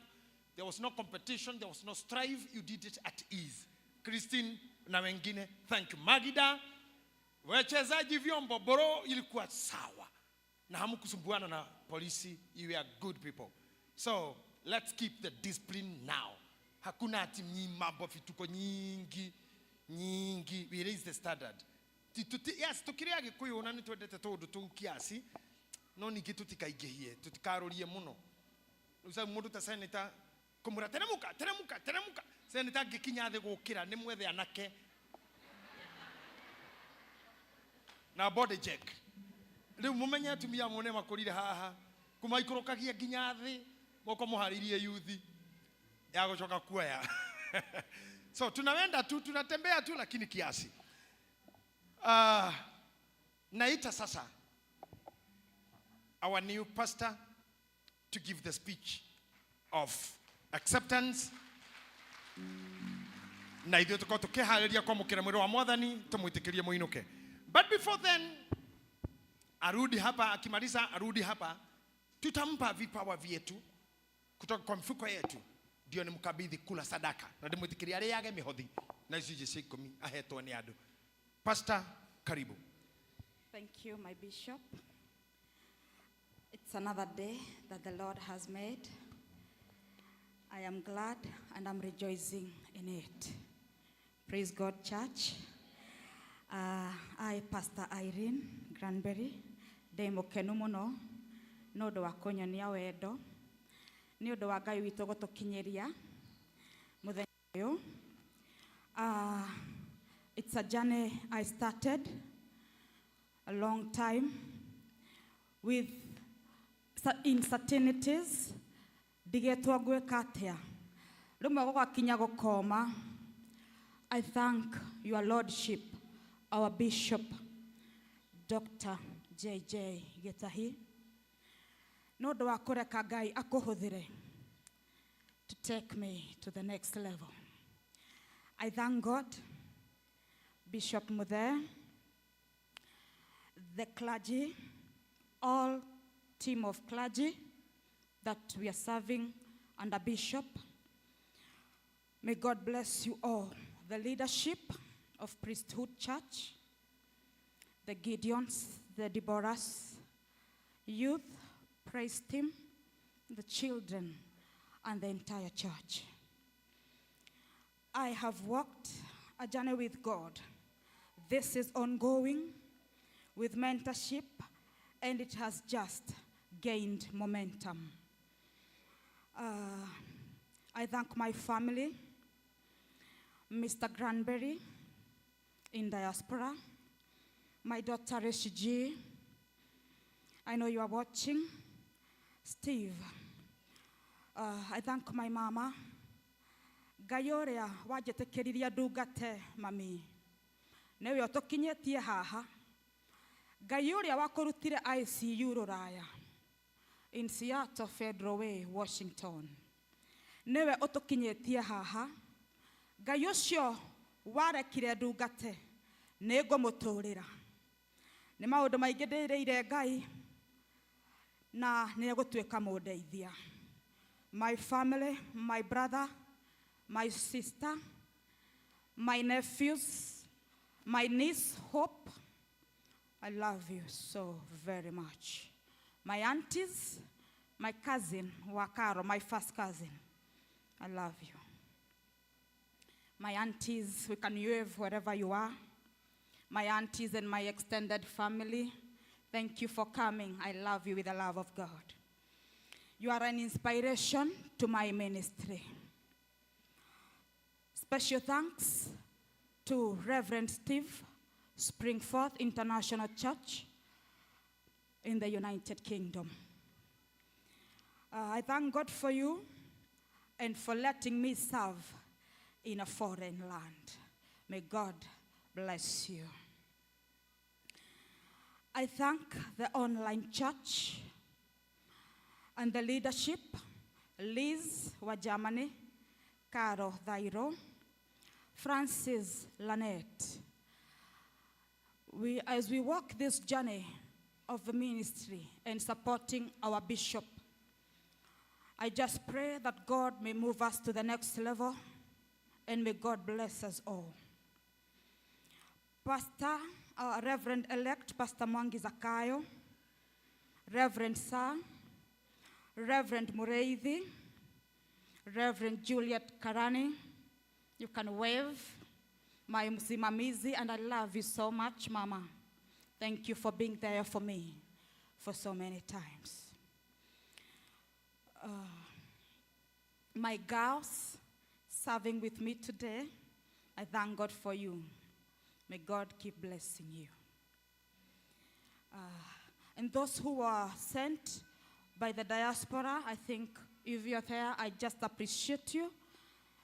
[SPEAKER 3] There was no competition, there was no strife. You did it at ease. Christine na wengine, thank you. Magida, wachezaji vyombo boro ilikuwa sawa. Na hamkusumbuana na polisi. You are good people. So let's keep the discipline now. Hakuna ati mambo vituko nyingi nyingi. We raise the standard. Yes, tukire Agikuyu na nitwendete tundu tuu kiasi, no ningĩ tũtikaingĩhie, tũtikarũrie mũno. Rĩu sa mũndũ ta senator kũmwĩra teremuka teremuka teremuka, senator angĩkinya thĩ gũkĩra nĩ mwethe anake na body check. Rĩu mũmenye atumia amwe nĩ makũrire haha kũmaikũrũkagia nginya thĩ moko mũharĩirie yuthi ya gũcoka kuoya. So tunawenda tu, tunatembea tu lakini kiasi. Naita sasa our new pastor to give the speech of acceptance na ithuĩ tũkorwo tũkĩharĩria kwamũkĩra mwĩrĩ wa mwathani tũmwĩtĩkĩrie mũinũke. But before then, arudi hapa, akimaliza arudi hapa, tutampa vipawa vyetu kutoka kwa mfuko yetu, ndio nimkabidhi kula sadaka na ndĩmwĩtĩkĩrie arĩage mĩhothi na icunjĩ cia ikũmi ahetwo nĩ andũ. Pastor, karibu.
[SPEAKER 5] Thank you, my bishop. It's another day that the Lord has made. I am glad and I'm rejoicing in it. Praise God, church. I, Pastor Irene Granberry, ndĩ mũkenu mũno nĩ ũndũ wa kũnyonia wendo, nĩ ũndũ wa Ngai witũ gũtũkinyĩria mũthenya ũyũ. It's a journey I started a long time with uncertainties, ndigetwo ngwĩka atĩa, rĩmwe gũgakinya gũkoma. I thank your lordship, our bishop, Dr. JJ Gitahi, nĩ ũndũ wa kũreka Ngai akũhũthĩre to take me to the next level. I thank God, Bishop Muthee, the clergy, all team of clergy that we are serving under Bishop. May God bless you all. The leadership of Priesthood Church, the Gideons, the Deborahs, youth, praise team, the children, and the entire church. I have walked a journey with God. This is ongoing with mentorship, and it has just gained momentum. I thank my family, Mr. Granberry in diaspora, my daughter Rishi, I know you are watching, Steve. I thank my mama, Ngai ũrĩa wanjĩtĩkĩririe ndungate mami, nĩwe ũtũkinyĩtie haha. Ngai ũrĩa wakũrutire ICU rũraya in Seattle Federal Way, Washington, nĩwe ũtũkinyĩtie haha. Ngai ũcio warekire ndungate nĩ ngũmũtũrĩra. Nĩ maũndũ maingĩ ndĩrĩire Ngai na nĩ egũtuĩka mũndeithia. My family, my brother, my sister, my nephews, my niece, Hope, I love you so very much. My aunties, my cousin, Wakaro, my first cousin, I love you. My aunties, we can wave wherever you are. My aunties and my extended family, thank you for coming. I love you with the love of God. You are an inspiration to my ministry. Special thanks to Reverend Steve, Springforth International Church in the United Kingdom. I thank God for you and for letting me serve in a foreign land. May God bless you. I thank the online church and the leadership, Liz wa Germany, Caro Thairo, Francis Lanette. As we walk this journey of the ministry and supporting our bishop, I just pray that God may move us to the next level, and may God bless us all. Pastor, our Reverend-elect, Pastor Mwangi Zakayo, Reverend Sir, Reverend Mureithi, Reverend Juliet Karani, you can wave, my msimamizi, and I love you so much, Mama. Thank you for being there for me for so many times. My girls serving with me today, I thank God for you. May God keep blessing you. And those who were sent by the diaspora, I think if you're there, I just appreciate you.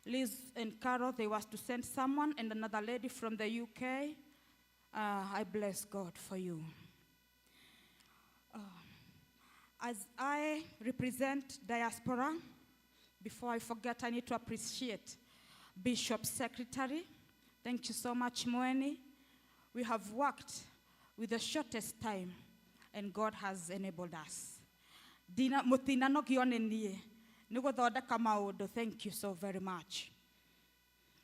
[SPEAKER 5] Liz and Carol, they was to send someone and another lady from the UK. I bless God for you. As I represent diaspora, before I forget, I need to appreciate Bishop Secretary. Thank you so much, Moeni. We have worked with the shortest time, and God has enabled us. Dina mutinanogio nĩ niĩ nĩ gũthondeka maũndũ. Thank you so very much.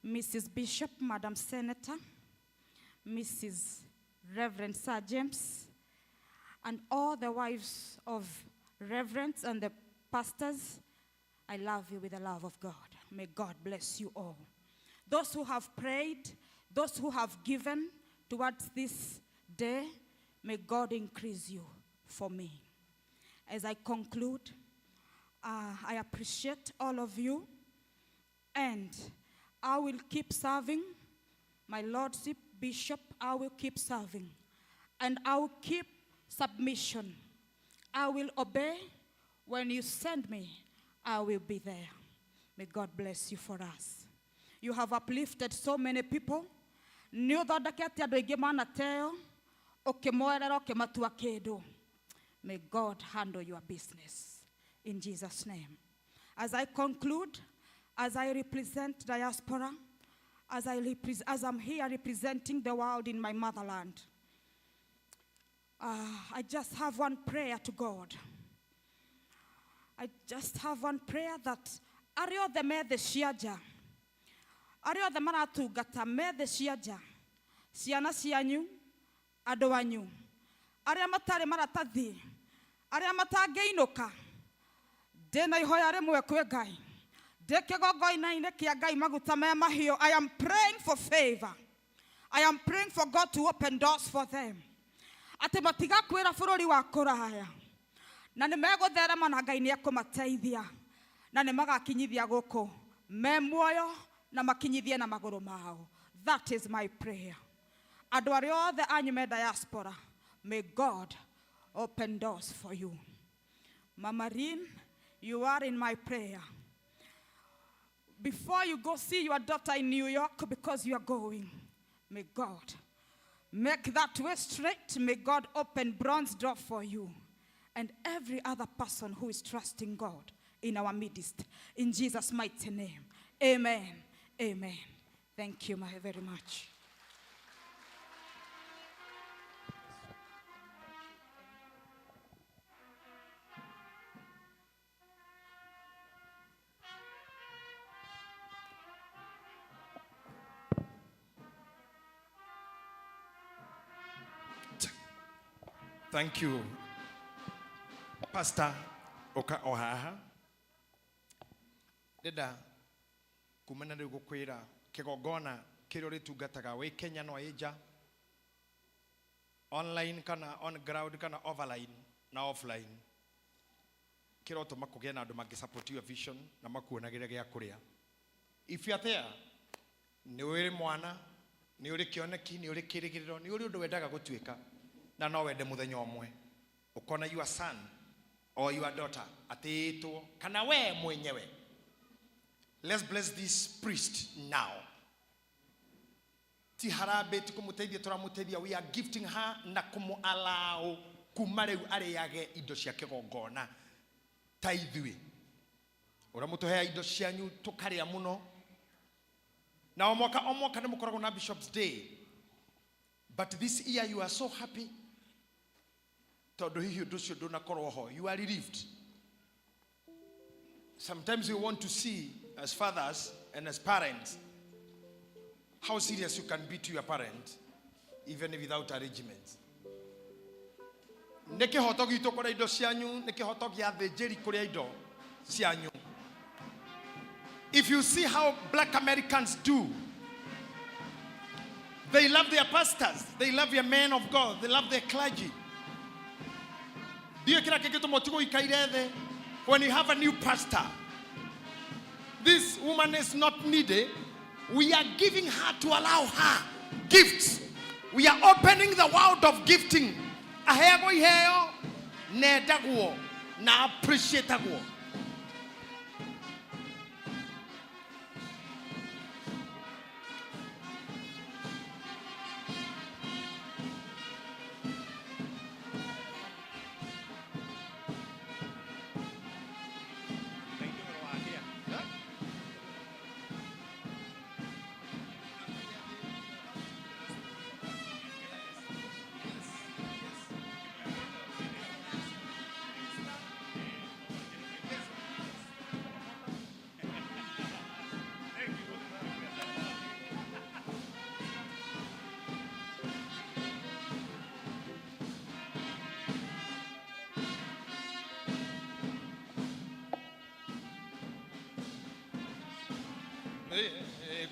[SPEAKER 5] Mrs. Bishop, Madam Senator, Mrs. Reverend Sir James, and all the wives of reverends and the pastors, I love you with the love of God. May God bless you all. Those who have prayed, those who have given towards this day, may God increase you for me. As I conclude, I appreciate all of you, and I will keep serving. My Lordship, Bishop, I will keep serving, and I will keep submission. I will obey. When you send me, I will be there. May God bless you for us. You have uplifted so many people. Nĩ ũthondekete andũ aingĩ manateo, ũkĩmoerera ũkĩmatua kĩndũ. May God handle your business in Jesus' name. As I conclude, as I represent diaspora, as I'm here representing the world in my motherland, I just have one prayer to God. I just have one prayer that arĩa othe me thĩ cia nja, arĩa othe maratungata me thĩ cia nja, ciana cianyu, andũ anyu, arĩa matarĩ maratathi, arĩa matangĩinũka, ndĩna ihoya rĩmwe kwĩ Ngai, ndĩ kĩgongona-inĩ kĩa Ngai maguta me mahiũ. I am praying for favor. I am praying for God to open doors for them, atĩ matigakwĩra bũrũri wa kũraya, na nĩ megũtherema na Ngai nĩ ekũmateithia, na nĩ magakinyithia gũkũ me muoyo na makinyithie na magũrũ mao. That is my prayer. Andũ arĩa othe anyu me diaspora, may God open doors for you. Mama Rin, you are in my prayer. Before you go see your daughter in New York, because you are going, may God make that way straight. May God open bronze door for you and every other person who is trusting God in our midst. In Jesus' mighty name. Amen. Amen. Thank you very much.
[SPEAKER 3] Thank you, Pastor Oka Ohaha. Ndĩrenda kuma na rĩu gũkwĩra kĩgongona kĩrĩa ũrĩtungataga wĩ Kenya no ĩ nja, online kana on ground kana overline na offline, kĩrotũma kũgĩe na andũ mangĩ support your vision na makuonagĩre gĩa kũrĩa. If you are there, nĩ ũrĩ mwana, nĩ ũrĩ kĩoneki, nĩ ũrĩ kĩrĩgĩrĩro, nĩ ũrĩ ũndũ wendaga gũtuĩka, na no wende mũthenya ũmwe ũkona your son or your daughter atĩĩtwo kana we mwenyewe. Let's bless this priest now. Ti harambĩ, ti kũmũteithia tũramũteithia, we are gifting her na kũmũ-allow kuma rĩu arĩage indo cia kĩgongona ta ithuĩ ũrĩa mũtũhea indo cianyu tũkarĩa mũno. Na o mwaka nĩ mũkoragwo na Bishop's Day, but this year you are so happy tondũ hihi ũndũ ũcio ndũnakorwo ho. You are relieved. Sometimes we want to see as fathers and as parents how serious you can be to your parent even without arrangements. Nĩ kĩhoto gitũ kũrĩa indo cianyu, nĩ kĩhoto gĩa athĩnjĩri kũrĩa indo cianyu. If you see how black Americans do, they love their pastors, they love their men of God, they love their clergy. Ndiũĩ kĩrĩa kĩngĩtũma ũtigwo ũikaire thĩ when you have a new pastor. This woman is not needy. We are giving her to allow her gifts. We are opening the world of gifting. Aheagwo iheo, nendagwo na appreciatagwo.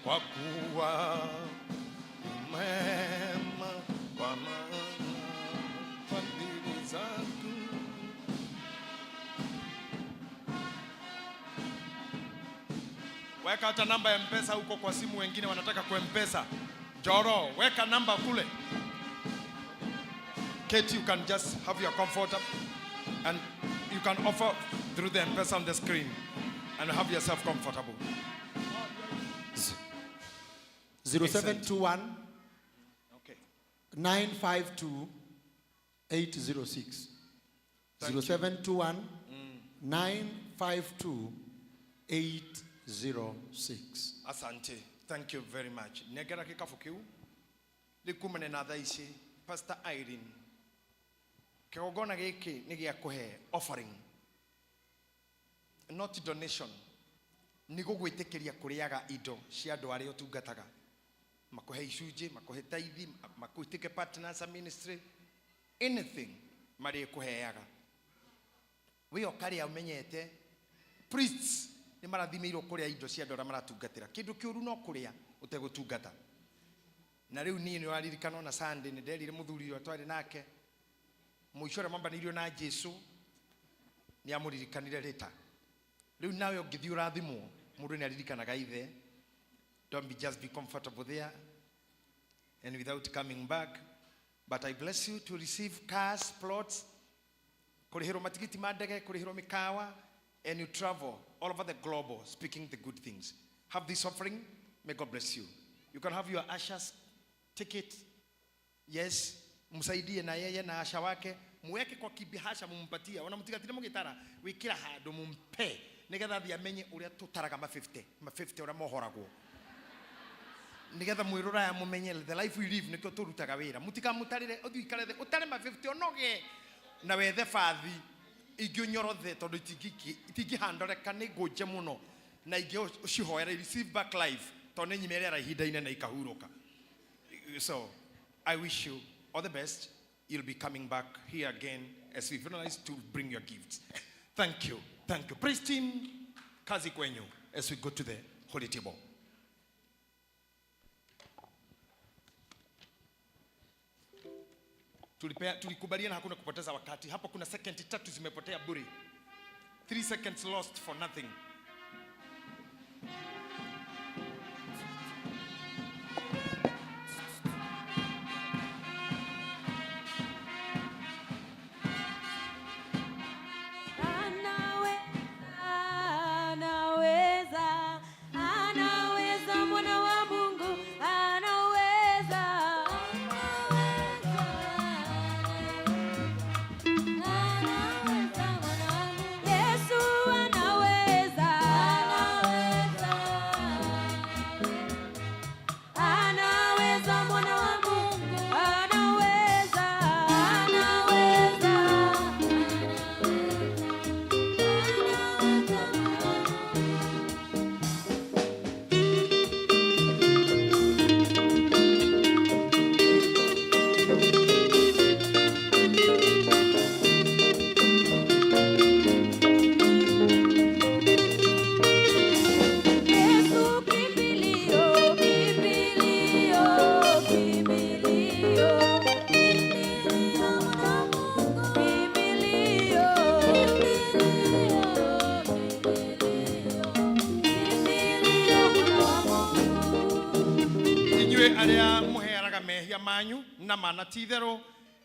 [SPEAKER 3] Kwa kuwa mema, kwa maana fadhili zako. Weka hata namba ya Mpesa huko kwa simu, wengine wanataka kwa Mpesa. Joro, weka namba kule. Kate, you can just have your comfort up and you can offer through the Mpesa on the screen and have yourself comfortable.
[SPEAKER 1] 0721
[SPEAKER 3] Okay.
[SPEAKER 1] 952 806.
[SPEAKER 3] Thank you.
[SPEAKER 1] 0721 952 806.
[SPEAKER 3] Asante. Thank you very much. Negera kikafu kiu. Likumane na thaa ici Pastor Irene. Kigongona giki ni gia kuhe offering. Not donation. Ni gugwitikiria kuriaga indo cia andu aria utungataga. Makuhe icunjĩ, makuhe taithi, makuitike partners a ministry, anything marĩkũheaga. We ũkarĩa ũmenyete priests nĩ marathimĩirwo kũrĩa indo cia andũ arĩa maratungatĩra. Kĩndũ kĩũru no kũrĩa ũtegũtungata. Na rĩu niĩ nĩ waririkana ona Sunday nĩ nderire mũthuri ũrĩa twarĩ nake mũico ũrĩa mambanĩirio na Jesu nĩ amũririkanire rĩta. Rĩu nawe ũngĩthiĩ ũrathimwo mũndũ nĩ aririkanaga ithe. Don't be just be comfortable there and without coming back. But I bless you to receive cars, plots, kũrĩhĩrwo matigiti ma ndege, kũrĩhĩrwo mĩkawa, and you travel all over the globe speaking the good things. Have this offering. May God bless you. You can have your ushers ticket. Yes, msaidie na yeye na asha wake, muweke kwa kibihasha mumpatie. Ona mutigatire mugitara wikira handu mumpe nigetha thiĩ amenye uria tutaraga ma 50 ma 50 uria mohoragwo nigetha mwiruraya mumenye the life we live nikio turutaga wira. Mutikamutarire uthi ikare thi utare ma 50 onoge na wethe bathi ingĩ ũnyorothe tondũ itingĩhandoreka nĩ ngũnje mũno na ingĩ ũcihoere receive back life tondũ nĩ nyime rĩera ihinda inene ikahurũka. So I wish you all the best. You'll be coming back here again as we finalize to bring your gifts. Thank you. Thank you. Praise team, kazi kwenyu as we go to the holy table. Tulikubaliana hakuna kupoteza wakati. Hapo kuna second 3 zimepotea bure. 3 seconds lost for nothing.
[SPEAKER 10] Anaweza, anaweza, mwana wa Mungu, anaweza. Yesu anaweza, anaweza, mwana wa Mungu, anaweza, anaweza. Yesu kimbilio, kimbilio, kimbilio, kimbilio,
[SPEAKER 3] Inyuĩ arĩa mũheanaga mehia manyu na mana ti itherũ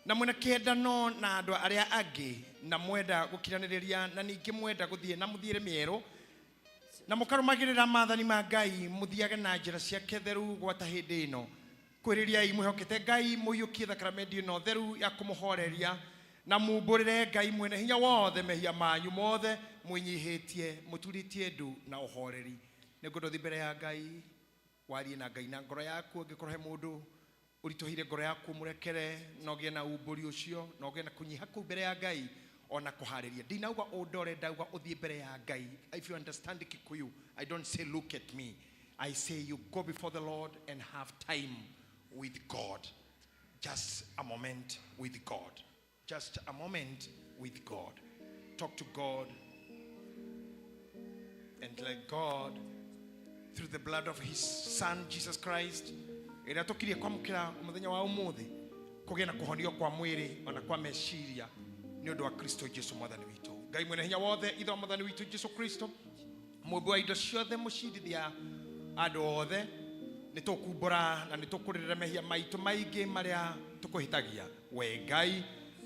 [SPEAKER 3] na mwĩna kĩendano na andũ arĩa angĩ na mwenda gũkiranĩrĩria na ningĩ mwenda gũthiĩ na mũthiĩre mĩerũ na mũkarũmagĩrĩra maathani ma Ngai mũthiage na njĩra ciake theru gwata hĩndĩ ĩno. Kwĩrĩriai mwĩhokete Ngai mũiyũkie thakramenti ĩno theru ya kũmũhoreria na mumbũrĩre Ngai mwene hinya wothe mehia manyu mothe mwĩnyihĩtie mũturĩtie ndu na ũhoreri. Nĩngwenda ũthiĩ mbere ya Ngai warie na Ngai na ngoro yaku. Angĩkorwo he mũndũ ũritũhĩire ngoro yaku mũrekere na ũgĩe na umbũri ũcio na ũgĩe na kũnyiha kũu mbere ya Ngai ona kũharĩria. Ndinauga ũndore, ndauga ũthiĩ mbere ya Ngai. If you understand Kikuyu, I don't say look at me. I say you go before the Lord and have time with God. Just a moment with God. Just a moment with God. Talk to God and let God through the blood of his son Jesus Christ, ĩrĩa tũkirie kwamũkĩra mũthenya wa ũmũthĩ, kũgĩe na kũhonio kwa mwĩrĩ ona kwa meciria nĩ ũndũ wa Kristo Jesu mwathani witũ. Ngai mwene hinya wothe, ithe wa mwathani witũ Jesu Kristo, mũmbi wa indo ciothe, mũcirithia andũ othe, nĩ tũkumbũra na nĩ tũkũrĩrĩra mehia maitũ maingĩ marĩa tũkũhĩtagia. We Ngai,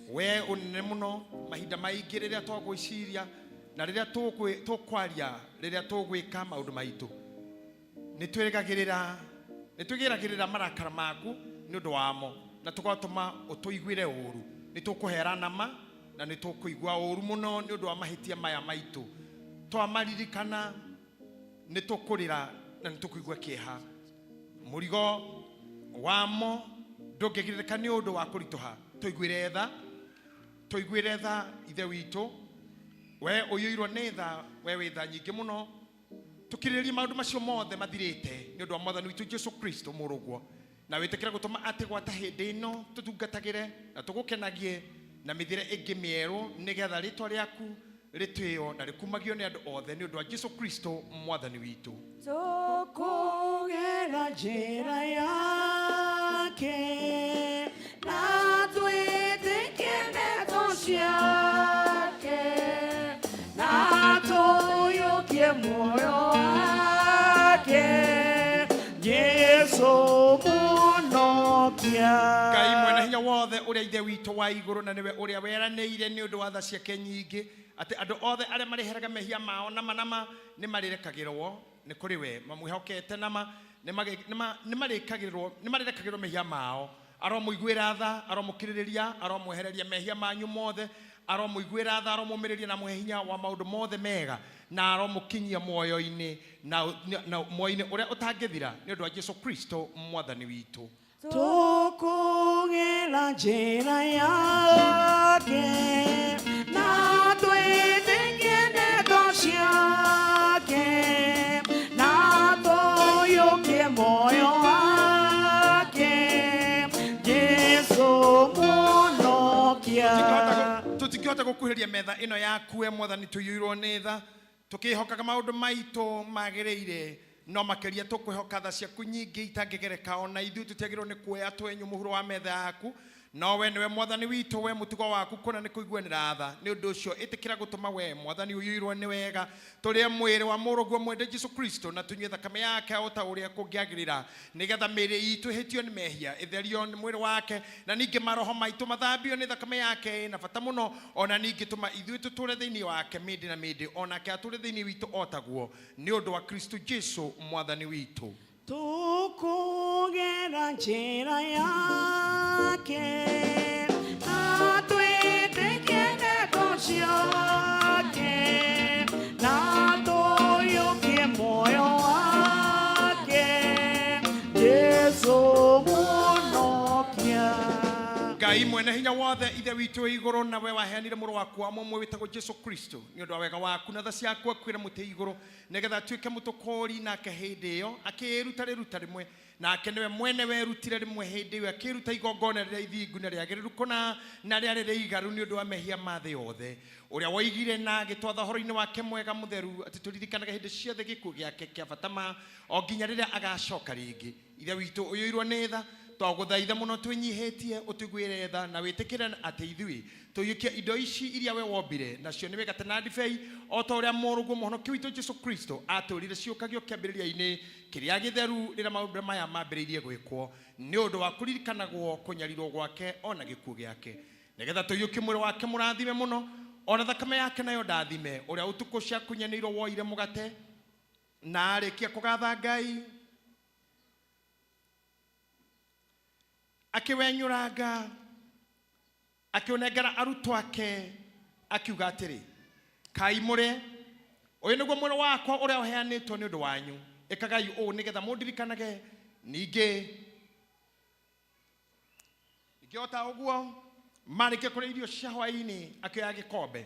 [SPEAKER 3] we ũnene mũno, mahinda maingĩ rĩrĩa twagwĩciria na rĩrĩa tũkwaria, rĩrĩa tũgwĩka maũndũ maitũ, nĩ twĩrĩgagĩrĩra, nĩ twĩgĩragĩrĩra marakara maku nĩ ũndũ wamo, na tũgatũma ũtũiguĩre ũru. Nĩ tũkũhera nama na nĩ tũkũigua ũru mũno nĩ ũndũ wa mahĩtia maya maitũ. Twamaririkana nĩ tũkũrĩra na nĩ tũkũigua kĩeha. Mũrigo wamo ndũngĩgirĩrĩka nĩ ũndũ wa kũritũha. Tũiguĩre tha, tũiguĩre tha Ithe witũ, we ũiyũirwo nĩ tha, we wĩ tha nyingĩ mũno. Tũkirĩrĩrie maũndũ macio mothe mathirĩte nĩ ũndũ wa mwathani witũ Jesu Kristo mũrũguo, na wĩtĩkĩre gũtũma atĩ gwata hĩndĩ ĩno tũtungatagĩre na tũgũkenagie na mĩthiĩre ĩngĩ mĩerũ, nĩgetha rĩtwa rĩaku rĩtĩo na rĩkumagio nĩ andũ othe nĩ ũndũ wa Jesu Kristo mwathani witũ.
[SPEAKER 11] Tũkũgera njĩra yake na twĩtĩkie ndeto ciake na tũiyũkie muoyo wake Jesu mũhonokia.
[SPEAKER 3] Ngai mwene hinya wothe, ũrĩa Ithe witũ wa igũrũ, na nĩwe ũrĩa weranĩire nĩ ũndũ wa tha ciake nyingĩ atĩ andũ othe arĩa marĩheraga mehia mao nama nama nĩ marĩrekagĩrwo nĩ kũrĩ we mamwĩhokete nama nĩ marĩrekagĩrwo mehia mao. Aromũiguĩra tha, aromũkirĩrĩria, aromwehereria mehia manyu mothe, aromũiguĩra tha, aromũmĩrĩria na amũhe hinya wa maũndũ mothe mega, na aromũkinyia muoyo-inĩ na muoyo-inĩ ũrĩa ũtangĩthira nĩ ũndũ wa Jesu Kristo mwathani witũ.
[SPEAKER 11] Tũkũgera njĩra yake na twĩtĩkie ndeto ciake na tũiyũkie muoyo wake Jesu mũhonokia.
[SPEAKER 3] Tũtingĩhota gũkuhĩrĩria metha ĩno yaku we mwathani, tũiyũirwo nĩ tha, tũkĩhokaga maũndũ maitũ magĩrĩire, no makĩria tũkwĩhoka tha ciaku nyingĩ itangĩgereka. Ona ithuĩ tũtiagĩrĩirwo nĩ kuoya twenyũ mũhuro wa metha yaku, no we nĩwe mwathani witũ, we mũtugo waku kũna nĩ kũiguanĩra tha. Nĩ ũndũ ũcio ĩtĩkĩra gũtũma we mwathani ũiyũirwo nĩ wega tũrĩe mwĩrĩ wa mũrũguo mwende Jesu Kristo na tũnyue thakame yake o ta ũrĩa kũngĩagĩrĩra, nĩgetha mĩĩrĩ itũ ĩhĩtio nĩ mehia ĩtherio nĩ mwĩrĩ wake, na ningĩ maroho maitũ mathambio nĩ thakame yake ĩna bata mũno. Ona ningĩ tũma ithuĩ tũtũũre thĩinĩ wake mĩndĩ na mĩndĩ, onake atũũre thĩinĩ witũ o taguo, nĩ ũndũ wa Kristo Jesu mwathani witũ.
[SPEAKER 11] Tũkũgera njĩra yake na twĩtĩkie ndeto ciake na tũiyũkie muoyo wake Jesu mũhonokia.
[SPEAKER 3] Ngai mwene hinya wothe, Ithe witũ wĩ igũrũ, na we waheanire mũrũ waku wa mũmwe wĩtagwo Jesu Kristo nĩ ũndũ wa wega waku na tha ciaku akuĩre mũtĩ igũrũ, nĩgetha atuĩke mũtũkũũri. Nake hĩndĩ ĩyo akĩĩruta rĩruta rĩmwe, nake nĩwe mwene werutire rĩmwe hĩndĩ ĩyo akĩruta igongona rĩrĩa ithingu na rĩagĩrĩru kũna na rĩarĩ rĩigaru nĩ ũndũ wa mehia ma thĩ yothe, ũrĩa woigire na agĩtwatha ũhoro-inĩ wake mwega mũtheru atĩ tũririkanage hĩndĩ ciothe gĩkuũ gĩake kĩa bata ma o nginya rĩrĩa agacoka rĩngĩ. Ithe witũ ũiyũirwo nĩ tha, twagũthaitha mũno twĩnyihĩtie ũtũiguĩre tha na wĩtĩkĩre atĩ ithuĩ tũiyũkie indo ici iria we wombire, nacio nĩ mĩgate na ndibei, o ta ũrĩa mũrũguo mũhonoki witũ Jesu Kristo atũũrire ciũkagio kĩambĩrĩria-inĩ kĩrĩa gĩtheru rĩrĩa maũndũ maya mambĩrĩirie gwĩkwo, nĩ ũndũ wa kũririkanagwo kũnyarirwo gwake ona gĩkuũ gĩake, nĩgetha tũiyũkie mwĩrĩ wake mũrathime mũno ona thakame yake nayo ndathime, ũrĩa ũtukũ ciakunyanĩirwo woire mũgate na arĩkia kũgatha Ngai akĩwenyũranga akĩũnengera arutwo ake akiuga atĩrĩ, kai mũrĩe, ũyũ nĩguo mwĩrĩ wakwa ũrĩa ũheanĩtwo nĩ ũndũ wanyu, ĩkagai ũũ nĩgetha mũndirikanage. Ningĩ o ta ũguo marĩkia kũrĩa irio cia hwaĩ-inĩ akĩoya gĩkombe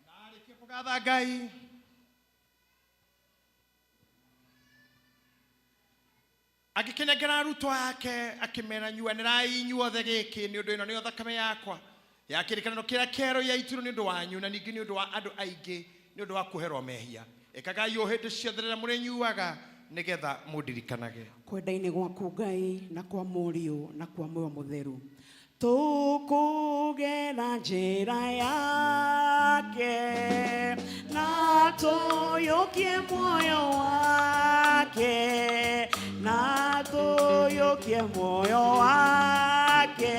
[SPEAKER 3] na arĩkia kũgatha Ngai agĩkĩnengera arutwo ake akĩmera, nyuanĩrai inyuothe gĩkĩ, nĩ ũndũ ĩno nĩyo thakame yakwa ya kĩrĩkanĩro kĩrĩa kĩerũ yaitirwo nĩ ũndũ wanyu na ningĩ nĩ ũndũ wa andũ aingĩ nĩ ũndũ wa kuoherwo mehia. Ĩkagai ũũ hĩndĩ ciothe rĩrĩa mũrĩnyuaga nĩgetha mũndirikanage.
[SPEAKER 8] Kwenda-inĩ gwaku Ngai na kwa Mũriũ na kwa Muoyo Mũtheru, tũkũgera njĩra yake na tũyũkie muoyo wake, na tũyũkie muoyo wake,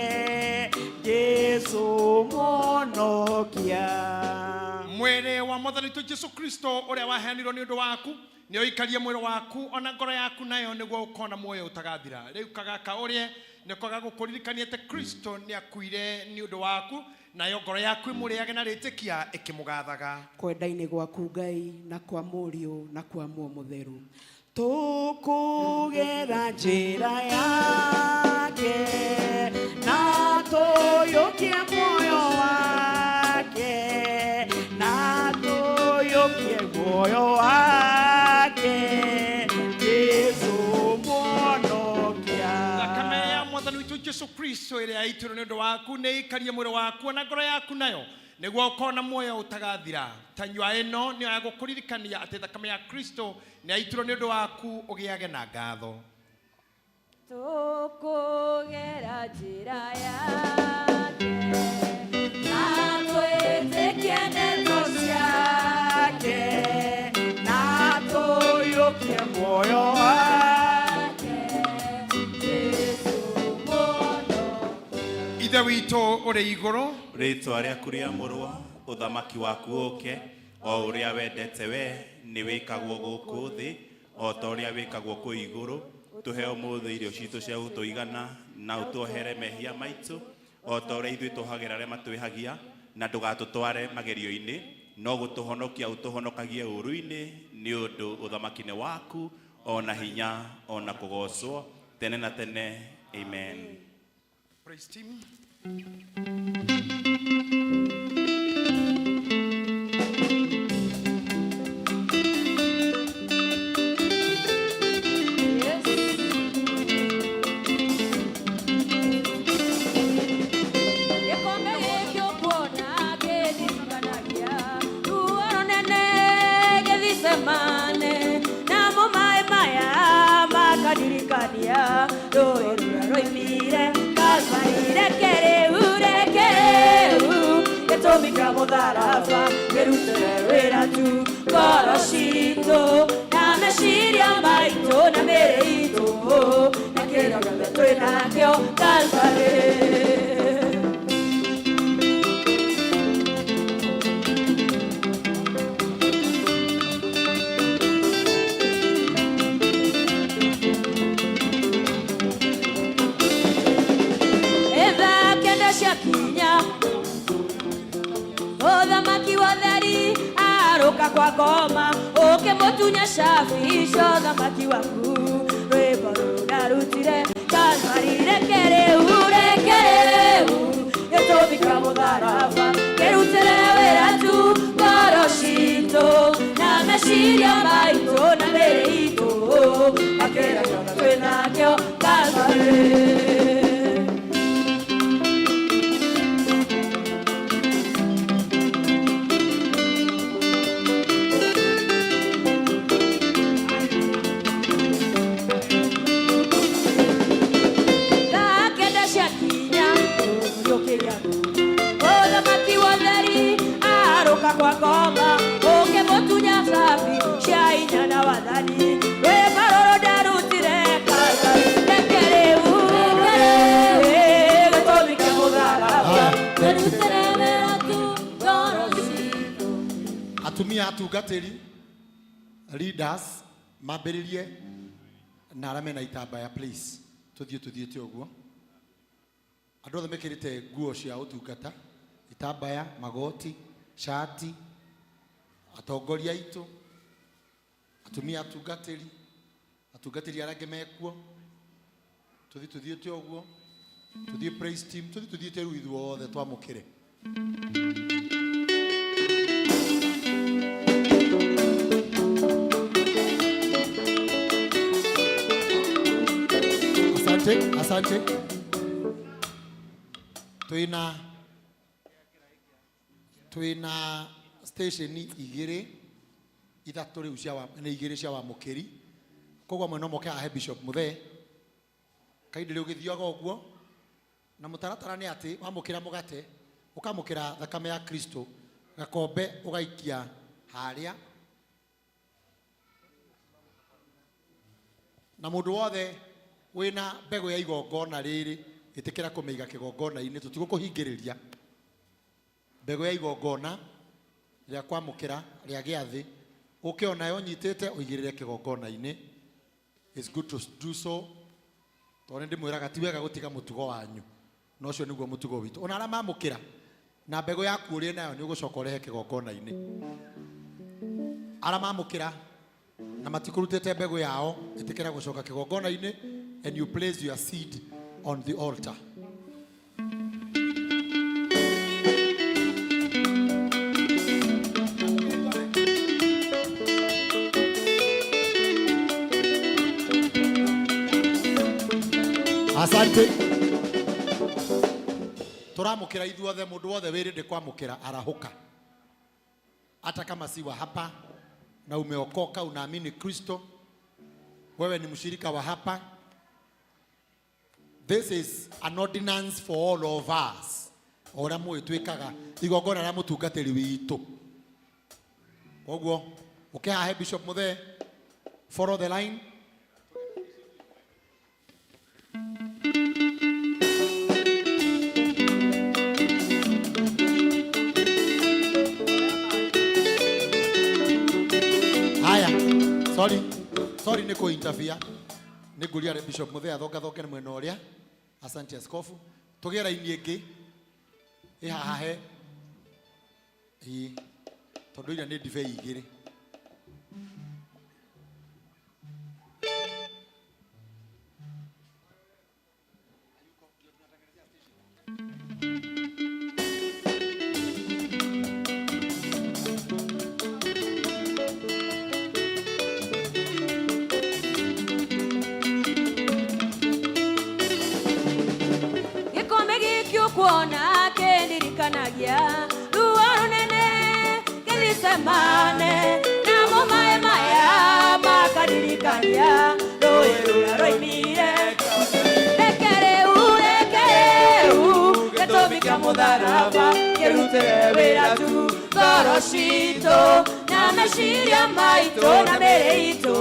[SPEAKER 8] Jesu Mũhonokia.
[SPEAKER 3] Mwĩrĩ wa Mwathani witũ Jesu Kristo ũrĩa waheanirwo nĩ ũndũ waku nĩ ũikarie mwĩrĩ waku ona ngoro yaku nayo nĩguo ũkona muoyo ũtagathira. Rĩu kagaka ũrĩe nĩko gagũkũririkania atĩ Kristo nĩ akuire nĩ ũndũ waku, nayo ngoro yaku ĩmũrĩage na rĩtĩkia ĩkĩmũgathaga.
[SPEAKER 8] Kwenda-inĩ gwaku Ngai na kwa Mũriũ na kwa Muoyo Mũtheru, tũkũgera njĩra yake na tũyũkie muoyo wake, na tũyũkie muoyo wake, Jesu Mũhonokia.
[SPEAKER 3] Thakame ya Mwathani witũ Jesu Kristo ĩrĩa yaitirwo nĩ ũndũ waku nĩ ĩikarie mwĩrĩ waku na ngoro yaku nayo nĩguo ũkona muoyo ũtagathira. Tanyua ĩno nĩyo ya gũkũririkania atĩ thakame ya Kristo nĩ yaitirwo nĩ ũndũ waku ũgĩage na ngatho.
[SPEAKER 16] Tũkũgera njĩra yake na twĩtĩkie ndeto ciake
[SPEAKER 8] na tũiyũkie muoyo wake,
[SPEAKER 16] Jesu Mũhonokia.
[SPEAKER 3] Ithe witũ ũrĩ igũrũ,
[SPEAKER 6] rĩtwa rĩaku rĩamũrwo, ũthamaki waku ũke, o ũrĩa wendete we nĩ wĩkagwo gũkũ thĩ o ta ũrĩa wĩkagwo kũu igũrũ. Tũhe ũmũthĩ irio citũ cia gũtũigana, na ũtuohere mehia maitũ o ta ũrĩa ithuĩ tũhagĩra arĩa matwĩhagia, na ndũgatũtware magerio-inĩ, no gũtũhonokia ũtũhonokagie ũũru-inĩ, nĩ ũndũ ũthamaki nĩ waku, o na hinya, o na kũgoocwo tene na tene. Amen.
[SPEAKER 3] Praise team.
[SPEAKER 16] Gĩkombe gĩkĩ ũkuona kĩndirikanagia ruo rũnene Gethsemane, namo maĩ maya makandirikania rũĩ rũrĩa rwoimire Kalvari. Reke rĩu, reke rĩu gĩtũmi kĩa mũtharaba kĩrutĩre wĩra tu ngoro citũ na meciria maitũ na mĩĩrĩ itũ na kĩrĩa gĩothe twĩ nakĩo Kalvari. Etha kenda ciakinya ũthamaki wa theri arũka kwa ngoma ũkĩmũtunya cabi cia ũthamaki waku rwĩmbo rũrũ ndarutire Kalvari. Reke rĩu, reke rĩu gĩtũmi kĩa mũtharaba kĩrutĩre wĩra tu ngoro citũ na meciria maitũ na mĩĩrĩ itũ na kĩrĩa gĩothe twĩ nakĩo Kalvari. Thaa kenda ciakinya ũkĩria ũthamaki wa theri arũka kwa ngoma ũkĩmũtunya cabi cia inya na wathani rwĩmbo rũrũ ndarutire Kalvari. Reke rĩu, gĩtũmi kĩa mũtharaba kĩrutĩre wĩra tu ngoro citũ.
[SPEAKER 1] Atumia atungatĩri leaders mambĩrĩrie na arĩa mena itambaya please, tũthiĩ tũthiĩte ũguo. Andũ othe mekĩrĩte nguo cia ũtungata, itambaya, magoti, cati, atongoria aitũ, atumia atungatĩri, atungatĩri arĩa angĩ mekuo, tũthiĩ tũthiĩte ũguo, tũthiĩ praise team, tũthiĩ tũthiĩte rĩu ithuothe twamũkĩre. Asante, asante. Twĩna station igĩrĩ Ithatũ rĩu cia wa nĩ igĩrĩ cia wamũkĩri. Koguo amwe no moke haha he Bishop Muthee. Kaindĩ rĩu gĩthiaga ũguo. Na mũtaratara nĩ atĩ wamũkĩra mũgate, ũkamũkĩra thakame ya Kristo, gakombe ũgaikia harĩa. Na mũndũ wothe wĩna mbegũ ya igongona rĩrĩ, ĩtĩkĩra kũmĩiga kĩgongona-inĩ, tũtigũkũhingĩrĩria. Mbegũ ya igongona rĩa kwamũkĩra rĩa gĩathĩ, ũke onayo ũnyitĩte ũigĩrĩre kĩgongona-inĩ. It's good to do so. Tondũ nĩ ndĩmwĩraga ti wega gũtiga mũtugo wanyu, na ũcio nĩguo mũtugo witũ. Ona arĩa mamũkĩra na mbegũ yaku ũrĩ nayo nĩ ũgũcoka ũrehe kĩgongona-inĩ. Arĩa mamũkĩra na matikũrutĩte mbegũ yao, ĩtĩkĩra gũcoka kĩgongona-inĩ and you place your seed on the altar. Asante. Tũramũkĩra ithuothe, mũndũ wothe wĩrĩndĩ kwamũkĩra arahũka. Hata kama si wa hapa na umeokoka, unaamini Kristo, wewe ni mshirika wa hapa. This is an ordinance for all of us. Ora mũĩ twĩkaga igongona rĩa mũtungatĩri witũ. Koguo ũke haha Bishop Muthee, follow the line. Haya, sorry, sorry nĩ kũ interfere. Nĩ ngũria Bishop Muthee athongathonge na mwena ũrĩa. Asante askofu. Tũgĩe raini ĩngĩ ĩ haha he ĩ tondũ iria nĩ ndibei igĩrĩ.
[SPEAKER 16] Gĩkombe gĩkĩ ũkuona kĩndirikanagia ruo rũnene Gethsemane, namo maĩ maya makandirikania rũĩ rũrĩa rwoimire. Reke rĩu, reke rĩu gĩtũmi kĩa mũtharaba kĩrutĩre wĩra tu ngoro citũ na meciria maitũ na mĩĩrĩ itũ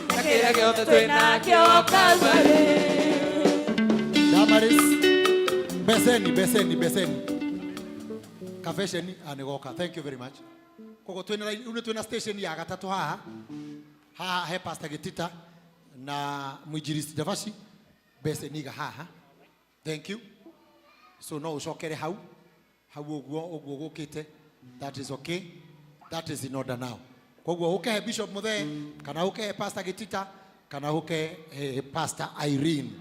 [SPEAKER 16] na kĩrĩa gĩothe twĩnakĩo Calvary.
[SPEAKER 1] Damaris, beseni, beseni, beseni. Kafesheni anigoka. Thank you very much. Koguo twĩna line, rĩu nĩ twĩna station ya gatatũ haha. Haha he Pastor Gitita na Mwinjilisti Davashi. Beseni iga haha. Thank you. So no ũcokere hau. Hau ũguo ũguo gũkĩte. That is okay. That is in order now. Koguo ũke he Bishop Muthee kana ũke he Pastor Gitita kana ũke he Pastor Irene.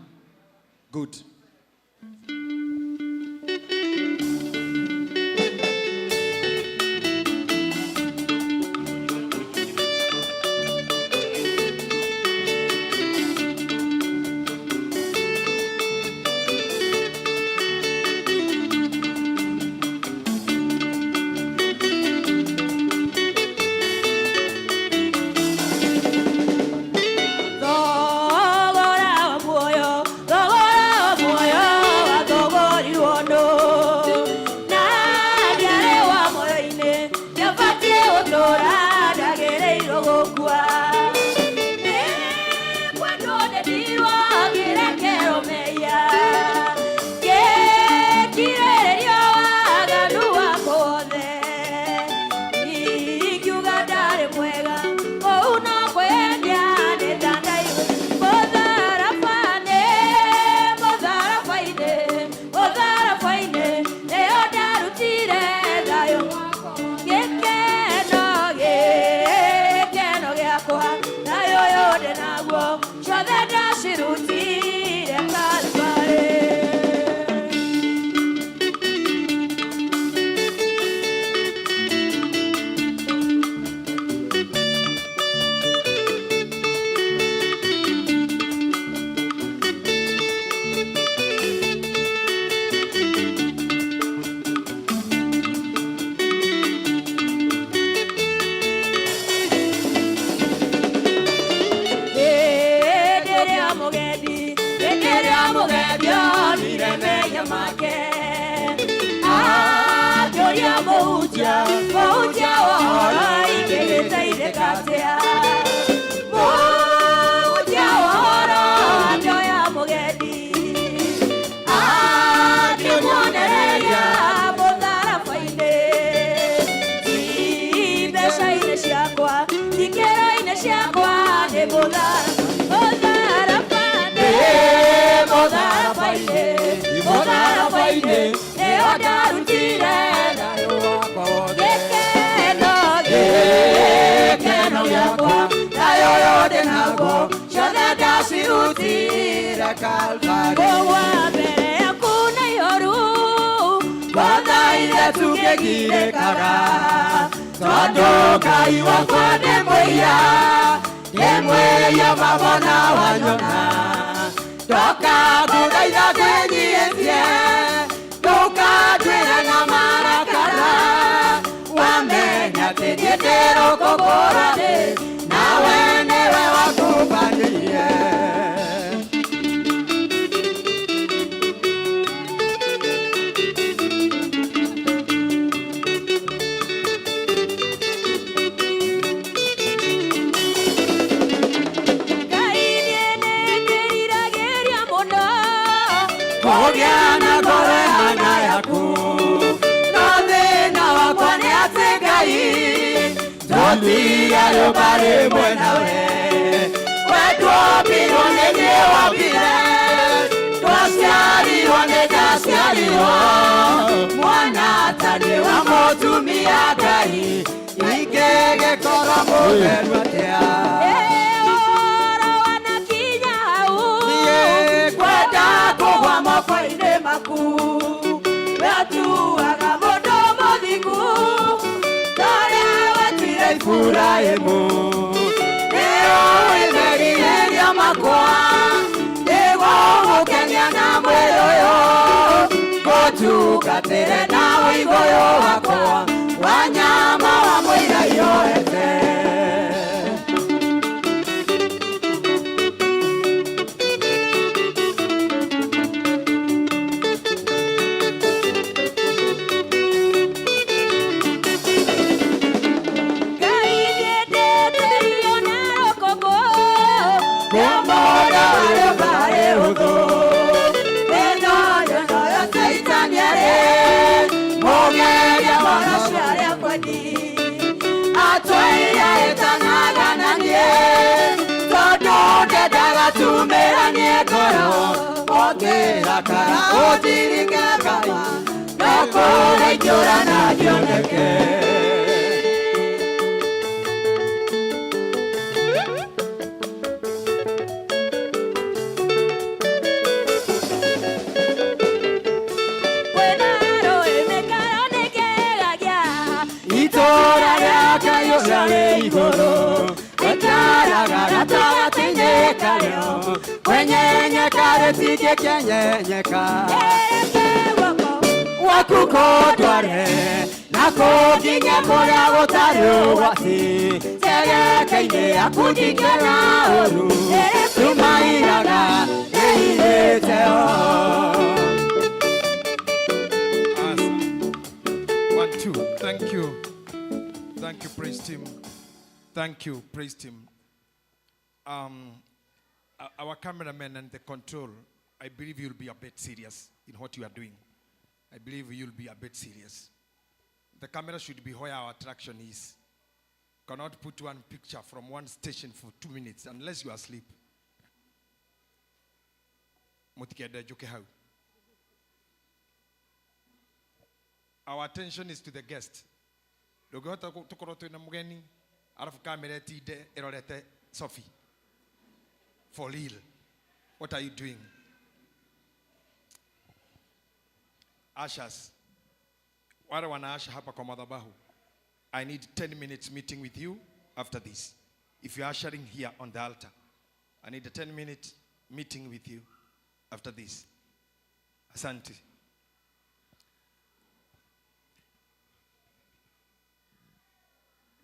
[SPEAKER 1] Good.
[SPEAKER 16] Thogora wa muoyo, thogora wa
[SPEAKER 11] Gĩkuũ-inĩ nĩho ndarutire thayũ wakwa wothe. Gĩkeno, gĩkeno gĩakwa, thayũ ũyũ ndĩ naguo, ciothe ndacirutire Kalvarĩ. Kũgwa mbere yaku na ihoru, twathaire tũkĩgirĩkaga, tondũ Ngai wakwa nĩ mũiya, nĩ mũiya mabona wanyona. Ndoka ngũthaitha ngwĩnyihĩtie, ndũkanduĩre na marakara, wamenya atĩ niĩ ndĩ rũkũngũra-rĩ, nawe nĩwe wakumbanĩire. Ngai niĩ nĩndĩriragĩria mũno kũgĩa na ngoro ĩhana yaku, no thĩna wakwa nĩ atĩ Ngai tũtirĩ rĩũmba rĩmwe nawe. We twombirwo nĩ niĩ wombire, twaciarirwo nĩ ndaciarirwo, mwana atarĩ wa mũtumia Ngai ingĩgĩkorwo mũtheru atĩa? Ũhoro wanakinya hau, niĩ ngwenda kũgwa moko-inĩ maku, we ũtuaga mũndũ mũthingu, ta ũrĩa watuire Iburahĩmu. Nĩũĩ merirĩria makwa, nĩguo ũgũkenia na mwĩrĩ ũyũ, ngũtungatĩre na ũigũ ũyũ wakwa wa nyama wa mũira yoete. Ngai nĩendete irio na rũkũngũ, rĩa mũndũ arĩ rũbarĩ rũthũ. Ĩno nyono ya Caitani arĩ, mũgeria mwana ũcio arĩa kwendi. Atũire ĩtanaga na niĩ, tondũ ndendaga tumĩranie ngoro. Ũngĩrakara ũndirike Ngai, no kũrĩa ingĩũra na ngĩoneke. Kwĩna rũĩ mĩkaro nĩkĩgagia, itũũra rĩa Ngai ũrĩa wĩ igũrũ, aikaraga gatagatĩ-inĩ karĩo, kwenyenyeka rĩtingĩkenyenyeka. Waku kũndware na kũnginya kũrĩa gũtarĩ ũgwati, njereke-inĩ yaku ndingĩona ũũru, tumairaga ndĩirĩte ho.
[SPEAKER 3] One, two. Thank you. Thank you, praise team. Thank you, praise team. Our cameraman and the control, I believe you'll be a bit serious in what you are doing. I believe you'll be a bit serious. The camera should be where our attraction is. Cannot put one picture from one station for 2 minutes unless you are asleep. Mutikende njuke hau. Our attention is to the guest. Ndũngĩhota tũkorwo twĩna mũgeni arabu kamera ĩtinde ĩrorete Sophie. For real. What are you doing? Ushers. Wale wanaasha hapa kwa madhabahu. I need 10 minutes meeting with you after this. If you are ushering here on the altar, I need a 10-minute meeting with you after this. Asante.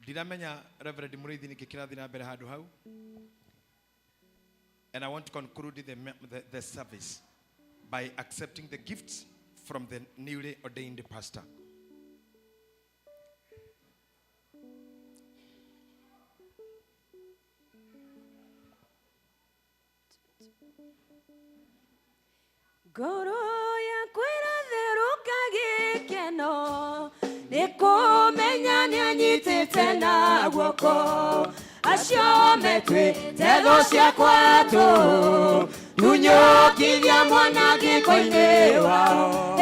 [SPEAKER 3] Ndiramenya Reverend Muriithi nĩkĩ kĩrathiĩ na mbere handũ hau. And I want to conclude the service by accepting the gifts from the newly ordained pastor.
[SPEAKER 16] Ngoro yakwa ĩratherũka gĩkeno, nĩ kũmenya nĩanyitĩte na guoko. Acio metuĩte thũ ciakwa tũ, tunyũkithia mwanangĩko-inĩ wao.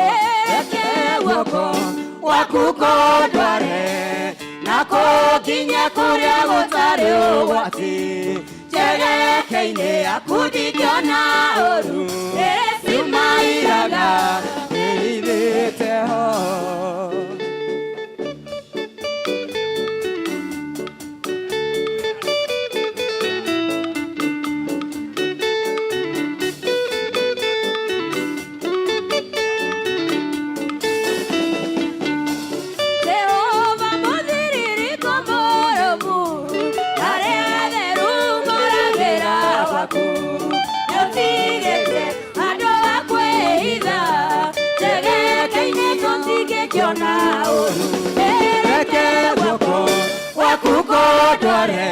[SPEAKER 11] Gwaku kũndware na kũnginya kũrĩa gũtarĩ ũgwati njegeke-inĩ yaku ndingĩona ũru ĩrĩcimairaga ĩhithĩte ho.
[SPEAKER 16] Jehova mũthiririko mũrũmu, arĩa atheru moragĩra gwaku. Nĩũtigĩte andũ a kwĩhitha, njegeke-inĩ tũtingĩkĩona ũru.
[SPEAKER 11] Reke guoko gwaku kũndware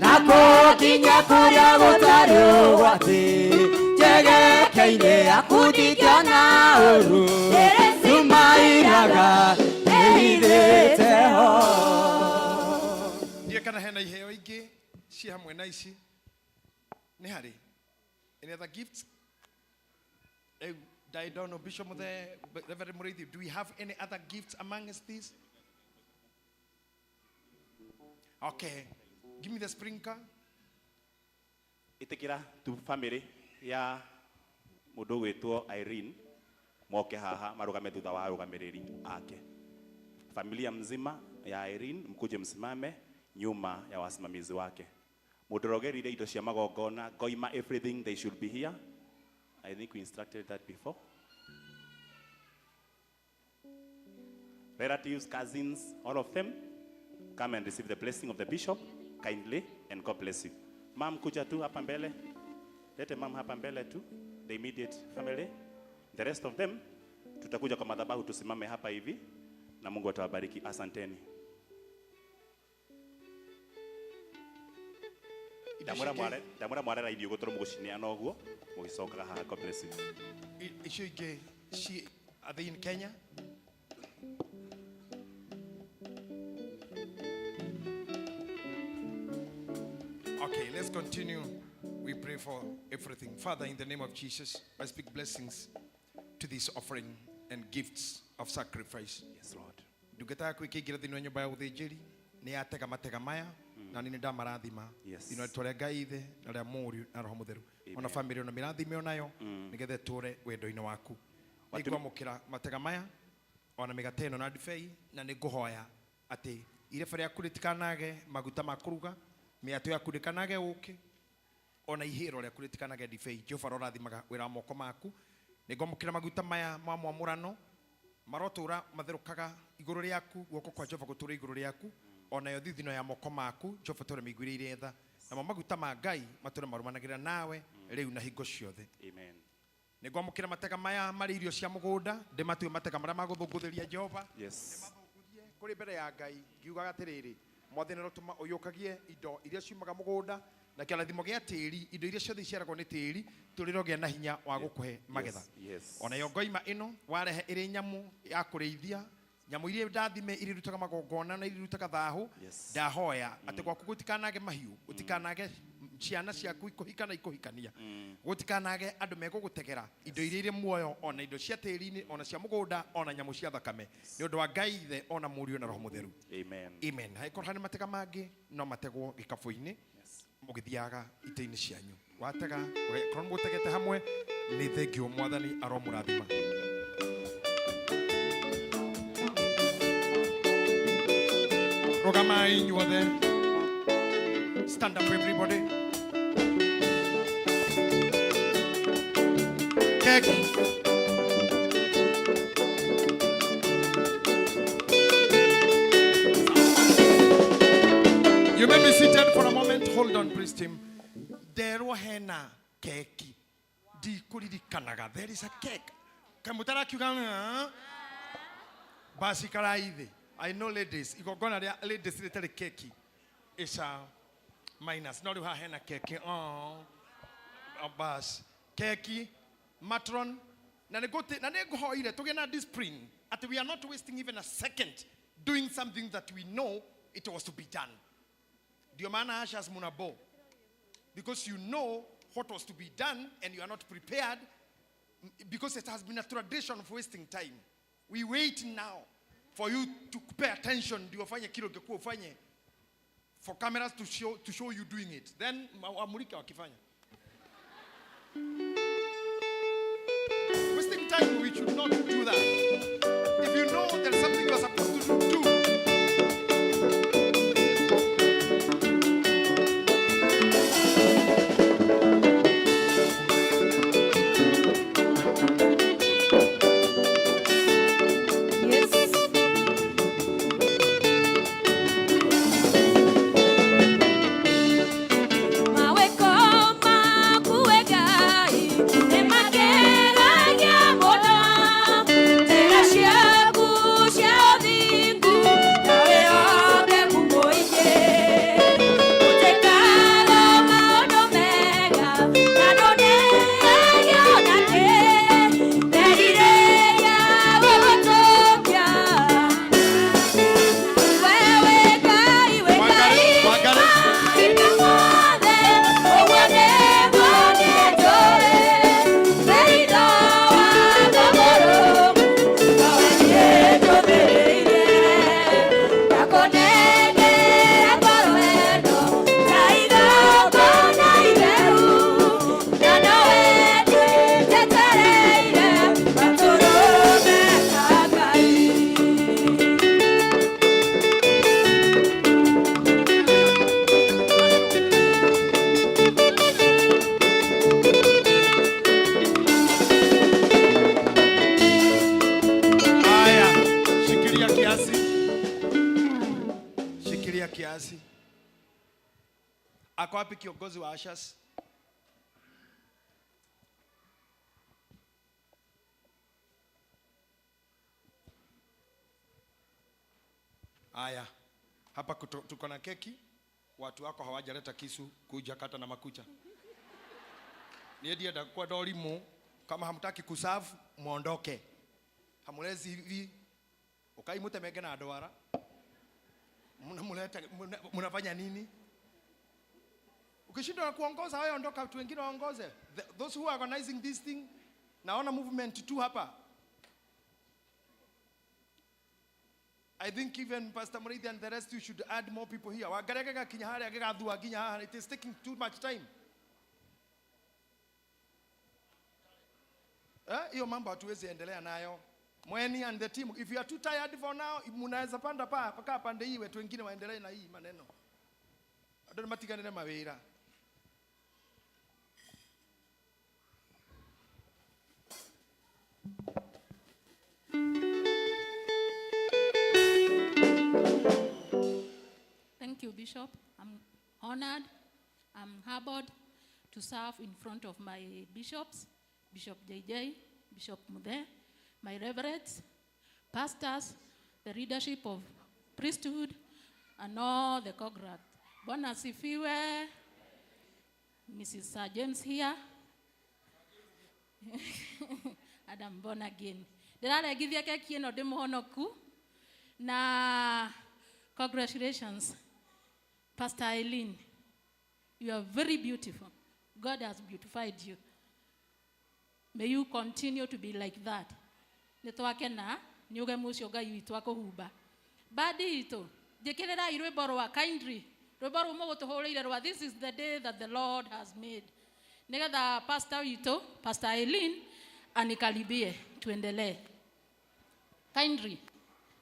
[SPEAKER 11] na kũnginya kũrĩa gũtarĩ ũgwati njegeke-inĩ yaku ndingĩona ũru ĩrĩcimairaga ĩhithĩte ho.
[SPEAKER 3] Ndiĩ kana hena iheo ingĩ ciĩ hamwe na ici nĩ harĩ any other gifts? I don't know, Bishop Muthe, Reverend Muriithi, do we have any other gifts amongst these? Okay, give me the sprinkler.
[SPEAKER 6] Itikira tu family ya mundu gwitwo Irene moke haha marugame thutha wa arugamiriri ake. Familia mzima ya Irene mkuje msimame nyuma ya wasimamizi wake. Mundu rogerire indo cia magongona goima everything, they should be here. I think we instructed that before. Relatives, cousins, all of them, come and receive the blessing of the bishop kindly, and God bless you. Mom, kuja tu hapa mbele. Lete mom hapa mbele tu, the immediate family. The rest of them, tutakuja kwa madhabahu tusimame hapa hivi, na Mungu atawabariki. Asanteni. Ndamwĩra mwarera irio gũtũrwo mũgũcineana ũguo mũgĩcokaga haha. God bless you.
[SPEAKER 3] Icio ingĩ are they in Kenya? Okay, let's continue. We pray for everything. Father, in the name of Jesus, I speak blessings to this offering and gifts of sacrifice.
[SPEAKER 6] Yes, Lord.
[SPEAKER 3] Ndungata yaku ĩkĩingĩra thĩinĩ wa nyũmba ya ũthĩnjĩri nĩ yatega matega maya na niĩ nĩ ndamarathima
[SPEAKER 6] Yes.
[SPEAKER 3] thĩinĩ wa rĩtwa rĩa Ngai Ithe na rĩa Mũriũ na Roho Mũtheru.
[SPEAKER 6] Amen.
[SPEAKER 3] Ona famĩlĩ ona mĩrathime onayo nĩgetha ĩtũũre wendo-inĩ waku. Nĩngwamũkĩra matega maya ona mĩgate ĩno na ndibei na nĩngũhoya atĩ ireba rĩaku rĩtikanage maguta ma kũruga, mĩatũ yaku ndĩkanage ũkĩ, ona ihĩro rĩaku rĩtikanage ndibei. Jehova arorathimaga wĩra wa moko maku. Nĩngwamũkĩra maguta maya ma mwamũrano marotũra matherũkaga igũrũ rĩaku, guoko kwa Jehova gũtũũre igũrũ rĩaku, onayo thithino ya moko maku Jehova tũre mĩiguĩrĩire tha, namo maguta ma Ngai matũre marũmanagĩrĩra nawe rĩu na hingo ciothe.
[SPEAKER 6] Amen.
[SPEAKER 3] Nĩngwamũkĩra matega maya marĩ irio cia mũgũnda, ndĩmatue matega marĩa magũthũngũthĩria Jehova.
[SPEAKER 6] Yes.
[SPEAKER 3] Kũrĩ mbere ya Ngai ngiugaga atĩrĩrĩ, Mwathani arotũma ũiyũkagie indo iria ciumaga mũgũnda na kĩrathimo gĩa tĩri, indo iria ciothe iciaragwo nĩ tĩri, tũrĩrogĩa na hinya wa gũkũhe magetha.
[SPEAKER 6] Yes.
[SPEAKER 3] Onayo ngoima ĩno warehe ĩrĩ nyamũ ya kũrĩithia, nyamũ iria ndathime irirutaga magongona na irirutaga thahu.
[SPEAKER 6] Yes.
[SPEAKER 3] Ndahoya atĩ gwaku gũtikanage mahiũ, gũtikanage ciana ciaku ikũhika na ikũhikania, gũtikanage andũ megũgũtegera indo iria irĩ muoyo, ona indo cia tĩri-inĩ, ona cia mũgũnda, ona nyamũ cia thakame, nĩ ũndũ wa Ngai Ithe ona Mũriũ na Roho Mũtheru.
[SPEAKER 6] Amen.
[SPEAKER 3] Amen. Hangĩkorwo harĩ matega mangĩ no mategwo gĩkabũ-inĩ mũgĩthiaga itĩ-inĩ cianyu. Watega, korwo mũgũtegete hamwe, nĩ thengio Mwathani aromũrathima. Rũgamai inyuothe. Stand up everybody. Keki. You may be seated for a moment. Hold on, please, team. Nderwo hena keki. Ndikũririkanaga. There is a cake. Kamũtarakiuga basi karai thĩ. I know ladies, igongona rĩa ladies rĩtarĩ keki is a minus. No rĩu haha hena keki. Oh. Bas. Keki, matron, na nĩngũhoire tũgĩe na discipline atĩ we are not wasting even a second doing something that we know it was to be done. Ndio maana ushers mnabo. Because you know what was to be done and you are not prepared, because it has been a tradition of wasting time. We wait now. For you to pay attention ndio ufanye kile ungekuwa ufanye, for cameras to show you doing it, then wamulike wakifanya. Wasting time, we should not do that. If you know there's something you're supposed to do, do.
[SPEAKER 16] Maweko maku Ngai nĩmakenagia mũno, njĩra ciaku cia ũthingu na wĩhokeku mũingĩ. Ũnjĩkaga maũndũ mega na ndũndeagia ona kĩ, nderirĩria gũgũtũkia. Wewe Ngai, wĩ Ngai mahinda mothe, ũguo nĩguo niĩ njũĩ. Wĩitho wakwa mũrũmu, nowe niĩ njũthĩrĩirie. Ndakũnengera kwa rwendo, ta igongona itheru, na nowe njetereire gatũrũme ka Ngai.
[SPEAKER 3] Haya, shikilia kiasi, shikilia kiasi. Ako wapi kiongozi wa ushers? Haya, hapa tuko na keki. Watu wako hawajaleta kisu kuja kata na makucha. Niĩ ndienda kwenda ũrimũ. Kama hamtaki kuserve, muondoke. Hamulezi hivi ukai mutemenge na ndwara, mnamuleta, mnafanya nini? Ukishindwa na kuongoza, wewe ondoka, watu wengine waongoze. Those who are organizing this thing, naona movement tu hapa. I think even Pastor Muriithi and the rest, you should add more people here. Wagarega kinya haria gigathua nginya haha. It is taking too much time. Eh, hiyo mambo hatuwezi endelea nayo. Mweni and the team, if you are too tired for now, mnaweza panda pa paka pande hii, watu wengine waendelee na hii maneno. Andũ nĩ matiganĩre mawĩra.
[SPEAKER 17] Thank you, Bishop. I'm honored, I'm humbled to serve in front of my bishops, Bishop JJ, Bishop Mude, my reverends, pastors, the leadership of priesthood, and all the congregants. Bwana asifiwe. Mrs. Sir James here. And I'm born again. Ndĩrarengithia keki ĩno ndĩ mũhonoku na congratulations, Pastor Eileen. You are very beautiful. God has beautified you. May you continue to be like that. Nĩ twakena nĩ ũgemu ũcio Ngai witũ akũhumba. Bandi itũ, njĩkĩrĩrai rwĩmbo rwa kindly, rwĩmbo rũu mũgũtũhũrĩire rwa "This is the day that the Lord has made." Nĩgetha pastor witũ, Pastor Eileen, anikaribie tuendelee. Kindly.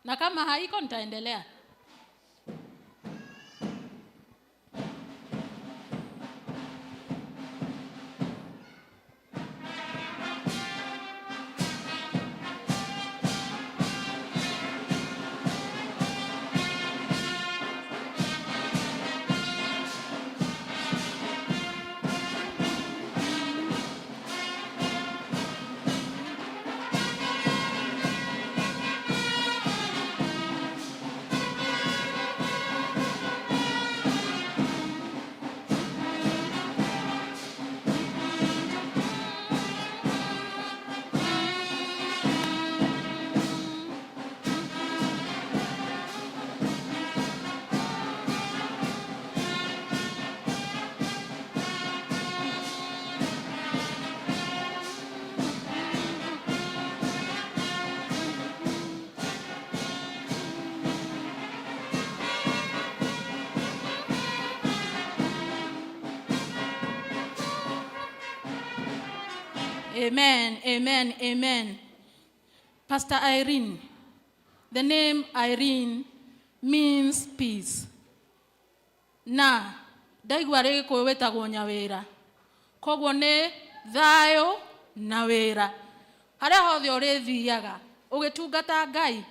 [SPEAKER 17] Na kama haiko nitaendelea. Amen, amen, amen. Pastor Irene, the name Irene means peace. Na ndaigua rĩ Gĩkũyũ wĩtagwo nyawĩra, koguo nĩ thayũ na wĩra. Harĩa hothe ũrĩthiaga ũgĩtungata Ngai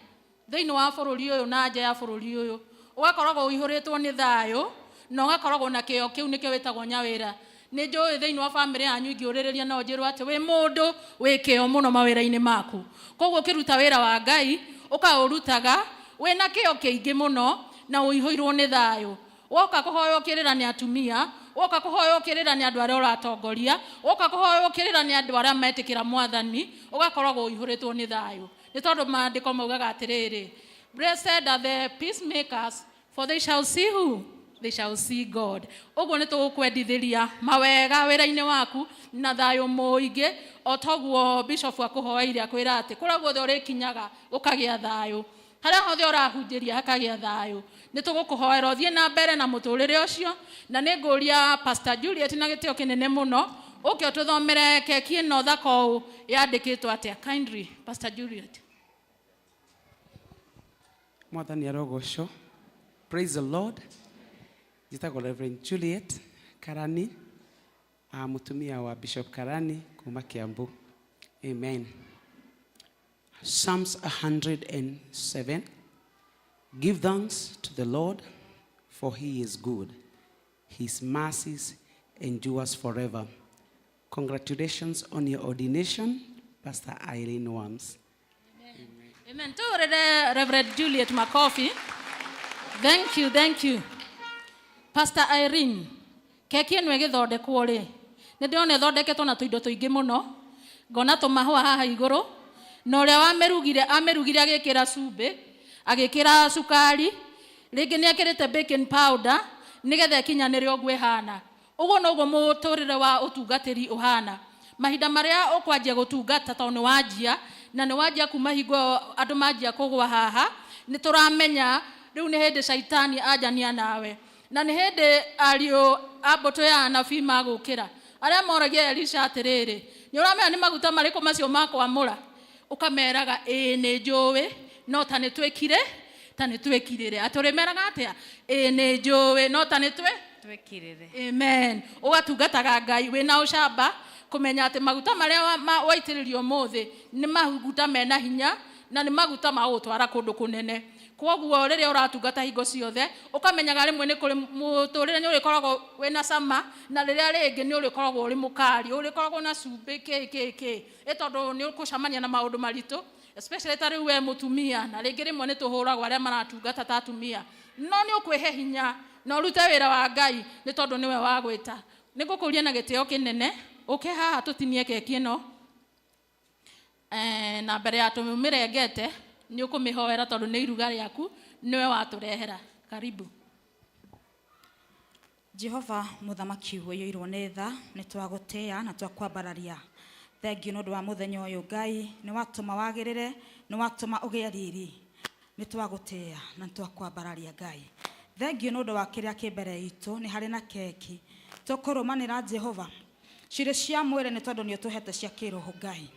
[SPEAKER 17] thĩinĩ wa bũrũri ũyũ na nja ya bũrũri ũyũ, ũgakoragwo ũihũrĩtwo nĩ thayũ na ũgakoragwo na kĩyo kĩu, nĩkĩo wĩtagwo nyawĩra. Nĩ njũĩ thĩinĩ wa bamĩrĩ yanyu ingĩũrĩrĩria no njĩrwo atĩ wĩ mũndũ wĩ kĩyo mũno mawĩra-inĩ maku. Koguo ũkĩruta wĩra wa Ngai ũkaũrutaga wĩna kĩyo kĩingĩ mũno na ũihũirwo nĩ thayũ. Woka kũhoywo kĩrĩra nĩ atumia, woka kũhoywo kĩrĩra nĩ andũ arĩa ũratongoria, woka kũhoywo kĩrĩra nĩ andũ arĩa metĩkĩra Mwathani, ũgakoragwo ũihũrĩtwo nĩ thayũ. Nĩ tondũ maandĩko maugaga atĩrĩrĩ, blessed are the peacemakers, for they shall see who? They shall see God. Ũguo nĩ tũgũkwendithĩria mawega wĩra-inĩ waku na thayũ mũingĩ, o toguo bishop akũhoeire akwĩra atĩ kũrĩa guothe ũrĩkinyaga gũkagĩa thayũ, harĩa hothe ũrahunjĩria hakagĩa thayũ. Nĩ tũgũkũhoera ũthiĩ na mbere na mũtũrĩre ũcio, na nĩ ngũria Pastor Juliet na gĩtĩo kĩnene mũno ũke ũtũthomere keki ĩno thaka ũũ yandĩkĩtwo atĩa. Kindly, Pastor Juliet.
[SPEAKER 18] Mwathani arogocwo. Praise the Lord. Njĩtagwo Reverend Juliet Karani, mũtumia wa Bishop Karani kuma Kiambu. Amen. Psalms 107. Give thanks to the Lord, for he is good. His mercies endures forever. Congratulations on your ordination, Pastor Irene Wams.
[SPEAKER 17] Amen. Tũhũrĩre Reverend Juliet makofi. Thank you, thank you. Pastor Irene, keki ĩno ĩgĩthondekwo rĩ, nĩ ndĩrona ĩthondeketwo na tũindo tũingĩ mũno. Ngona tũmahũa haha igũrũ, na ũrĩa wamĩrugire, amĩrugire agĩkĩra cumbĩ, agĩkĩra cukari, rĩngĩ nĩ ekĩrĩte baking powder, nĩgetha ĩkinyanĩre ũguo ĩhana. Ũguo noguo mũtũrĩre wa ũtungatĩri ũhana. Mahinda marĩa ũkwanjia gũtungata, tondũ nĩ wanjia, na nĩ wanjia kuma hingo andũ manjia kũgwa haha, nĩ tũramenya rĩu nĩ hĩndĩ caitani anjania nawe, na nĩ hĩndĩ ariũ a mbũtũ ya anabii magũkĩra, arĩa moragia Elisha atĩrĩrĩ, nĩ ũramenya nĩ maguta marĩkũ macio ma kwamũra? Ũkameraga ĩĩ nĩ njũĩ, no ta nĩ twĩkire, ta nĩ twĩkirĩre. Atĩ ũrĩmeraga atĩa? Ĩĩ nĩ njũĩ, no ta nĩ twĩ
[SPEAKER 19] twĩkirĩre.
[SPEAKER 17] Amen. Ũgatungataga Ngai wĩna ũcamba, kũmenya atĩ maguta marĩa waitĩrĩrio ũmũthĩ nĩ maguta mena hinya na nĩ maguta ma gũgũtwara kũndũ kũnene. Kwoguo rĩrĩa ũratungata hingo ciothe ũkamenyaga rĩmwe nĩ kũrĩ mũtũrĩre nĩ ũrĩkoragwo wĩna cama, na rĩrĩa rĩngĩ nĩ ũrĩkoragwo ũrĩ mũkari, ũrĩkoragwo na cumbĩ kĩ kĩ kĩ, ĩ tondũ nĩ ũgũcemania na maũndũ maritũ, especially ta rĩu we mũtumia, na rĩngĩ rĩmwe nĩ tũhũragwo arĩa maratungata ta atumia, no nĩ ũkwĩhe hinya na ũrute wĩra wa Ngai nĩ tondũ nĩwe wagwĩta. Nĩ ngũkũria na gĩtĩo kĩnene ũke haha tũtinie keki ĩno, na mbere ya tũmĩrengete nĩ ũkũmĩhoera tondũ nĩ iruga rĩaku, nĩwe watũrehera. Karibu.
[SPEAKER 5] Jehova mũthamaki ũiyũirwo nĩ tha, nĩ twagũtĩĩa na twakwambararia. Thengiũ nĩ ũndũ wa mũthenya ũyũ Ngai, nĩ watũma wagĩrĩre, nĩ watũma ũgĩe riri. Nĩ twagũtĩĩa na nĩ twakwambararia Ngai. Thengiũ nĩ ũndũ wa kĩrĩa kĩ mbere itũ, nĩ harĩ na keki. Tũkũrũmanĩra Jehova cirĩ cia mwĩrĩ nĩ tondũ nĩ ũtũhete cia kĩroho Ngai.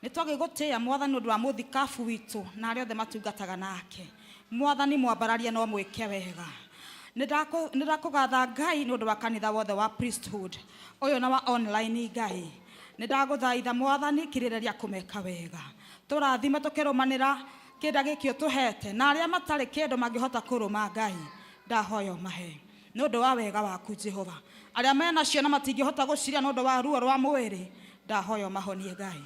[SPEAKER 5] Nĩ twagĩgũtĩĩa Mwathani ũndũ wa mũthikabu witũ na arĩa othe matungataga nake. Mwathani mwambararie no mwĩke wega. Nĩ ndakũgatha Ngai nĩ ũndũ wa kanitha wothe wa priesthood ũyũ na wa online Ngai. Nĩ ndagũthaitha Mwathani kirĩrĩria kũmeka wega. Tũrathime tũkĩrũmanĩra kĩnda gĩkĩ ũtũhete, na arĩa matarĩ kĩndũ mangĩhota kũrũma Ngai, ndahoya ũmahe nĩ ũndũ wa wega waku Jehova. Arĩa menacio na matingĩhota gũciria nĩ ũndũ wa ruo rwa mwĩrĩ, ndahoya ũmahonie Ngai.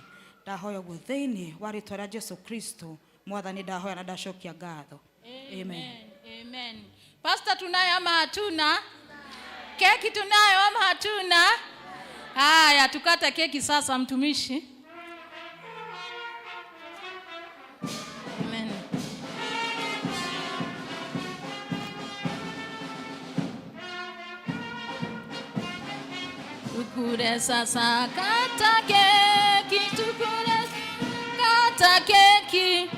[SPEAKER 5] Ndahoya ũguo thĩinĩ wa rĩtwa rĩa Jesu Kristo Mwathani, ndahoya na ndacokia ngatho. Amen.
[SPEAKER 17] Amen. Pastor, tunayo ama hatuna? Keki tunayo ama hatuna? Haya, tukate keki sasa mtumishi. Amen. Tukure sasa, kata keki, tukure, kata keki.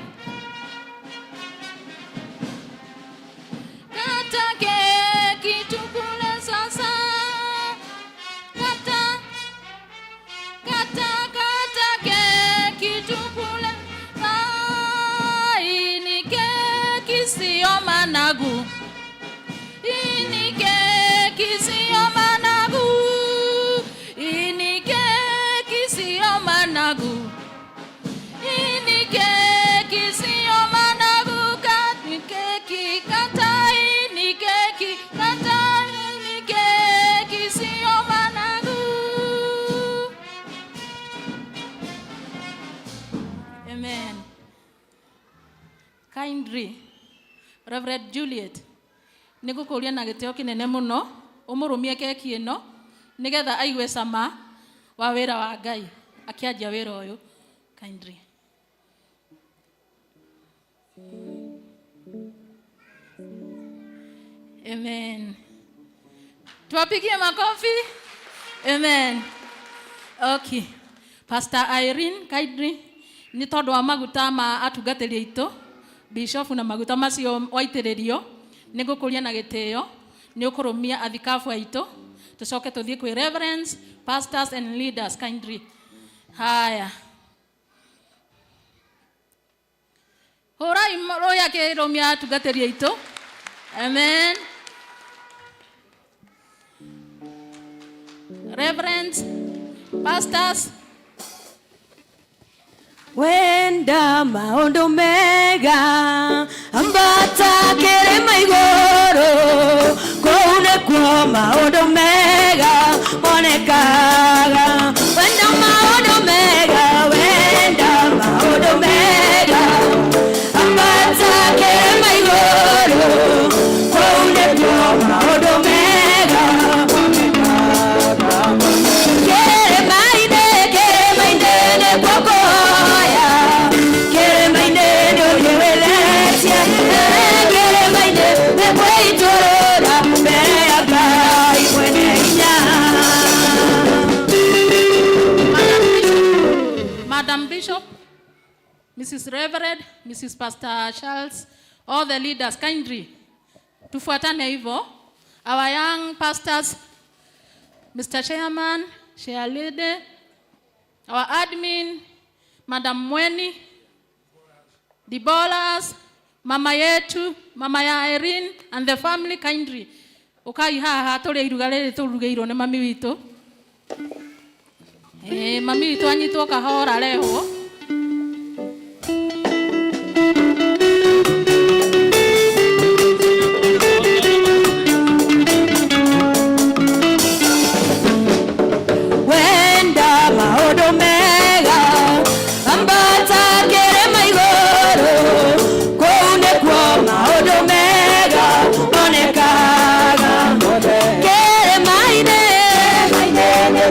[SPEAKER 17] Kata keki, tukule sasa. Kata, kata, kata. Kindly Reverend Juliet nĩ ngũkũria na gĩtĩo kĩnene mũno ũmũrũmie keki ĩno nĩgetha aigue cama wa wĩra wa Ngai akĩanjia wĩra ũyũ. Kindly. Amen. Tuwapigie makofi. Amen. Okay. Pastor Irene, kindly nĩ tondũ wa maguta ma atungatĩri aitũ bishop na maguta macio waitĩrĩrio nĩ ngũkũria na gĩtĩo nĩ ũkũrũmia athikabu aitũ tũcoke tũthiĩ kwĩ reverends, pastors and leaders, kindly. Haya, hũrai rũĩ akĩrũmia atungatĩri aitũ. Amen. Reverends, pastors.
[SPEAKER 16] Wenda maũndũ mega ambata kĩrĩma igũrũ kũu nĩkuo maũndũ mega monekaga. Wenda maũndũ mega, wenda maũndũ mega ambata kĩrĩma igũrũ kũu nĩkuo maũndũ mega monekaga. Kĩrĩma-inĩ, kĩrĩma-inĩ nĩkuo kũhoya, kĩrĩma-inĩ nĩũrĩwĩthetie, kĩrĩma-inĩ nĩkuo itũrũra mbere ya Ngai mwene hinya.
[SPEAKER 17] Madam Bishop, Mrs. Reverend, Mrs. Pastor Charles, all the leaders, kindly tufuatane hivyo. Our young pastors, Mr. Chairman, Chair Lady, our admin, Madam Mweni, Debolas, mama yetu, mama ya Irene and the family, kindly. Ukai haha tũrĩe iruga rĩrĩ tũrugĩirwo nĩ mami witũ. Mami witũ anyitwo kahora arehwo.
[SPEAKER 16] Wenda maũndũ mega ambata kĩrĩma igũrũ kũu nĩkuo maũndũ mega monekaga. Kĩrĩma-inĩ, kĩrĩma-inĩ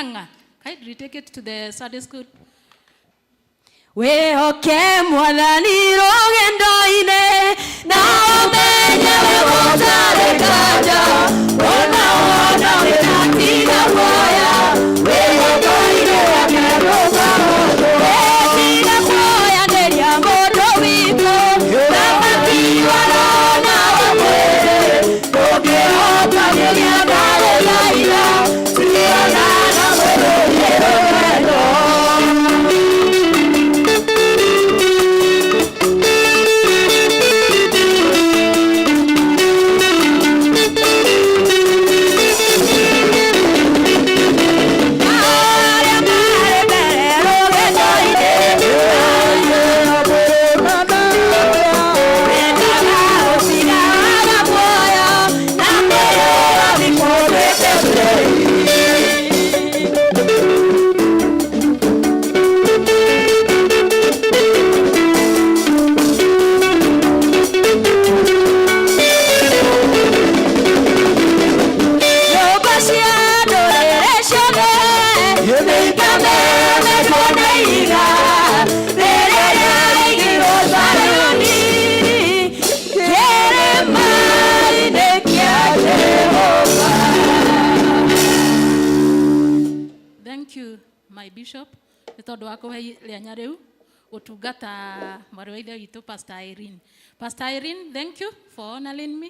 [SPEAKER 17] Ng'ang'a, kindly take it to the Sunday school.
[SPEAKER 16] Wĩhoke mwathani rũgendo-inĩ na ũmenye we gũtarĩ kanja ona wona wĩtatiga guoya wĩhokoire wake rũgarũrũ wĩtiga kuoyanĩria mũndũ witũ thamaki warona ũmwĩrĩ ũngĩhota gĩria ndagũthaitha tionana mũrũmie rũgendo. Nyũmba cia ndũrĩrĩ ciothe nĩikamemetwo nĩ ihiga rĩrĩa rĩaigirwo Zayuni kĩrĩma-inĩ kĩa Jehova.
[SPEAKER 17] Thank you, my bishop, nĩ tondũ wa kũhe rĩanya rĩu gũtungata mwarĩ wa ithe witũ Pastor Irene. Pastor Irene, thank you for honoring me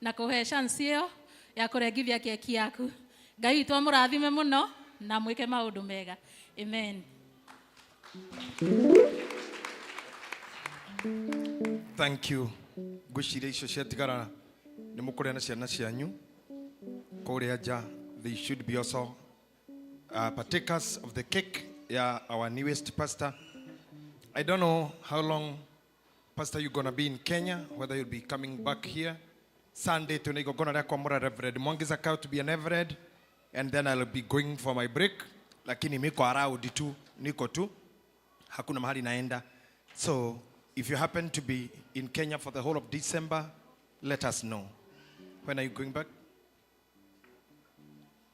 [SPEAKER 17] na kũhe chance ĩyo ya kũrengithia keki yaku. Ngai witũ amũrathime mũno na mwĩke maũndũ mega. Amen.
[SPEAKER 3] Thank you. Ngwĩciria icio ciatigara nĩ mũkũrĩa na ciana cianyu kũrĩa nja. They should be also partakers of the cake ya our newest pastor. I don't know how long, Pastor, you're gonna be in Kenya, whether you'll be coming back here. Sunday twĩna igongona rĩa kwamũra Reverend Mwangi Zakayo to be an Reverend, and then I'll be going for my break, lakini miko around tu, niko tu, hakuna mahali naenda. So if you happen to be in Kenya for the whole of December, let us know. When are you going back?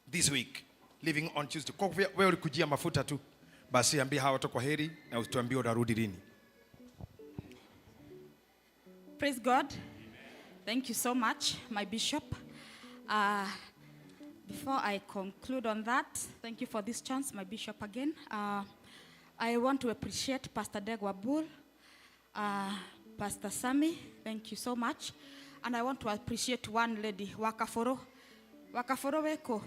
[SPEAKER 3] This week, leaving on Tuesday. Kwa hivyo wewe ulikujia mafuta tu, basi ambia hawa watu kwa heri na utuambie utarudi lini.
[SPEAKER 5] Praise God. Thank you so much, my bishop. Before I conclude on that, thank you for this chance, my bishop, again. I want to appreciate Pastor Degwa Bull, Pastor Sami, thank you so much. And I want to appreciate one lady, Wakaforo. Wakaforo weko.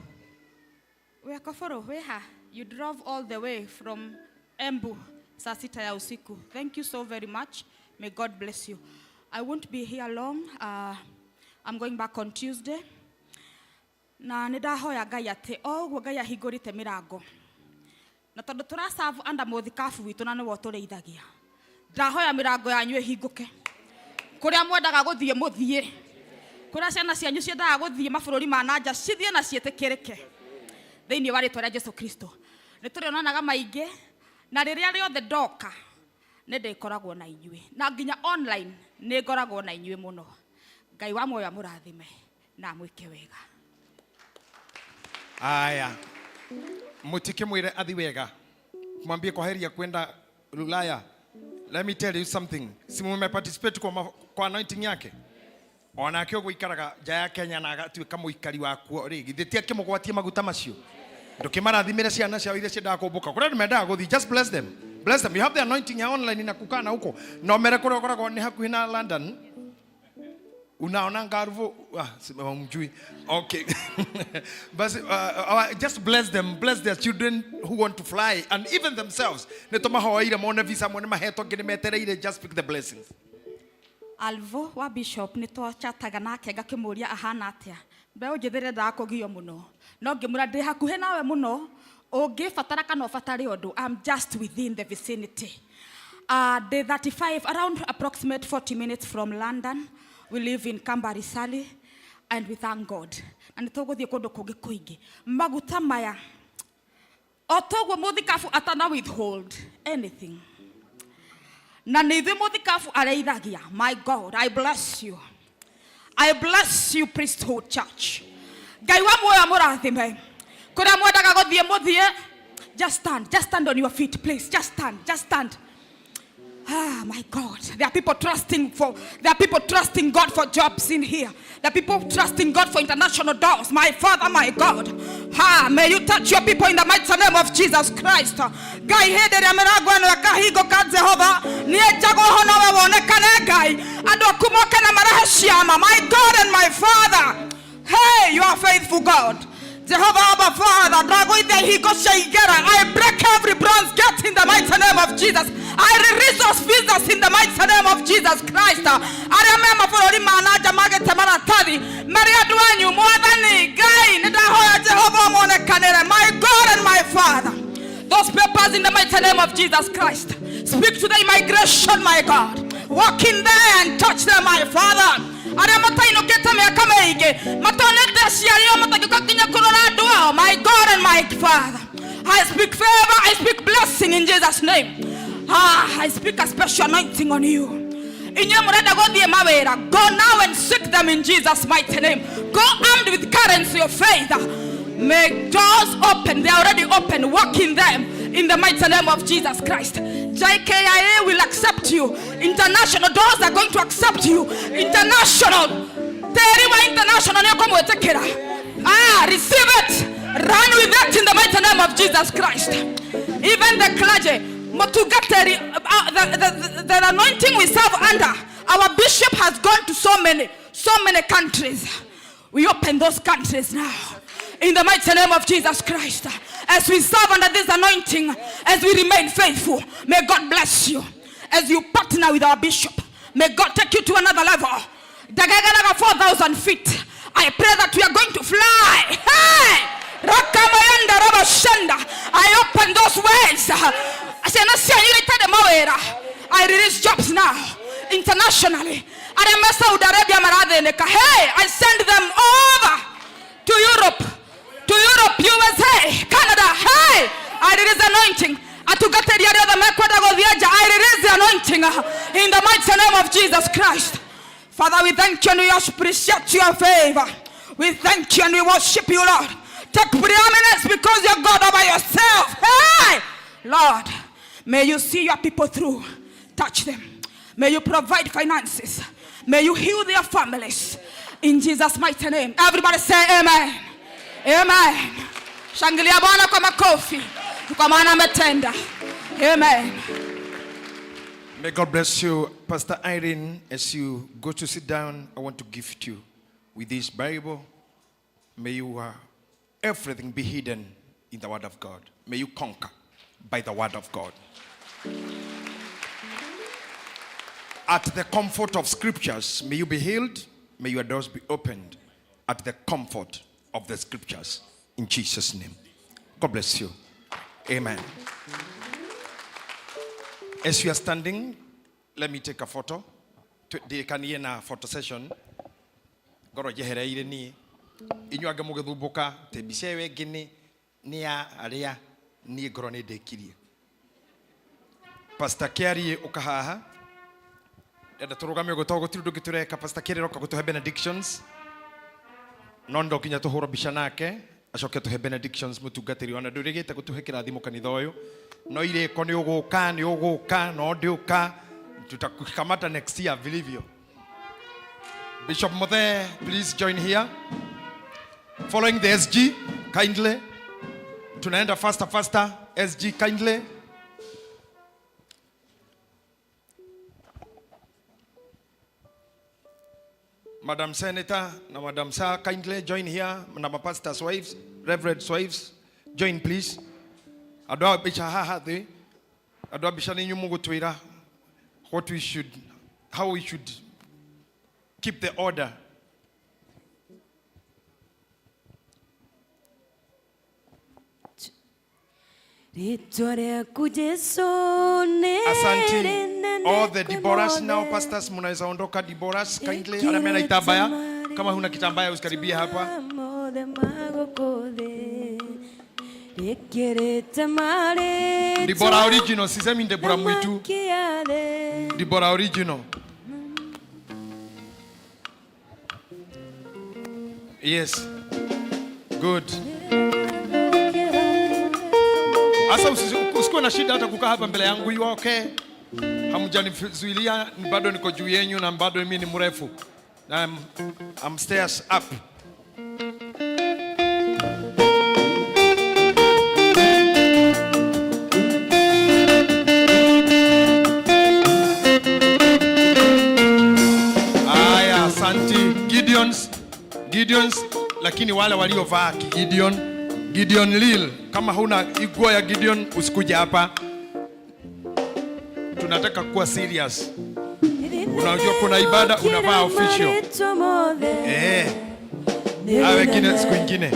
[SPEAKER 5] Wakaforo, weha. You drove all the way from Embu, saa sita ya usiku. Thank you so very much. May God bless you. I won't be here long. I'm going back on Tuesday. Na nĩ ndahoya Ngai atĩ o ũguo Ngai ahingũrĩte mĩrango na tondũ tũracabu anda mũthikabu witũ na nĩwe ũtũrĩithagia, ndahoya mĩrango yanyu ĩhingũke kũrĩa mwendaga gũthiĩ mũthiĩ, kũrĩa ciana cianyu ciendaga gũthiĩ mabũrũri ma na nja cithiĩ na ciĩtĩkĩrĩke thĩinĩ wa rĩtwa rĩa Jesu Kristo. Nĩ tũrĩonanaga maingĩ na rĩrĩa rĩothe ndoka nĩ ndĩkoragwo na inyuĩ na nginya online nĩ ngoragwo na inyuĩ mũno. Ngai wa muoyo amũrathime na amwĩke wega.
[SPEAKER 3] Aya, mutikimwire athi wega, mwambie kwa heri ya kwenda Ulaya. Let me tell you something, si mume participate kwa anointing yake onake ũguo ikaraga nja ya Kenya na agatuĩka mũikari wakuo rĩ, githĩ ti akĩmũgwatie maguta macio? Ndũkĩmarathimĩre ciana ciao iria ciendaga kũmbũka kũrĩa andũ mendaga gũthiĩ. Just bless them, bless them. You have the anointing ya online na kukaa na huko no mere kũrĩa ũkoragwo nĩ hakuhĩ na London. Unaona ngaruvo, ah, mjui. Okay. Basi just bless them, bless their children who want to fly and even themselves. Nĩ tũmahoeire mone visa, mone mahetwo ngĩ nĩ metereire, just pick the blessings.
[SPEAKER 5] Alvo wa bishop nĩ twachataga nake ngakĩmũria ahana atĩa. Mbeũ njĩthĩ ndendaga kũgio mũno no ngĩmwĩra ndĩ hakuhĩ nawe mũno, ũngĩbatara kana ũbatare ũndũ, I'm just within the vicinity. Day 35, around approximate 40 minutes from London. We live in Kambari Sali, and we thank God. Na nĩ tũgũthiĩ kũndũ kũngĩ kũingĩ. Maguta maya, o toguo mũthikabu atana withhold anything. Na nĩ ithuĩ mũthikabu areithagia. My God, I bless you. I bless you, Priesthood Church. Ngai wa muoyo amũrathime. Kuria mwendaga guthie muthie. Just stand. Just stand on your feet, please. Just stand. Just stand. Ah, my God. There are people trusting for there are people trusting God for jobs in here. There are people trusting God for international doors. My Father, my God. Ha, may you touch your people in the mighty name of Jesus Christ. Ngai hĩndĩ ĩrĩa mĩrango ĩno ĩkahingũka Jehova niĩ njagwo ho nowe wonekane Ngai andũ aku moke na marehe ciama. My God and my Father, hey, you are faithful God. Jehovah Abba Father, ndagũithia ihingo cia igera. I break every bronze gate in the mighty name of Jesus. I release those visas in the mighty name of Jesus Christ. Arĩa me mabũrũri ma na nja magĩte maratathi marĩ andũ anyu mwathani Ngai nĩ ndahoya Jehova ũmonekanĩre. My God and my Father, those papers in the mighty name of Jesus Christ. Speak to the immigration, my God. Walk in there and touch them, my Father. Arĩa matainũkĩte mĩaka mĩingĩ matonete aciari ao matangĩũka nginya kũrora andũ ao. My God and my Father, I speak favor, I speak blessing in Jesus' name. Ah, I speak a special anointing on you. Inyuĩ mũrenda gũthiĩ mawĩra, go now and seek them in Jesus' mighty name. Go armed with currency of faith. May doors open. They are already open. Walk in them in the mighty name of Jesus Christ. JKIA will accept you. International doors are going to accept you. International. Teri wa international nĩ ũkũmwĩtĩkĩra. Ah, receive it. Run with it in the mighty name of Jesus Christ. Even the clergy, Mutungateri, the anointing we serve under, our bishop has gone to so many, so many countries. We open those countries now. In the mighty name of Jesus Christ. As we serve under this anointing, as we remain faithful, may God bless you. As you partner with our bishop, may God take you to another level. Dagaganaga 4,000 feet. I pray that we are going to fly. Hey! Rakamayanda Rabashanda. I open those ways. Ciana cianyu iria itarĩ mawĩra, I release jobs now internationally. Arĩa me Saudi Arabia marathĩnĩka, hey, I send them over to Europe, to Europe, USA, Canada. Hey, I release anointing. Atungatĩri arĩa othe mekwenda gũthiĩ nja, I release the anointing in the mighty name of Jesus Christ. Father, we thank you and we appreciate your favor. We thank you and we worship you, Lord. Take preeminence because you're God over yourself. Hey, Lord, may you see your people through. Touch them. May you provide finances. May you heal their families. In Jesus' mighty name. Everybody say amen. Amen. Shangilia Bwana kwa makofi. Kwa maana ametenda. Amen.
[SPEAKER 3] May God bless you, Pastor Irene. As you go to sit down, I want to gift you with this Bible. May you everything be hidden in the Word of God. May you conquer by the Word of God. At the comfort of scriptures, may you be healed. May your doors be opened at the comfort of the scriptures. In Jesus' name. God bless you. Amen. As you are standing, let me take a photo. Ndĩkanie na photo session. Ngorwo njehereire niĩ. Inyuĩ angĩ mũgĩthumbũka atĩ mbica ĩyo ĩngĩ nĩ ya arĩa niĩ ngorwo nĩ ndĩkirie. Pastor Kiarie ũka haha. Ndĩrenda tũrũgame ũguo tondũ gũtirĩ ũndũ ũngĩ tũreka. Pastor Kiarie aroka gũtũhe benedictions. No ndo nginya tũhũrwo mbica nake acoke tũhe benedictions mũtungatĩri ona ndũrĩgĩte gũtũhe kĩrathimo kanitha ũyũ no irĩko nĩ ũgũka nĩ ũgũka no ndĩũka tutakukamata next year vilivyo. Bishop Mothe, please join here. Following the SG, kindly. Tunaenda faster, faster. SG, kindly. Madam Senator na Madam Sir, kindly join here. Na ma pastors' wives, Reverend's wives, join please. Andũ a mbica haha thĩ, andũ a mbica nĩ inyuĩ mũgũtwĩra what we should, how we should keep the order.
[SPEAKER 16] Rĩtwa rĩaku Jesu nĩ
[SPEAKER 3] Asante.
[SPEAKER 16] rĩnene
[SPEAKER 3] All the
[SPEAKER 16] kwĩ
[SPEAKER 3] Deborahs now,
[SPEAKER 16] mothe.
[SPEAKER 3] pastors, mnaweza ondoka. Deborahs, kindly. Arĩa mena itambaya. Kama huna kitambaya usikaribie hapa.
[SPEAKER 16] Mothe ma gũkũ thĩ. Rĩkĩrĩte marĩtwa
[SPEAKER 3] Deborah original, sisemi Deborah mwitu.
[SPEAKER 16] makia thĩ.
[SPEAKER 3] Deborah original. Yes. Good. Asa usikuwe na shida hata kukaa hapa mbele yangu, you are okay. Hamjanizuilia, bado niko juu yenyu na bado mimi ni mrefu. I'm stairs up. Aya, asante Gideons, lakini wale waliovaa Gideon, Gideon Lil, kama huna iguo ya Gideon usikuje hapa. Tunataka kuwa serious. Unajua kuna ibada unavaa official. Wengine siku nyingine.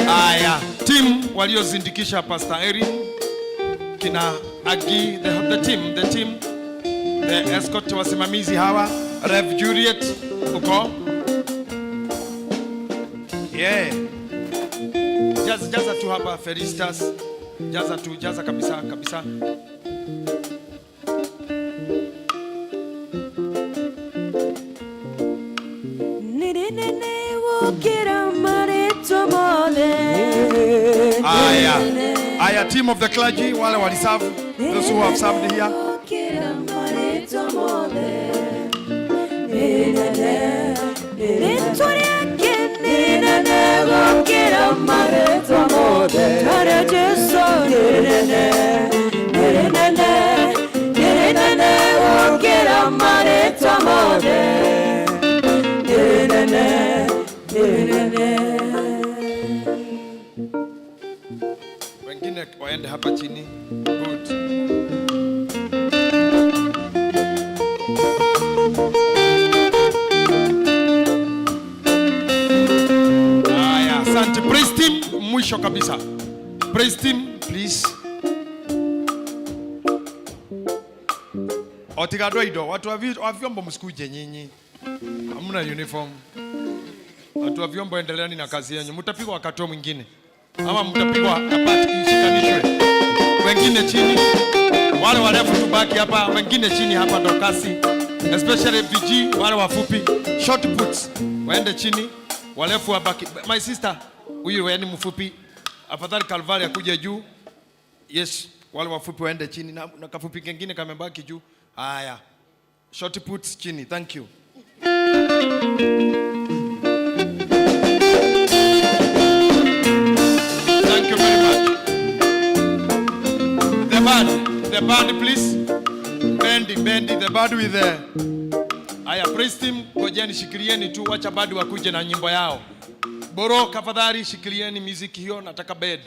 [SPEAKER 3] Aya, team waliozindikisha Pastor Erin, kina Agi, the team, the escort wasimamizi hawa, Rev Juliet uko? Yeah. Jaza tu hapa Felistas. Jaza tu, jaza kabisa kabisa. Aya. Aya, team of the clergy, wale waliserve, those who have served here. Wengine waende hapa chini. Good. Aya, asante. Praise team, mwisho kabisa. Praise team, please. Otigadwa ido, watu wa vyombo msikuje nyinyi. Hamna uniform. Watu wa vyombo endeleani na kazi yenu. Mtapigwa wakati mwingine. Ama mtapigwa apart ishikanishwe. Wengine chini. Wale warefu tubaki hapa, wengine chini hapa ndo kasi. Especially VG, wale wafupi, short puts waende chini, warefu wabaki. My sister, huyu yani mfupi, afadhali Calvary akuje juu. Yes, wale wafupi waende chini na kafupi kengine kamebaki juu. Haya. Short puts chini. Thank you. Thank you very much. The band, please. Bendy, the band with the... Aya, praise team, ngojeni, shikilieni tu, wacha band wakuje na nyimbo yao. Boro, kafadhali, shikilieni muziki hiyo, nataka bed.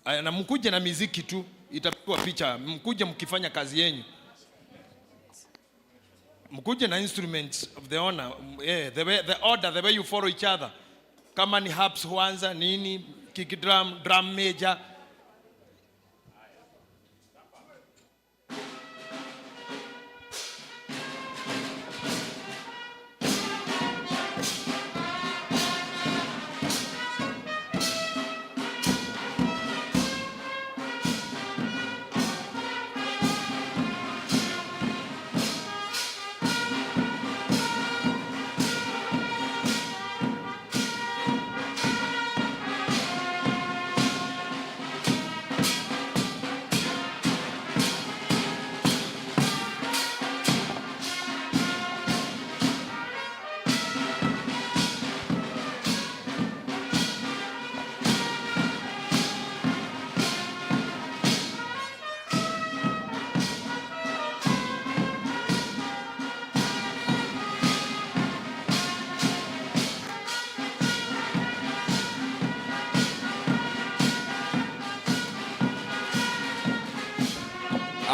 [SPEAKER 3] Aya, na mkuje na muziki tu, itapigwa picha. Mkuje mkifanya kazi yenu. Mkuje na instruments of the honor. Yeah, the way, the order, the way you follow each other. Kama ni harps huanza, nini, kick drum, drum major.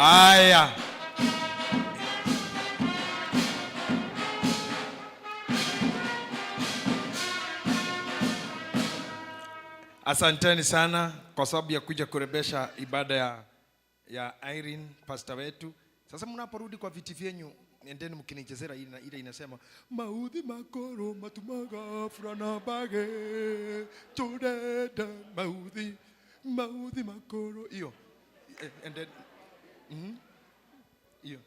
[SPEAKER 3] Aya. Asanteni sana kwa sababu ya kuja kurebesha ibada ya Irene pastor wetu. Sasa mnaporudi kwa viti vyenyu, Endeni mkinichezera ile inasema mauthi makoro matumaga furana bage turenda mauthi mauthi makoro hiyo. And then hiyo.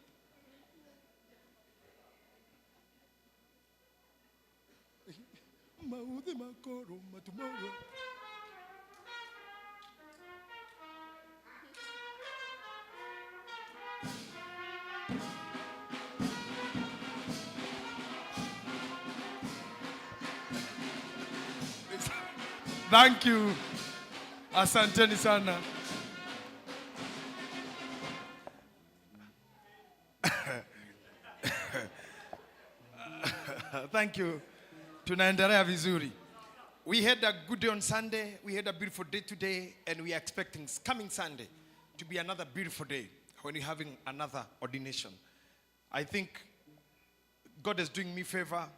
[SPEAKER 3] Mauthi makoro matumaga. Thank you. Asanteni sana. Thank you. Tunaendelea vizuri. We had a good day on Sunday. We had a beautiful day today, and we are expecting coming Sunday to be another beautiful day when we're having another ordination. I think God is doing me favor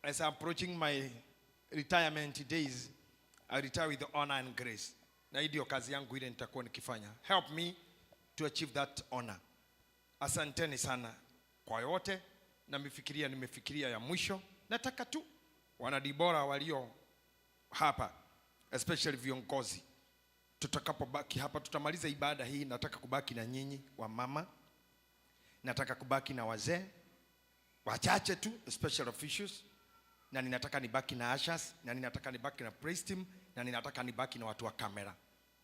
[SPEAKER 3] as I'm approaching my retirement days. I retire with honor and grace. Na hii ndio kazi yangu ile nitakuwa nikifanya. Help me to achieve that honor. Asanteni sana kwa yote. Na nimefikiria ya mwisho. Nataka tu wanadibora walio hapa, especially viongozi, tutakapobaki hapa tutamaliza ibada hii. Nataka kubaki na nyinyi wa mama, nataka kubaki na wazee wachache tu, special officials, na ninataka nibaki na ushers, na ninataka nibaki na praise team, na ninataka nibaki na watu wa kamera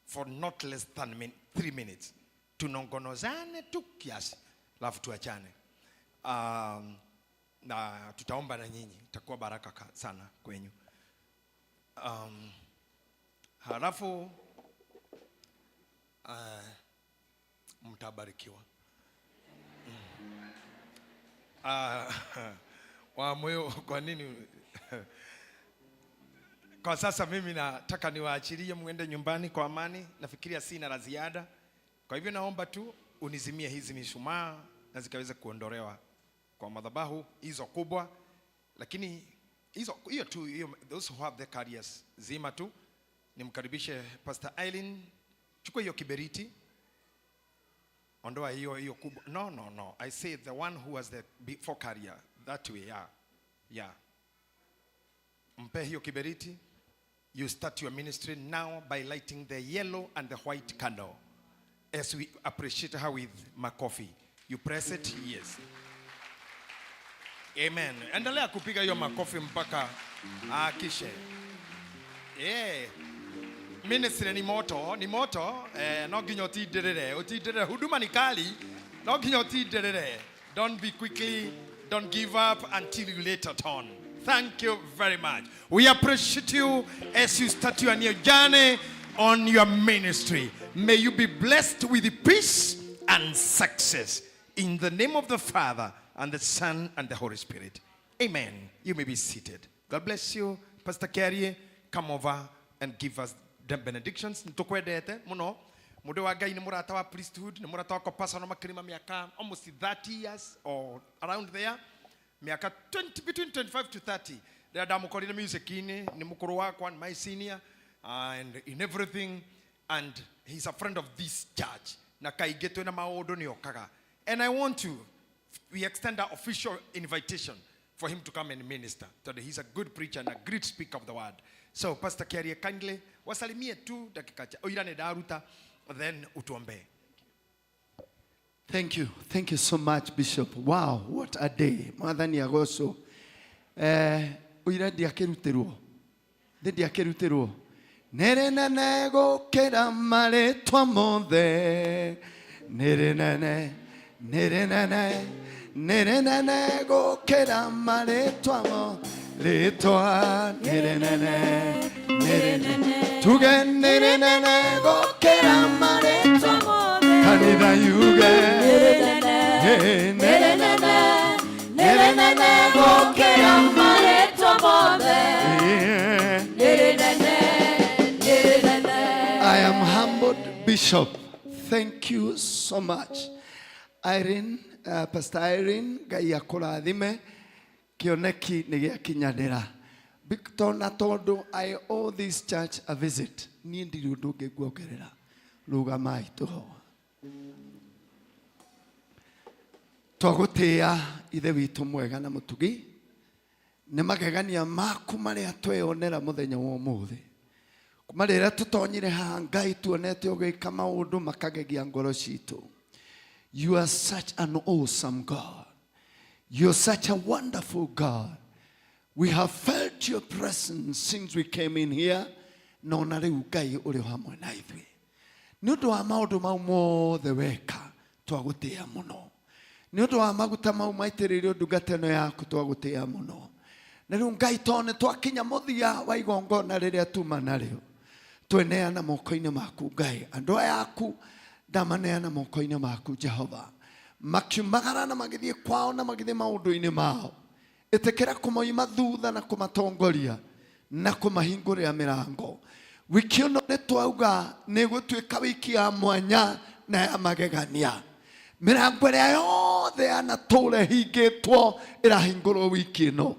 [SPEAKER 3] for not less than 3 minutes. Tunongonozane tu kiasi, alafu tuachane. Na tutaomba na nyinyi, itakuwa baraka sana kwenyu. Halafu mtabarikiwa. Wa moyo kwa nini? Kwa sasa mimi nataka niwaachilie muende nyumbani kwa amani. Nafikiria sina la ziada. Kwa hivyo naomba tu unizimie hizi mishumaa na zikaweza kuondolewa kwa madhabahu hizo kubwa, lakini hizo hiyo tu hiyo, those who have the carriers zima tu. Nimkaribishe Pastor Eileen. Chukua hiyo kiberiti, ondoa hiyo kubwa. No, I say the one who has the before carrier that way. Yeah. Mpe hiyo kiberiti. You start your ministry now by lighting the yellow and the white candle as we appreciate her with makofi. You press it, yes. Amen. Endelea kupiga hiyo makofi mpaka akishe. Yeah. Ministry ni moto, ni moto. No nginya utindirire, utindirire. Huduma ni kali. No nginya utindirire. Don't be quickly, don't give up until you later turn. Thank you very much. We appreciate you as you start your new journey on your ministry. May you be blessed with peace and success. In the name of the Father, and the Son, and the Holy Spirit. Amen. You may be seated. God bless you. Pastor Kerry, come over and give us the benedictions. Ntukwendete muno. Mundu wa Ngai ni murata wa priesthood, ni murata wakwa personal makirima miaka almost 30 years or around there. Miaka 20, between 25 to 30. Rĩrĩa ndamukorire music-inĩ, ni mukuru wakwa, ni my senior, and in everything, and he's a friend of this church. Na kaingĩ twĩna maũndũ nĩ okaga. And I want to, we extend our official invitation for him to come and minister. So he's a good preacher and a great speaker of the word. So Pastor Kiarie, kindly wasalimie tu dakika chache. Oira nĩ ndaruta, then utuombee.
[SPEAKER 13] Thank you. Thank you so much, Bishop. Wow, what a day. Mwathani agocwo. Oira ndiakĩrutirwo. Thĩ ndiakĩrutirwo. Nĩrĩ nene gũkĩra marĩtwa mothe. Nĩrĩ nene, nĩrĩ nene, nĩrĩ nene gũkĩra marĩtwa mothe. Rĩtwa nĩrĩ nene, nĩrĩ nene. Tuge nĩrĩ nene gũkĩra marĩtwa mothe. Kanitha yuge
[SPEAKER 16] nĩrĩ nene, nĩrĩ nene, nĩrĩ nene gũkĩra marĩtwa mothe. Nĩrĩ nene, nĩrĩ nene.
[SPEAKER 13] I am humbled, Bishop. Thank you so much. Irene, Pastor Irene, Ngai akũrathime. Kĩoneki nĩ gĩakinyanĩra. Na tondũ I owe this church a visit. Niĩ ndirĩ ũndũ ũngĩ nguongerera. Rũgamai tũhoe. Twagũtĩĩa ithe witũ mwega na mũtugi nĩ magegania maku marĩa tweyonera mũthenya wa ũmũthĩ kuma rĩrĩa tũtonyire haha Ngai tuonete ũgĩka maũndũ makagegia ngoro citũ. You are such an awesome God. You're such a wonderful God. We have felt your presence since we came in here. Na ona rĩu Ngai ũrĩ o hamwe na ithuĩ. Nĩ ũndũ wa maũndũ mau mothe weka twagũtĩĩa mũno. Nĩ ũndũ wa maguta mau maitĩrĩirio ndungata ĩno yaku twagũtĩĩa mũno. Na rĩu Ngai tondũ nĩ twakinya mũthia wa igongona rĩrĩa tuma narĩo tweneana moko-inĩ maku Ngai. Andũ aya aku ndamaneana moko-inĩ maku Jehova. Makiumagara na magĩthiĩ kwao na magĩthiĩ maũndũ-inĩ mao. Ĩtĩkĩra kũmoima thutha na kũmatongoria na kũmahingũrĩra mĩrango. Wiki ĩno nĩ twauga nĩ gũtuĩka wiki ya mwanya na ya magegania. Mĩrango ĩrĩa yothe yanatũra ĩhingĩtwo ĩrahingũrwo wiki ĩno.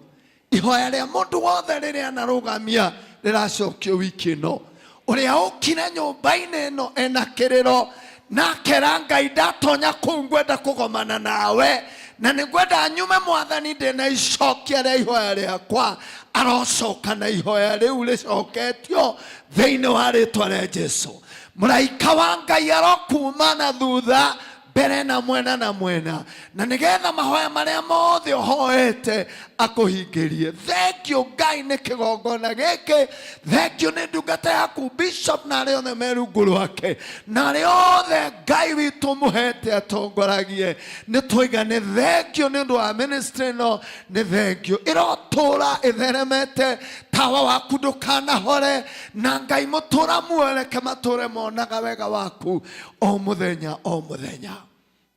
[SPEAKER 13] Ihoya rĩa mũndũ wothe rĩrĩa anarũgamia rĩracokio wiki ĩno. Ũrĩa ũkire nyũmba-inĩ ĩno ena kĩrĩro na akera Ngai ndatonya kũu ngwenda kũgomana nawe na nĩ ngwenda nyume mwathani ndĩna icokia rĩa ihoya rĩakwa, arocoka na ihoya rĩu rĩcoketio thĩinĩ wa rĩtwa rĩa Jesu. Mũraika wa Ngai arokuma na thutha mbere na mwena na mwena na nĩgetha mahoya marĩa mothe ũhoete akũhingĩrie. Thank you Ngai nĩ kĩgongona gĩkĩ, thank you nĩ ndungata yaku bishop na arĩa othe me rungu rwake na arĩa othe Ngai witũ mũhete atongoragie. Nĩ twaiga nĩ thank you nĩ ũndũ wa ministry ĩno, nĩ thank you ĩrotũra ĩtheremete, tawa waku ndũkanahore, na Ngai mũtũra muoyo reke matũre monaga wega waku o mũthenya o mũthenya.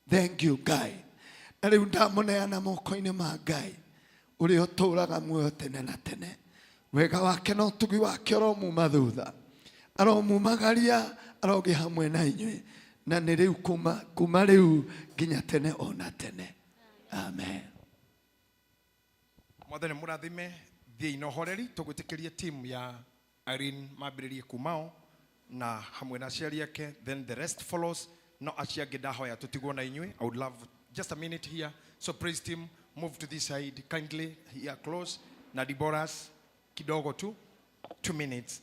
[SPEAKER 13] Thank you Ngai. Na rĩu ndamũneana moko-inĩ ma Ngai ũrĩa ũtũraga muoyo tene na tene. Wega wake na ũtugi wake ũromuma thutha, aromumagaria, arogĩa hamwe na inyuĩ, na nĩ rĩu kuma rĩu nginya tene o na tene. Amen.
[SPEAKER 3] Mwathani mũrathime, thiĩi na ũhoreri. Tũgwĩtĩkĩrie team ya Irene mambĩrĩrie kumao na hamwe na aciari ake, then the rest follows. No acio angĩ ndahoya tũtigwo na inyuĩ. I would love just a minute here, so praise team, move to this side kindly, here close na Deborah's kidogo tu 2 minutes.